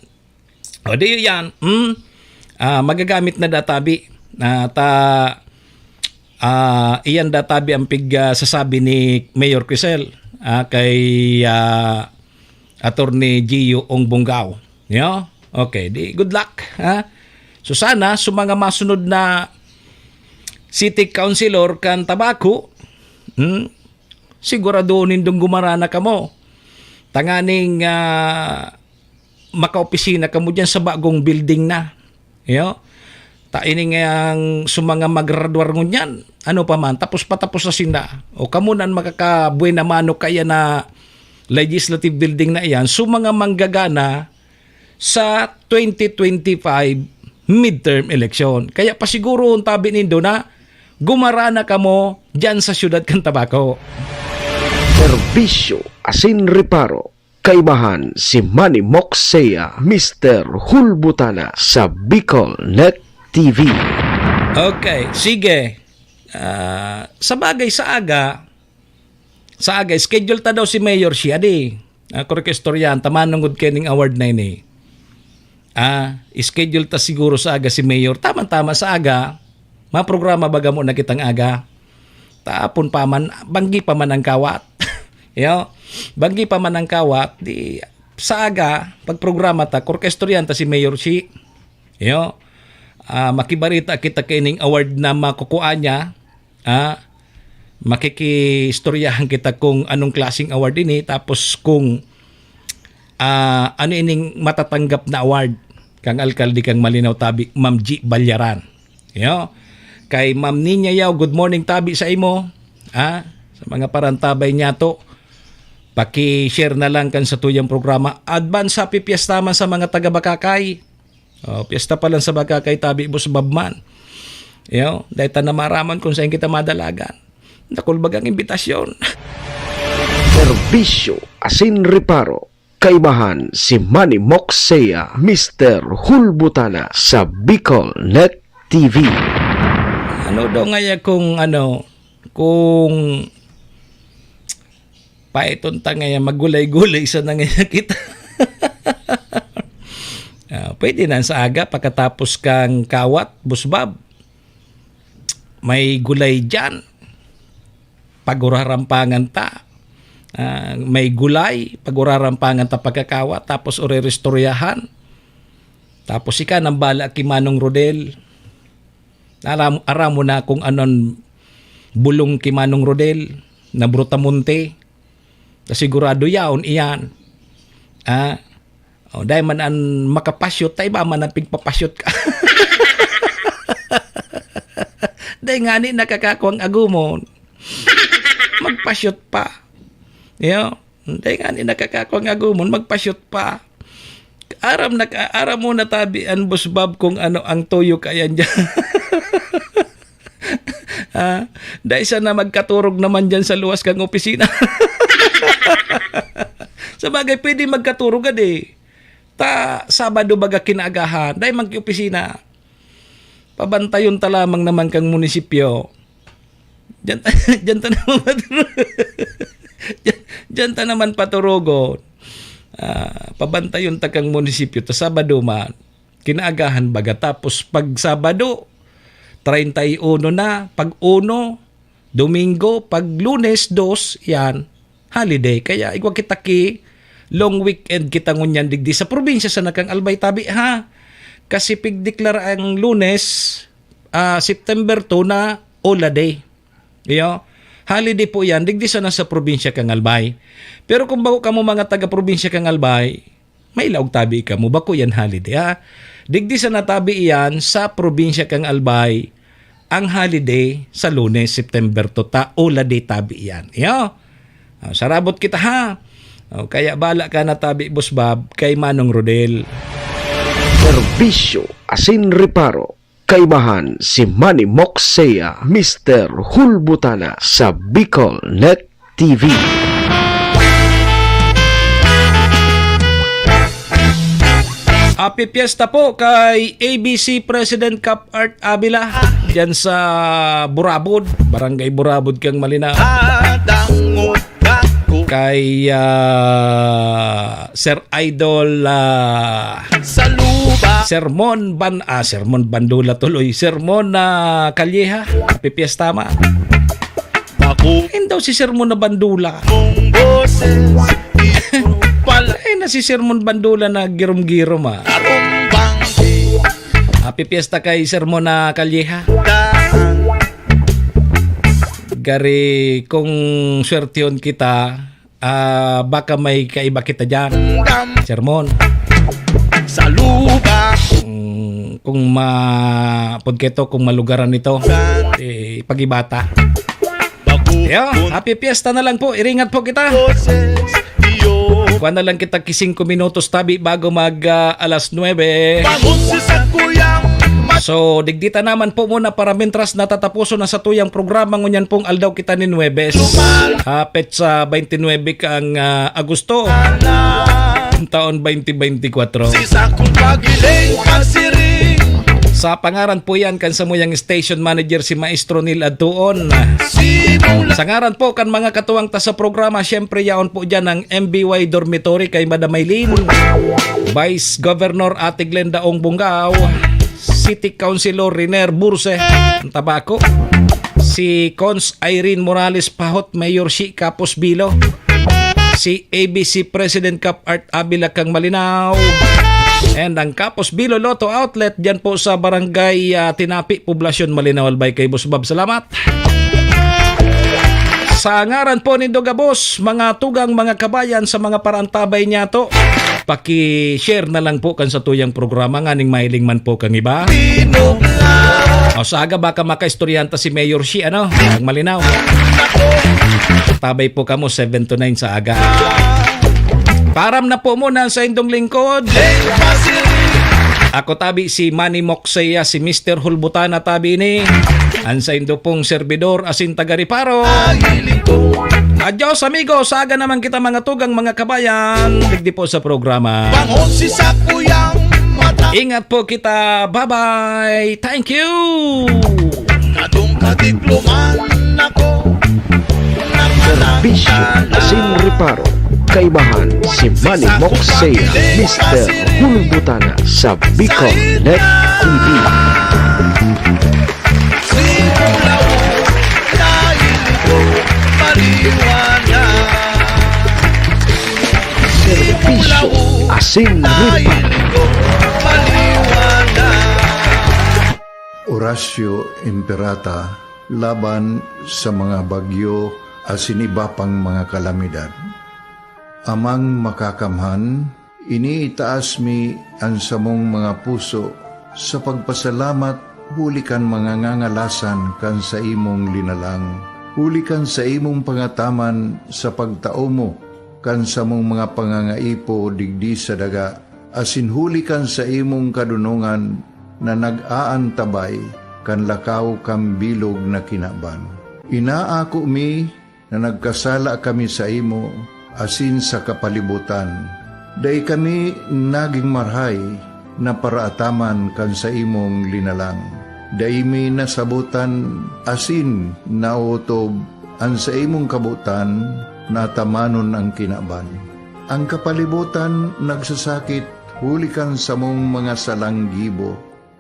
O, di yan. Hmm? Ah, magagamit na databi. Ah, ta, ah, iyan databi ang pig, ah, sasabi ni Mayor Crisel, ah, kay, ah, Attorney Gio Ong Bongao. Yo? Okay, di good luck, ha? So sana, sa mga masunod na city councilor kan Tabaco, hmm, sigurado nindong gumarana kamo. Tanganing, ah, makaopisina kamo diyan sa bagong building na. Yo? Ta ini ngayang sa mga magradwar ngunyan, ano pa man, tapos patapos na sinda. O kamo na ang makakabuena mano kaya na legislative building na iyan, sa mga manggagana sa twenty twenty-five midterm election. Kaya pasiguro ang tabi nindo na gumarana kamo diyan sa siyudad kan Tabaco. Serbisyo asin reparo. Kaibahan si Manny Moksea, Mister Hulbutana sa Bicol Net T V. Okay, sige. Ah, sa bagay, sa aga, sa aga, schedule ta daw si Mayor siya, di. Ah, kung istoryahan, tama nungod kay ning award na ini. Ah, schedule ta siguro sa aga si Mayor. Tama-tama sa aga, maprograma baga mo na kitang aga. Tapon pa man, banggi pa man ang kawat. Yo, banggi pa man ang kawat, di sa aga, pagprograma ta, kung istoryahan ta si Mayor Shi. Yo, ah, makibarita kita kaining award na makukuha niya. Ah, makikiistoryahan kita kung anong klaseng award ini, tapos kung, ah, ano ining matatanggap na award kang alkalde kang Malinao Tabi, Ma'am G Balyaran. Yo. Kay Ma'am Ninya Yao, good morning tabi sa imo. Ha? Sa mga parantabay niyato, paki-share na lang kan satuyang programa. Advance Happy Fiesta man sa mga taga Bacacay. Oh, piyesta pa lang sa Bacacay tabi, Boss Bob man. Yo, dai ta na maaraman kung saan kita madalagan. Nakulbag ang imbitasyon. Serbisyo asin reparo. Kaibahan si Manny Moxea, Mister Hulbutana sa Bicol Net T V. Ano daw ngaya kung ano, kung paiton ta ngaya, maggulay-gulay sa na ngaya kita. Ah, pwede na sa aga, pagkatapos kang kawat, Boss Bob. May gulay diyan. Pagurarampangan ta. Ah, may gulay, pagurarampangan ta pagkakawat, tapos ureristoryahan. Tapos ika nang bala ki Manong Rodel. Aram, aram mo na kung anon bulong ki Manong Rodel na Brutamonte. Ta sigurado yaon iyan. Ah, oh, dai man an makapasyot, ta iba man an pigpapasyot ka. Dai ngani nakakakuang agumon. Magpasyot pa. Yo, dai ngani nakakakuang agumon, magpasyot pa. Aram na ka, aram mo na tabi an Boss Bob kung ano ang tuyo kayan diyan. Ah, dai sana magkaturog naman diyan sa luwas kang opisina. Sa bagay, pwede magkaturog, adi. Ta, Sabado baga kinaagahan, dai man ki opisina. Pabantayon ta lamang naman kang munisipyo. Diyan, diyan ta naman maturo-, diyan, diyan ta naman paturugon. Ah, pabantayon ta kang munisipyo, ta Sabado man. Kinaagahan baga. Tapos pag Sabado, treinta y uno na. Pag uno, Domingo. Pag Lunes, dos, yan, holiday. Kaya igwa kita ki long weekend kita ngunyan digdi sa probinsya sana kang Albay tabi, ha? Kasi pigdeklara ang Lunes, ah, September two na holiday. Iyo, holiday po yan, digdi sana sa probinsya kang Albay. Pero kung bako kamo mga taga-probinsya kang Albay, may laog tabi kamo, bako yan holiday, ha? Digdi sana tabi iyan sa probinsya kang Albay, ang holiday sa Lunes, September two, ta holiday tabi iyan. Iyo. Ah, sarabot kita, ha? Oh, kaya bala ka na tabi, Boss Bob, kay Manong Rodel. Serbisyo asin reparo. Kaibahan si Manny Moxea, Mister Hulbutana sa Bicol Net T V. Happy Fiesta po kay A B C President Cap Art Avila diyan sa Burabod, Barangay Burabod kang Malinao. Adang Kay, ah, Sir Idol, ah, Sa luba. Sermon Ban-, ah, Sermon Bandula tuloy. Sermon na Calleja. Happy Fiesta, ma. Ako. Ayun daw si Sermon na Bandula. Kung boses, ito pala. Ayun na si Sermon Bandula na girom-girom, ah. Arumbang di. Happy Fiesta kay Sermon na Calleja. Daan. Gari, kung swertehon kita, ah, baka may kaiba kita diyan. Sermon. Sa luba. Mm, kung ma-, pagketo, kung malugaran ito, eh, pag-iba ta. Yo, happy fiesta na lang po. Iringat po kita. Kuha na lang kita ki singko minutos tabi bago mag, ah, alas nuebe. Bangon si Sakuyang. So, digdi ta naman po muna para mintras natataposon na satuyang programa ngunyan pong aldaw kita nin Huwebes. Hapit sa twenty-nine kang, ah, Agosto, taon twenty twenty-four. Si Sakong Pagiling Asiring. Sa pangaran po yan kan samuyang station manager si Maestro Neil Adtuon. Simula. Sa ngaran po kan mga katuwang ta sa programa, syempre yaon po dyan ang M B Y Dormitory kay Madam Maylene, Vice Governor Ate Glenda Ong Bungao, City Councilor Riner Burse, ang Tabaco, si Cons Irene Morales Pahot, Mayor Shi Kapos Bilo, si A B C President Cap Art Avila kang Malinao, and ang Kapos Bilo Lotto Outlet dyan po sa Barangay, ah, Tinapi, Poblacion, Malinao, Albay kay Boss Bob. Salamat. Sa ngaran po nindo gabos, mga tugang, mga kabayan, sa mga paraantabay niyato, paki-share na lang po kan satuyang programa nganing mahiling man po kang iba. Pinugla. O sa aga, baka makaistoryahan ta si Mayor Shi, ano? Ang malinaw. Tabay po kamo, seven to nine sa aga. Param na po muna sa indong lingkod. Ako tabi si Manny Moxeya, si Mister Hulbutana tabi ni. Ang sa indo pong servidor, asin taga Reparo. Adios, amigo. Sa aga naman kita, mga tugang, mga kabayan. Digdi po sa programa. Bangon si sakuyang mata. Ingat po kita. Bye-bye. Thank you. Kadong kadikloman ako. Serbisyo asin reparo. Kaibahan si Manny Moxeya, Mister Hulbutana sa Bicol Net T V. Serbisyo asin reparo. Oratio Imperata laban sa mga bagyo asin iba pang mga kalamidad. Amang Makakamhan, iniitaas mi an samong mga puso sa pagpasalamat huli kan mga ngangalasan kan saimong linalang, huli kan saimong pangataman sa pagtao mo kan samong mga pangangaipo digdi sa daga, asin huli kan saimong kadonongan na nag-aantabay kan lakaw kan bilog na kinaban. Inaako mi na nagkasala kami saimo asin sa kapalibotan. Dai kami nagin marahay na paraataman kan saimong linalang. Dai mi nasabotan asin naotob an saimong kabotan na atamanon an kinaban. An kapalibotan nagsasakit huli kan samong mga salang gibo,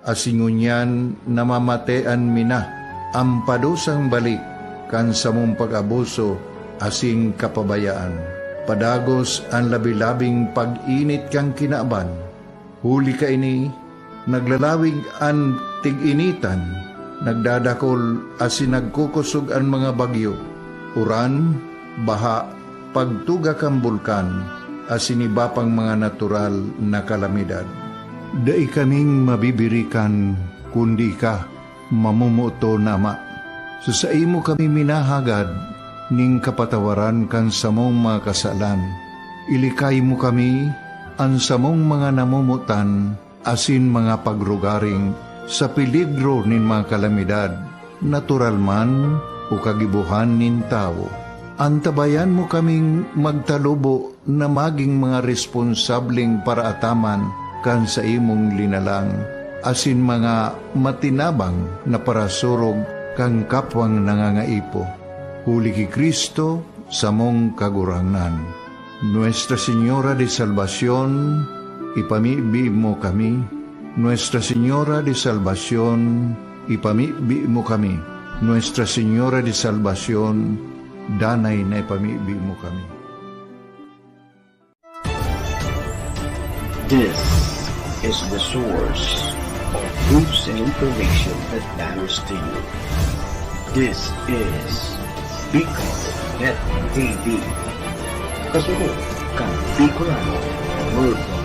asin ngunyan namamatean mi na an padusang balik kan samong pag-abuso asin kapabayaan. Padagos an labi-labing pag-init kan kinaban. Huli kaini, naglalawig an tig-initan, nagdadakol asin nagkukosog an mga bagyo, uran, baha, pagtuga kan bulkan, asin iba pang mga natural na kalamidad. Dai kaming mabibirikan kundi ika, mamomoton na Ama. Sa saimo kami minahagad nin kapatawaran kan samong mga kasalan. Ilikay mo kami, an samong mga namomotan, asin mga pagrugaring sa peligro nin mga kalamidad, natural man o kagibohan nin tawo. Antabayan mo kaming magtalubo na magin mga responsableng paraataman kan saimong linalang, asin mga matinabang na parasurog kan kapwang nangangaipo. Huli ki Cristo, samong Kagurangnan. Nuestra Señora de Salvacion, ipamibi mo kami. Nuestra Señora de Salvacion, ipamibi mo kami. Nuestra Señora de Salvacion, danay na ipamibi mo kami. This is the source of news and information that matters to you. This is Bicol Net T V. Kasunod kan Bicolano Worldwide.